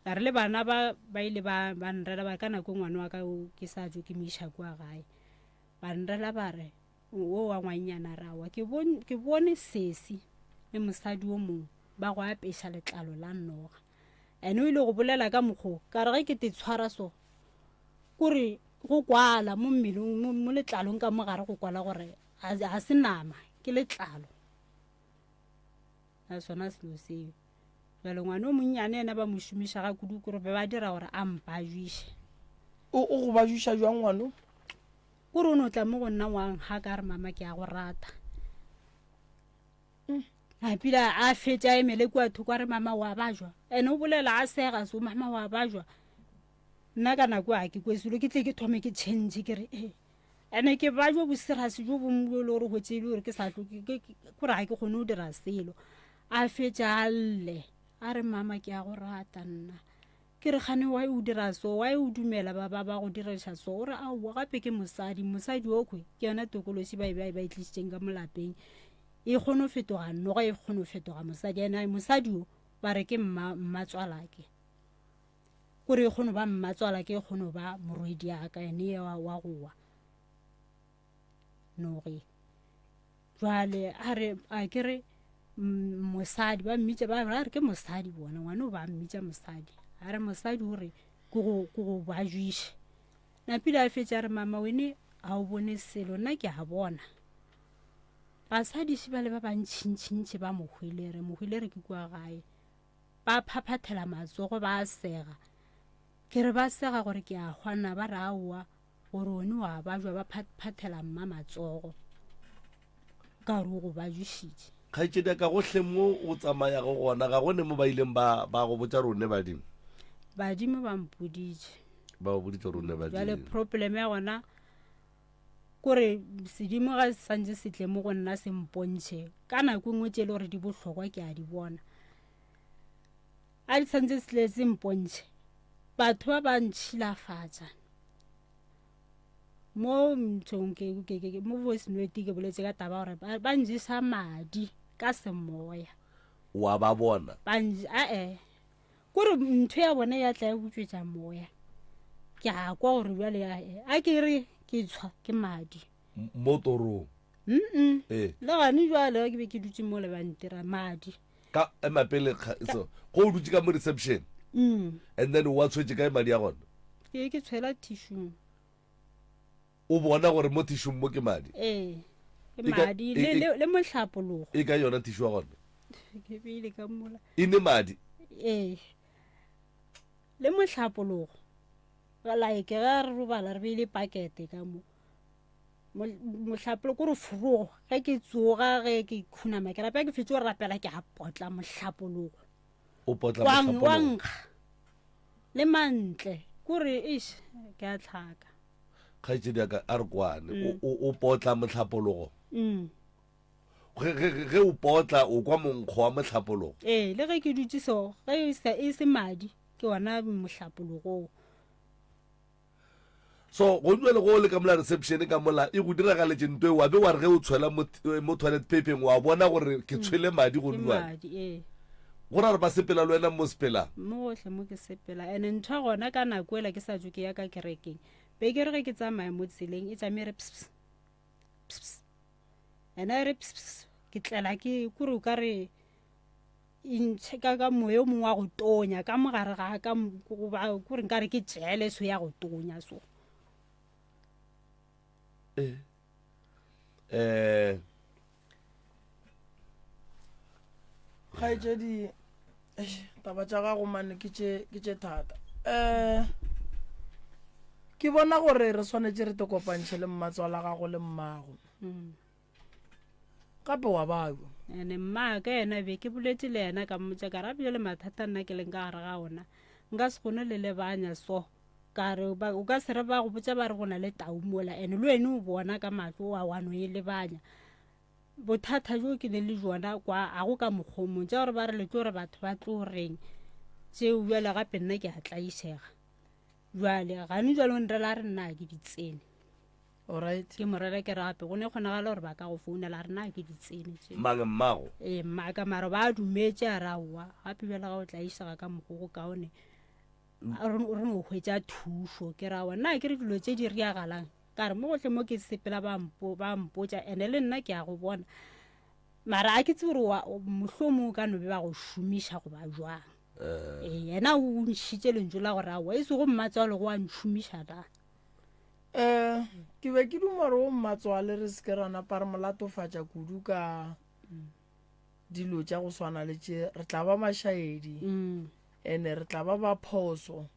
Ka re le bana ba ba ile ba ba nrela ba ka nako ngwana wa ka o ke sa tšo ke mo iša kua gae. Ba nrela ba re o wa ngwannyana rawa ke bone ke bone sesi le mosadi o mongwe ba go apeša letlalo la noga. Ene o ile go bolela ka mokgo ka re ge ke te tshwara so kore go kwala mo mmeleng mo letlalong ka mogare go kwala gore ga se nama ke letlalo. Na sona selo seo. Bjale ngwana o monnyane yena ba mo šomiša ga kudu kore be ba dira gore a mpajuiše. O, o go bajuiša jwang ngwano? Kore o no tla mo go nna wa nha ka re mama ke a go rata. Mm. A pila a fetša a emele kua thoko a re mama wa bajwa. Ene o bolela a sega so mama wa bajwa. Nna ka nako a ke kwe selo ke tle ke thome ke change ke re eh. Ene ke ba jo bosirase jo bongwe jo e le gore hwetše e le gore ke sa tlo kore ga ke kgone go dira selo. A fetša a lle a re mama ke a go rata nna. Ke re gane why o dira so, why o dumela ba ba ba go diriša so. O re aowa gape ke mosadi, mosadi okhwe ke yona tokološi ba e ba e tlišitšeng ka mo lapeng. E kgone go fetoga noga e kgone go fetoga mosadi ene mosadi o ba re ke mma mmatswalake. Kore e kgono ba mmatswala ke e kgono ba morwedi aka ene ye wa, wa go wa noge. Jwale a re a ke re mosadi ba mmitša ba re ke mosadi bona ngwane o ba mmitša mosadi a re mosadi o re ke go ke go bajuiše napile a fetša re mama wene ga o bone selo nna ke a bona basadi še ba le ba bantšhintšhintšhi ba mohwelere mohwelere ke kua gae Ba phaphathela matsogo ba sega. Ke re ba sega gore ke a hwa na ba re aowa gore one wa bajwa ba phathela mma matsogo ka gore o go bajušitše. Kgaetšedi ya ka gohle mo o tsamayago gona ga go ne mo ba ileng ba ba go botša gore o ne badimo? Badimo ba mpoditše. Ba go boditše gore o ne badimo. Bjale problem ya gona kore sedimo ga se santse se tle mo go nna se mpontšhe ka nako e nngwe tše e le gore di bohlokwa ke a di bona a di santse se tle se mpontšhe batho ba ba ntšhilafatša mo nthong ke ke ke mo voice note ke boletse ka taba gore ba njesa madi ka semoya wa ba bona ba ae Kore ntho ya bona ya tla e butšwetša moya. Ke a kwa gore bjale a a ke re ke tshwa ke madi. Mo torong. Mm. Eh. Le gane jwale ke be ke dutše mo le ba ntira madi. Ka ema pele so go o dutše ka mo reception. Mm. And then wa tshwetše kae madi a gona? Ke ke tshwela tissue. O bona gore mo tissue mo ke madi? Ee. Ke madi le le le mohlapologo. E ka yona tissue ya gona? Ke beile ka mola. E ne madi? Ee. Le mohlapologo. Like ge re robala re beile pakete ka mo. Mohlapologo ko re forogo ge ke tsoga ge ke khunama ke rapela ke fetse go rapela ke a potla mohlapologo. O potla Wa mohlapologo. nkga le mantle kore eish ke a tlhaka. Kgaetšedi ya ka a re kwane mm. o potla mohlapologo. Mm. Ge, ge, ge o potla o kwa monkgo wa mohlapologo. Ee, le ge ke dutše so ge e se madi ke ona mohlapologoo. So go bjale go le ka mola reception ka mola e go diragaletše nto e wa be wa re ge o tshwela mo, eh, mo toilet papeng wa bona gore ke mm. tshwele madi go duane ee. go ra re ba sepela le wena mo sepelang mo gotlhe mo ke sepela ene ntho ya gona ka nako ela ke sa tso ke ya ka kerekeng be ke re ge ke tsamaya mo tseleng e tsamaye re pss pss ena e re pss ke tlela ke kore o ka re e ntšhe ka ka moya o mongwe wa go tonya ka mogare ga ka goba kore nkare ke tšele so ya go tonya so eh eh kgaetšedi taba tša gago mane ke tše ke tše thata um ke bona gore re swanetše re te kopantšhe le mmatswala gago le mmago mm. Gape wa babja. Ene mmaka yena be ke boletše le yena ka mmotša ka re a bjale mathata nna ke leng ka gare ga ona nka se kgone le lebanya so ka re o ka se re ba go botša ba re go na le tau mola ene le wene o bona ka mahlo wa wano e lebanya bothata jo ke ne le jona kwa a go ka mokgomong tša gore ba re le tlo re batho ba tlo reng tšeo bjale gape nna ke a tlaišega jwale gane jwale o nrela re nna ke di tsene Alright. Ke mo rera ke re gape go ne kgonagala gore ba ka go founela a re na ke di tsene tše. Mang mmago? Ee mmaka mara ba dumetše a re aowa gape bjale ga o tla išega ka mokgo go kaone re no hwetša thušo ke ra aowa nna ke re dilo tše di riagalang ka re mo gohle mo ke sepela ba mpotša ene le nna ke a go bona mara a ke tsebe gore mohlomong o ka no be ba go šomiša goba jwang eh. ee yena o ntšhitše lentšu la gore aowa e sego mmatswalo go a ntšhomiša na Um ke be ke duma gore o mmatswale re se ke ra napa re mo latofatša kudu ka dilo tša go swana le tše re tla ba mašaedi mm. ene re tla ba ba phoso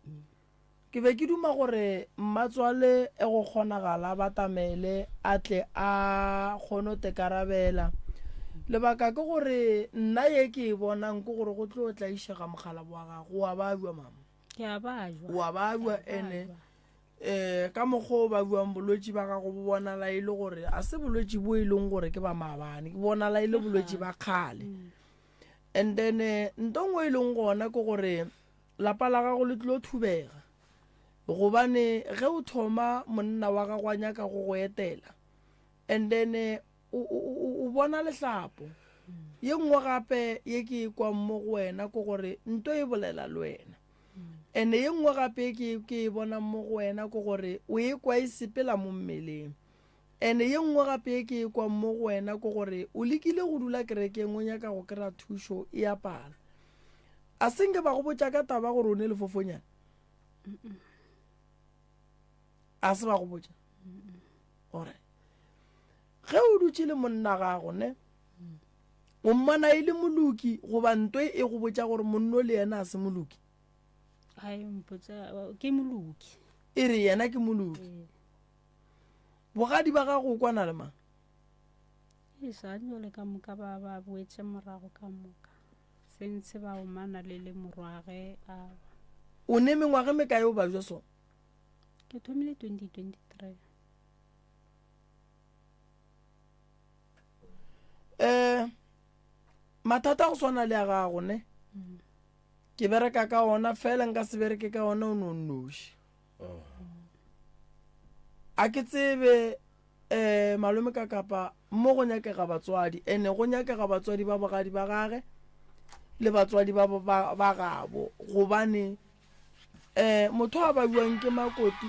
ke be ke duma gore mmatswale e go kgonagala batamele a tle a kgone go tekarabela lebaka ke gore nna ye ke e bonang ke gore go tlo tlaišega mokgalabo wa gago wa bajwa mama ke a bajwa wa bajwa ene um ka mokgwa o ba buang bolwetši ba gago bo bonala e le gore a se bolwetši bo e leng gore ke ba maabane ke bonala e le bolwetši ba kgale mm. and then eh, nto nngwe e leng gona ke gore lapa la gago le tlilo thubega gobane ge o thoma monna wa gago a nyaka go go etela and then eh, o bona lehlapo ye nngwe gape ye ke e kwang mo go wena ke gore nto e bolela le wena ene ye nngwe gape ke ke e bonang mo go wena ke gore o e kwa e sepela mo mmeleng ene ye nngwe gape ke e kwang mo go wena ke gore o lekile go dula kerekeng o nyaka go kry-a thušo e a pala a se nke ba go botša ka taba gore o ne lefofonyana a se ba go botša gore ge o dutše le monna gago ne o mmona e le moloki goba nto e go botša gore monno le yena a se moloki ke moloki e re yena ke moloki ee. bogadi ba gago o kwana le mang jale ka moka ba ba boetse morago ka moka sentse ba omana le le morwage a o ne mengwaga mekae o bajwa so Ke thomile 2023. Eh mathata go swana le a gago ne mm. ke bereka ka ona fela nka se bereke ka ona o no nnoši oh. a ke tsebe eh malome ka kapa mo go nyakega batswadi ene go nyakega batswadi ba bogadi ba gage le batswadi ba ba gabo gobane um motho a babiwang ke makoti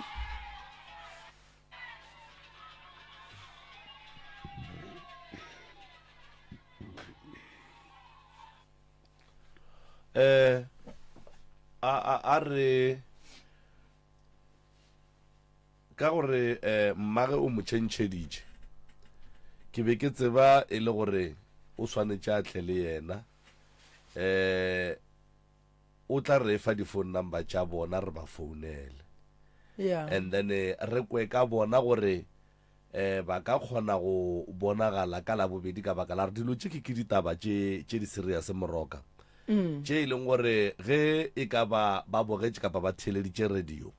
um A a a re ka gore eh, mmage o mo tšhentšheditše ke be ke tseba e le gore o swanetše a tle le yena eh o tla re fa di-phone number tša bona re ba founele yeah. and then eh, re kwe ka bona gore eh ba ka kgona go bonagala ka labobedi ka baka la gore dilo tše ke ke ditaba tše tše di serious moroka mm. tše e leng gore ge e ka ba ba bogetše kapa ba theeleditše radio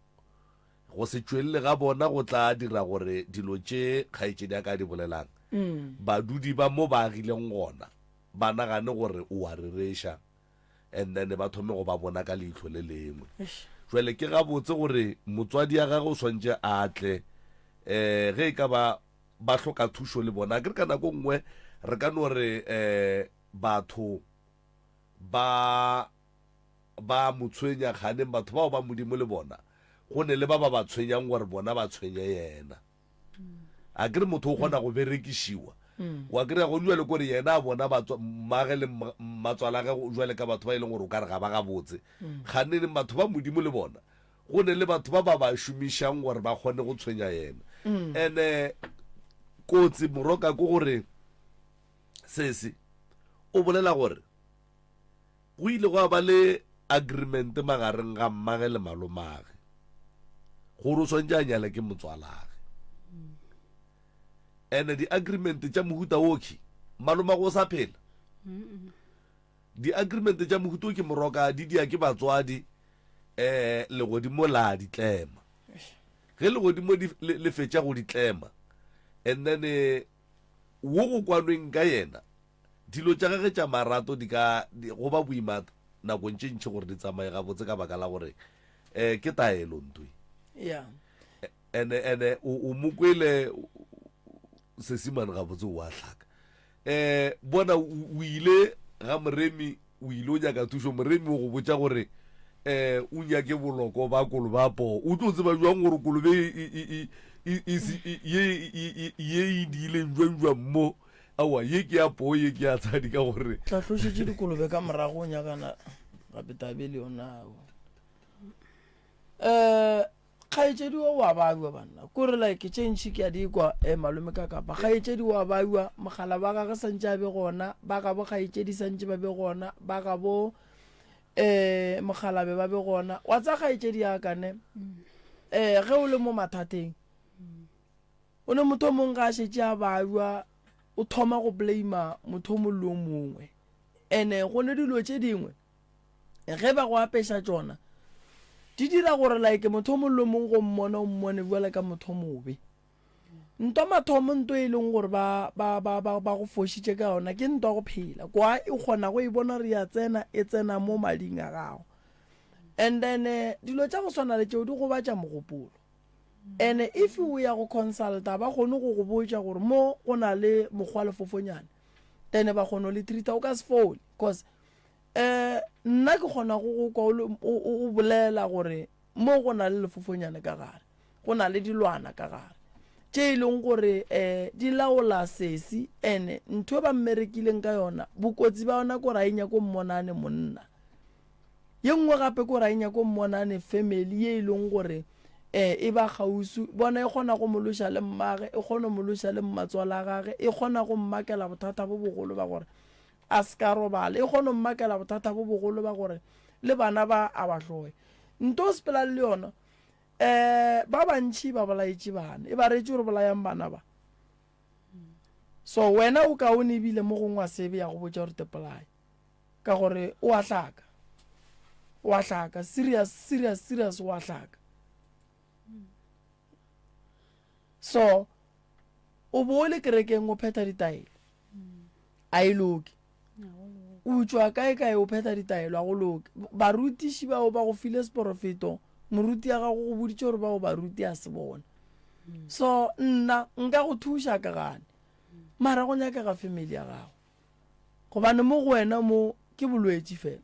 go se tšwelele ga bona go tla dira gore dilo tše kgaetšedi a ka di bolelang mm. badudi ba mo ba agileng gona ba nagane gore o a rereša and then ba thome go ba bona ka leihlo le lengwe. Jwale ke gabotse gore motswadi ya gagwe o swantše a tle um ge e ka ba ba hloka thušo le bona. Akere ka nako nngwe re ka no re um batho ba ba mo tshwenya kganeng batho bao ba Modimo le bona go ne le ba ba ba tshwenyang gore bona ba tshwenye yena. A ke re motho o kgona go berekišiwa. Wa kry-a go jwale kore yena a bona mmage le mmatswalage jwale ka batho ba e leng gore o ka re ga ba gabotse. Kganeneng batho ba Modimo le bona go ne le batho ba ba ba šomišang gore ba kgone go tshwenya yena. Ene kotsi moroka ke gore sesi o bolela gore Go ile gwa ba le agreement magareng ga mmage le malomage gore o swantše a nyale ke motswalage. Ene di-agreement tša mohuta okhwi malomage o sa phela. Di-agreement tša mohuta o ke moroka di dia ke batswadi eh legodimo la di tlema. Ge legodimo le fetša go di tlema and then eh, wo go kwanweng ka yena Dilo tša gagwe tša marato di ka go ba boima nakong tše ntši gore di tsamaye gabotse ka baka la gore um ke taelo ntwe. Yeah. Ene ene o o mo kwele sesimane gabotse o a hlaka. Eh bona o ile ga Moremi o ile o nyaka thušo Moremi o go botša gore eh o nyake boloko ba kolobe a poo. O tlo tseba jwang gore kolobe e e e ye ye e diileng jwang jwang mo Aowa, ye ke ya poo, ye ke ya tshadi ka gore. Tla hlošetše dikolobe ka morago o nyakana gape tabe le yona ao. Eh kgaetšedi o wa baiwa banna kore like tše ntši ke a di kwa eh, malome ka kapa kgaetšedi wa baiwa mogala ba gage santše a be gona ba gabo kgaetšedi santše ba be gona ba gabo eh mogalabe ba be gona wa tsa kgaetšedi ya ka ne eh ge o le mo mathateng O ne motho o mongwe ga a šetše a babja o thoma go blame motho o mongwe le o mongwe. Ene go ne dilo tše dingwe ge ba go apeša tšona di dira gore like motho o mongwe le o mongwe go mmona o mmone bjale ka motho o mobe. Ntwa mathomo nto e leng gore ba ba ba ba ba go fošitše ka yona ke ntwa go phela kwa e kgona go e bona re ya tsena e tsena mo mading a gago. And then eh, dilo tša go swana le tšeo di gobatša mogopolo. Ene if o ya go consulta ba kgone go go botša gore mo go na le mokgwa lefofonyane then ba kgone go le treata o ka se fole cause um nna ke kgona go go kwa o bolela gore mo go na le lefofonyane ka gare go na le dilwana ka gare tše e leng gore um di laola sesi ene ntho e ba mmerekileng ka yona bokotsi ba yona kore a e nyako mmonane monna Ye nngwe gape ke gore a e nyake go mmona a ne family ye e leng gore um e ba kgauswi. Bona e kgona go mo loša le mmage, e kgona go mo loša le mmatswala gage, e kgona go mmakela bothata bo bogolo ba gore a se ka robala, e kgona go mmakela bothata bo bogolo ba gore le bana ba a ba hloye. Nto o sepelang le yona um ba bantši ba bolaetše bana, e ba reetše gore bolayang bana ba. So wena o kaone ebile mo gongwe wa sebe ya go botša gore tepolaye. Ka gore o a hlaka. O a hlaka. Serious, serious, serious o a hlaka. So, o bo o le kerekeng o phetha ditaelo. A e loke. O tšwa kae kae o phetha ditaelo a go loke. Barutiši bao ba go file seporofeto, moruti ya gago go boditše gore bao baruti a se bona. So, nna nka go thuša ka gane. Mara go nyakega family ya gago. Gobane mo go wena mo ke bolwetši fela.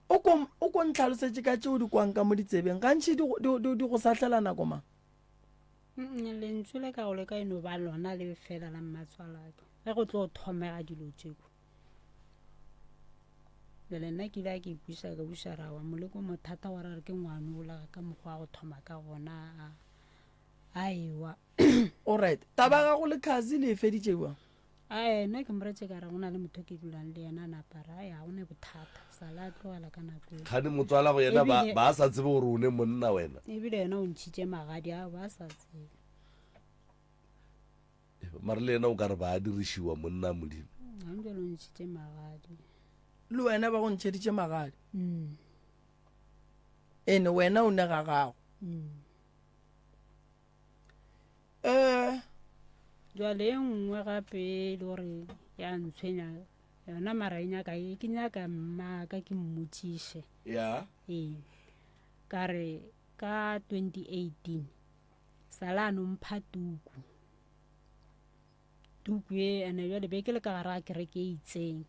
O ko o ko ntlhalosetše ka tšeo di kwang ka mo ditsebeng gantši di di di go sahlela nako mang? Lentšu le ka go le ka e no ba lona le fela la mmatswalaka ge go tlo thomega dilo tšeko. Bjale nna ke ile a ke ikweša ka buša ra wa moleko mothata wa re ke ngwane ola ka mokgwa wa go thoma ka gona a a ewa. Alright, taba ya gago le Khazi le e feditše bjang? Ae, nna ke moretše ka re go na le motho ke dulang le yena a napa ra ya go ne bothata sa la tlogela ka nako eo. Kgane motswala go yena ba ba sa tsebe gore o ne monna wena. Ebile yena o ntšhitše magadi a ba sa tsebe. Mare le yena o ka re ba a dirišiwa monna Modimo. Gantši o ntšhitše magadi. Le wena ba go ntšheditše magadi. Mm. Ene wena o ne ga gago. Mm. Eh. Jwale e nngwe gape e le gore ya ntshwenya yona mara e nyaka e ke nyaka mmaka ke mmotšiše. Ya. Ee. Ka re ka 2018 sala a no mpha tuku. Tuku e ene jwale be ke le ka gare ga kereke e itseng.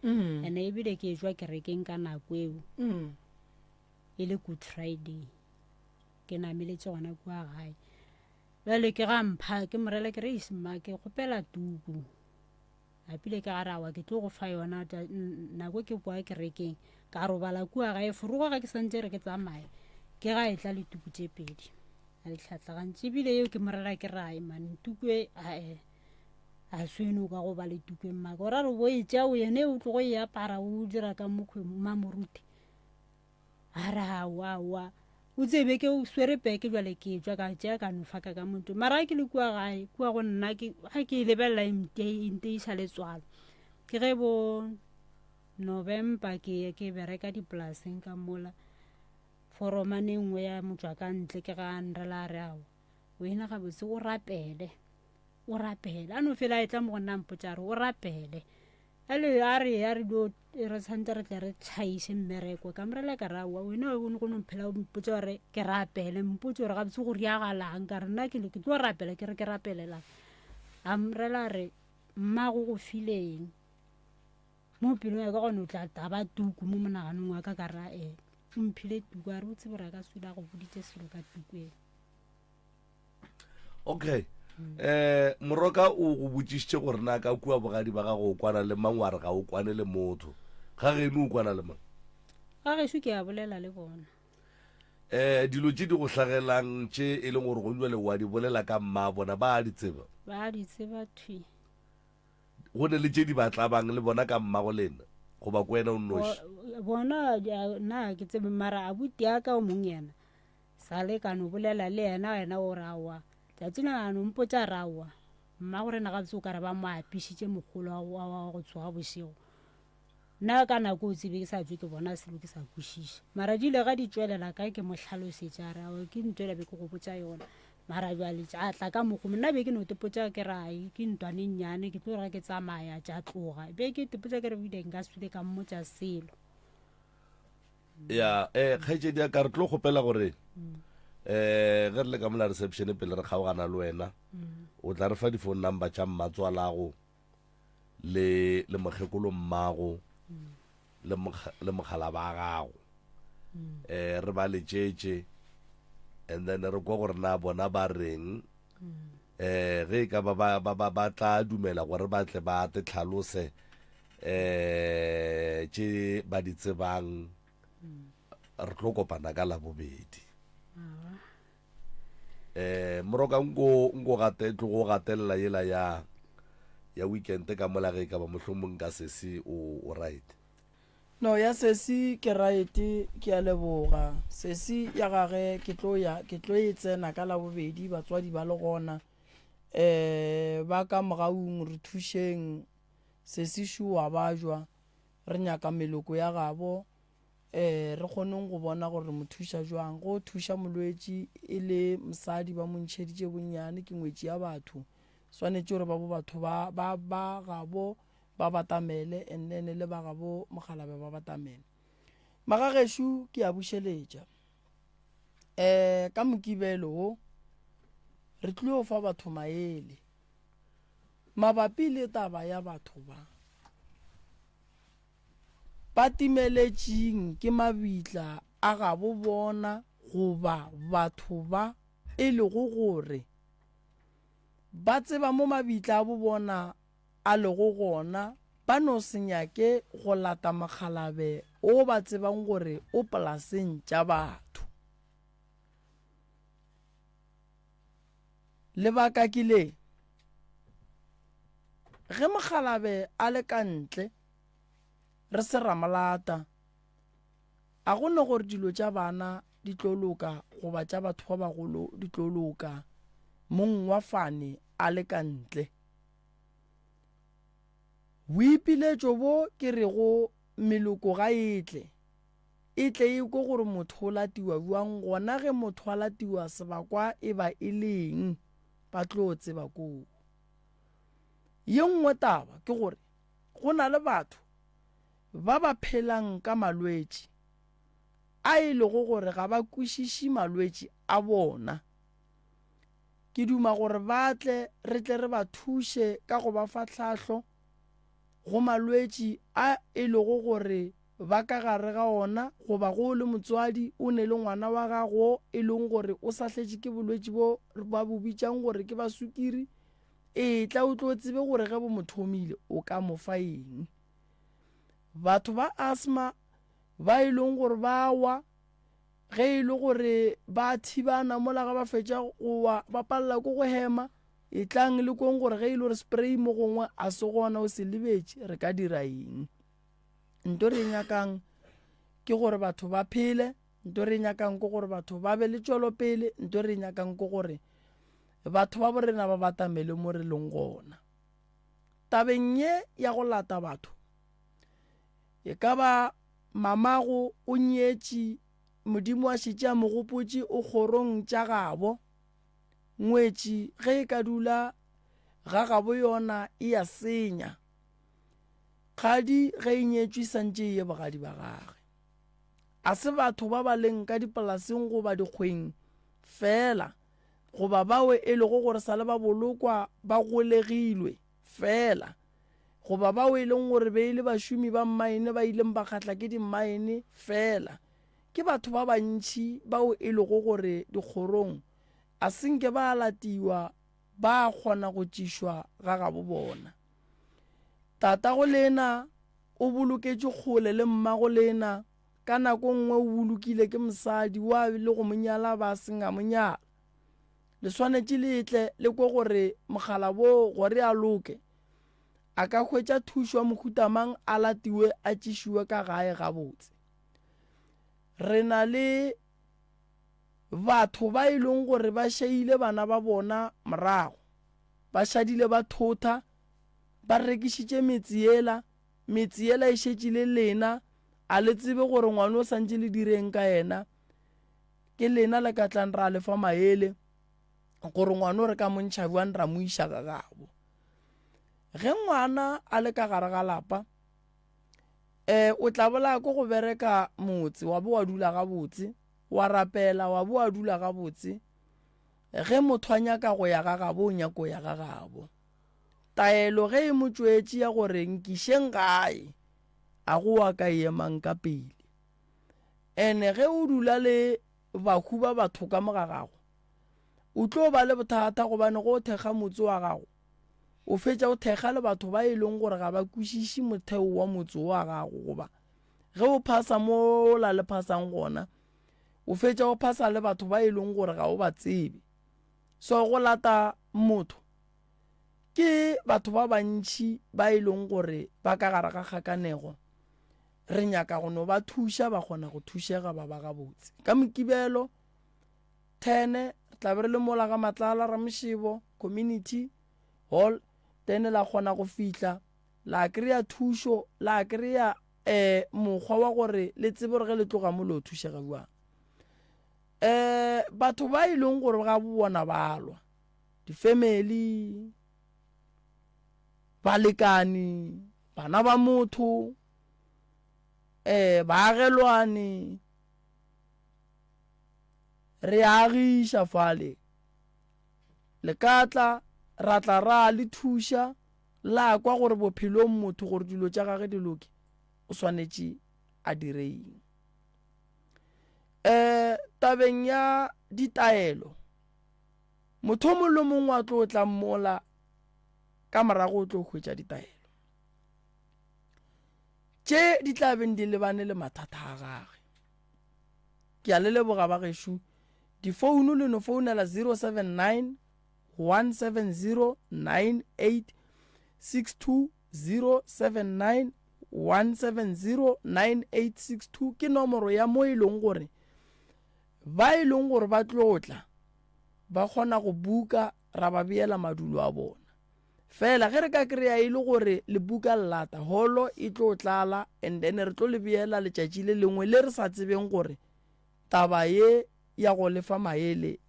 Mm. Ene ebile ke etšwa kerekeng ka nako eo. Mm. E le Good Friday. Ke nameletše gona kua gae. Bjale ke ga mpha ke morela ke re eish mma ke kgopela tuku. Napile ke ga re awa ke tlo go fa yona nako ke boa kerekeng ka robala kua gae forogo ga ke santse re ke tsamaye ke ga e tla le tuku tše pedi a di hlatlagantše ebile eo ke morela ke rae man tuku e ae a swene o ka go ba le tuku e mmaka o ra re bo e tšea o yene o tlogo e apara o dira ka mokgwe mmamoruti A re, Aowa, aowa. O tsebe ke o swere peke bjale ke tšwa ka tšea ka no faka ka motho. Mara ga ke le kua gae, kua go nna ke ga ke e lebelela e nte e nteiša letswalo. Ke ge bo November ke ke bereka dipolaseng ka mola. Foromane e nngwe ya motšwa ka ntle ke ga a nrela a re aowa. Wena gabotse o rapele. O rapele. A no fela a etla mo go nna a mpotša a re o rapele. Ale a re a re dio re tshwanetse re tle re tšhaiše mmereko ka morela ka ra wa wena o go no phela o mpotsa gore ke rapele mpotse gore gabotse go riagalang ka re nna ke ke tlo rapela ke re ke rapelela a mrela re mmago go fileng mo pelong ya ka gone o tla taba tuku mo monaganong wa ka ka ra e o mphile tuku a re o tsebe gore a ka sula go boditse selo ka tuku e Okay. Eh Moroka o go botšišitše gore na ka kua bogadi ba gago o kwana le mang wa re ga o kwane le motho. Ga geno o kwana le mang? Ga gešo ke a bolela le bona. Eh dilo tše di go hlagelang tše e leng gore gong jwale wa di bolela ka mma bona ba a di tseba? Ba a di tseba thwi. Go ne le tše di ba tlabang le bona ka mmago lena goba ko wena o nnoši? Bona nna ke tsebe mara abuti ya ka o mong yena Sa le ka no bolela le yena, yena o re aowa. Tšatši lengwe a no mpotša a re aowa, mmagorena gabotse o ka re ba mo apišitše mogolo wa, wa, wa go tsoga bošego. Nna ka nako o tsebe ke sa tšwe ke bona selo ke sa kwešiše. Mara di ile ga di tšwelela ka ke mo hlalosetša a re aowa ke ntwa ela be ke go botša yona. Mara bjale tša tla ka mokgo nna be ke no tepotša ke re ai ke ntwane nnyane ke tlo re ge ke tsamaya tša tloga. Be ke tepotša ke re bile nka se dule ka mmotša selo. Ya, eh, kgaetšedi ya ka re tlo kgopela gore eh ge re le ka mola reception pele re kgaogana le wena o tla re fa di-phone number tša mmatswalago le le mokgekolo mmago le le mogala ba gago eh re ba letšetše and then re kwa gore na bona ba reng eh ge e ka ba ba ba ba tla dumela gore ba tle ba te tlhalose eh tše ba di tsebang re tlo kopana ka labobedi eh moroka nko nko gate tlogo gatelela yela ya ya weekend ka mola ge e ka ba mohlomong ka sesi o o right No ya sesi ke right ke a leboga sesi ya gage ke tlo ya ke tlo e tsena ka labobedi batswadi ba le gona eh ba ka mogaung re thušeng Sesi šo wa bajwa, re nyaka meloko ya gabo, eh, re kgoneng go bona gore re mo thuša jwang. Go thuša molwetši e le mosadi ba mo ntšheditše bonnyane ke ngwetši ya batho, swanetše gore ba bo batho ba, ba, ba gabo ba batamele and then le ba gabo mokgalabje ba batamele. Magagešo ke a bušeletša. Eh, ka Mokibelo wo re tlilo fa batho maele. Mabapi le taba ya batho ba ba timeletšeng ke mabitla a gabo bona goba batho ba e lego gore ba tseba mo mabitla a bo bona a lego gona. Ba no se nyake go lata mokgalabe o ba tsebang gore o polaseng tša batho. Lebaka ke le, ge mokgalabe a le ka ntle, re se ra mo lata, a go ne gore dilo tša bana di tlo loka goba tša batho ba bagolo di tlo loka mong wa fane a le ka ntle. Boipiletšo bo ke rego meloko ga e tle, e tle e kwe gore motho o latiwa bjang gona ge motho a latiwa sebakwa e ba e le eng ba tlo tseba koo. Ye nngwe taba ke gore go na le batho ba ba phelang ka malwetši a e lego gore ga ba kwešiše malwetši a bona. Ke duma gore ba tle re tle re ba thuše ka go ba fa tlhahlo go malwetši a e lego gore ba ka gare ga ona goba go o le motswadi o ne le ngwana wa gago e leng gore o sahletše ke bolwetši bo ba bo bitšang gore ke ba sukiri, etla o tlo tsebe gore ge bo mo thomile o ka mo fa eng. Batho ba asthma ba e leng gore ba wa ge e le gore ba thibana mola ga ba fetša go wa ba palela ko go hema, etlang le kong gore ge e le gore spray mo gongwe a se gona o se lebetše re ka dira eng. Nto re e nyakang ke gore batho ba phele, nto re e nyakang ke gore batho ba be le tšwelopele, nto re e nyakang ke gore batho ba borena ba batamele mo re leng gona. Tabeng ye ya go lata batho, e ka ba mamago o nyetše, Modimo a šetše a mo gopotše o kgorong tša gabo. Ngwetši ge e ka dula ga gabo yona e a senya. Kgadi ge e nyetšwe santše e ye bogadi ba gage. A se batho ba ba leng ka dipolaseng goba dikgweng feela goba bao e lego gore sa le ba bolokwa ba golegilwe feela goba bao e leng gore be e le bašomi ba mmaene ba ileng ba kgahla ke dimmaene feela. Ke batho ba bantši bao e lego gore dikgorong a se nke ba latiwa ba kgona go tšišwa ga gabo bona. Tatago lena o boloketše kgole le mmago lena, ka nako nngwe o bolokile ke mosadi wa le go mo nyala ba seng a mo nyala. Le swanetše le tle le kwe gore mogala bo gore a loke, a ka hwetša thušo ya mohuta mang a latiwe a tšišiwe ka gae gabotse. Re na le batho ba e leng gore ba šaile bana ba bona morago, ba šadile ba thotha, ba rekišitše metse yela, metse yela e šetše le lena, a le tsebe gore ngwana o santše le direng ka yena. Ke lena le ka tlang ra le fa maele gore ngwana o re ka mo ntšha bjang ra mo iša ga gabo. Ge ngwana a le ka gare ga lapa, um o tla bolaya ko go bereka motse wa bo wa dula gabotse, wa rapela wa bo wa dula gabotse. Ge motho a nyaka go ya ga gabo, o nyaka go ya ga gabo. Taelo ge e mo tšwetše ya gore nkišeng gae, a go wa ka e emang ka pele. Ene ge o dula le bahu ba batho ka mo ga gago, o tlo ba le bothata gobane go thekga motse wa gago, o fetša o thekga le batho ba e leng gore ga ba kwešiše motheo wa motse wa gago goba ge o phasa mola le phasang gona, o fetša o phasa le batho ba e leng gore ga o ba tsebe. So go lata motho ke batho ba bantši ba e leng gore ba ka gare ga kgakanego, re nyaka go no ba thuša ba kgona go thušega ba ba gabotse. Ka Mokibelo 10 re tla be re le mola ga Matlala Ramošebo Community Hall, then la kgona go fihla la kry-a thušo, la kry-a um mokgwa wa gore le tsebe gore ge le tloga mo le thušega bjang. Um batho ba e leng gore ga bo bona ba lwa, di-family, balekani, bana ba motho, um baagelwane, re agiša fale. Le ka tla, ra tla ra le thuša, la kwa gore bophelong motho gore dilo tša gage di loke, o swanetše a dire eng. Um tabeng ya ditaelo, motho o mongwe le mongwe a tlo tlang mola ka morago o tlo hwetša ditaelo. Tše di tla beng di lebane le mathata a gage. Ke a le leboga ba gešo. Difounu le no founela 079 170 9862 079 170 9862 ke nomoro ya mo e leng gore ba e leng gore ba tlo tla ba kgona go buka ra ba beela madulo a bona. Fela ge re ka kry-a e le gore le buka llata, holo e tlo tlala and then re tlo le beela letšatši le lengwe le re sa tsebeng gore taba ye ya go lefa maele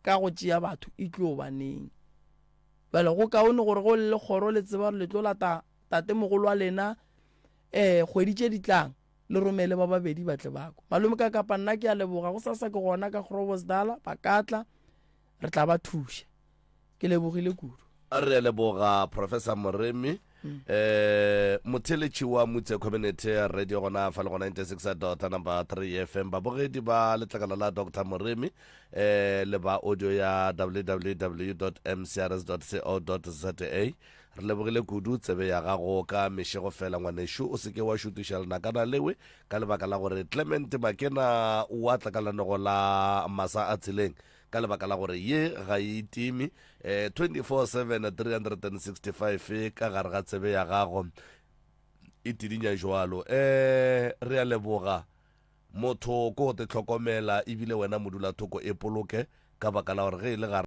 ka go tšea batho e tlo ba neng. Bjale go kaone gore ge o le lekgoro le tseba gore le tlo lata tatemogolo wa lena um kgwedi tše di tlang, le romele ba babedi ba tle ba kwa. Malome ka kapa nna ke a leboga, go sasa ke gona ka Groblersdal, ba ka tla re tla ba thuša. Ke lebogile kudu. Re a leboga Professor Moremi. Eh motheletši wa Mutse Community Radio gona fa le go 96 dot number 3 FM babogedi ba letlakala la Dr Moremi eh le ba audio ya www.mcrs.co.za re lebogile kudu tsebe ya gago ka mešego fela ngwanešu o seke wa šutiša lenakana lewe ka lebaka la gore Clement Makena wa tlakalanego la masa a tseleng ka lebaka la gore ye ga e time eh, 24/7 365 ka gare ga tsebe ya gago e tidinya jwalo eh re a leboga motho ko go te hlokomela ebile wena modulathoko e poloke ka baka la gore ge e le gare.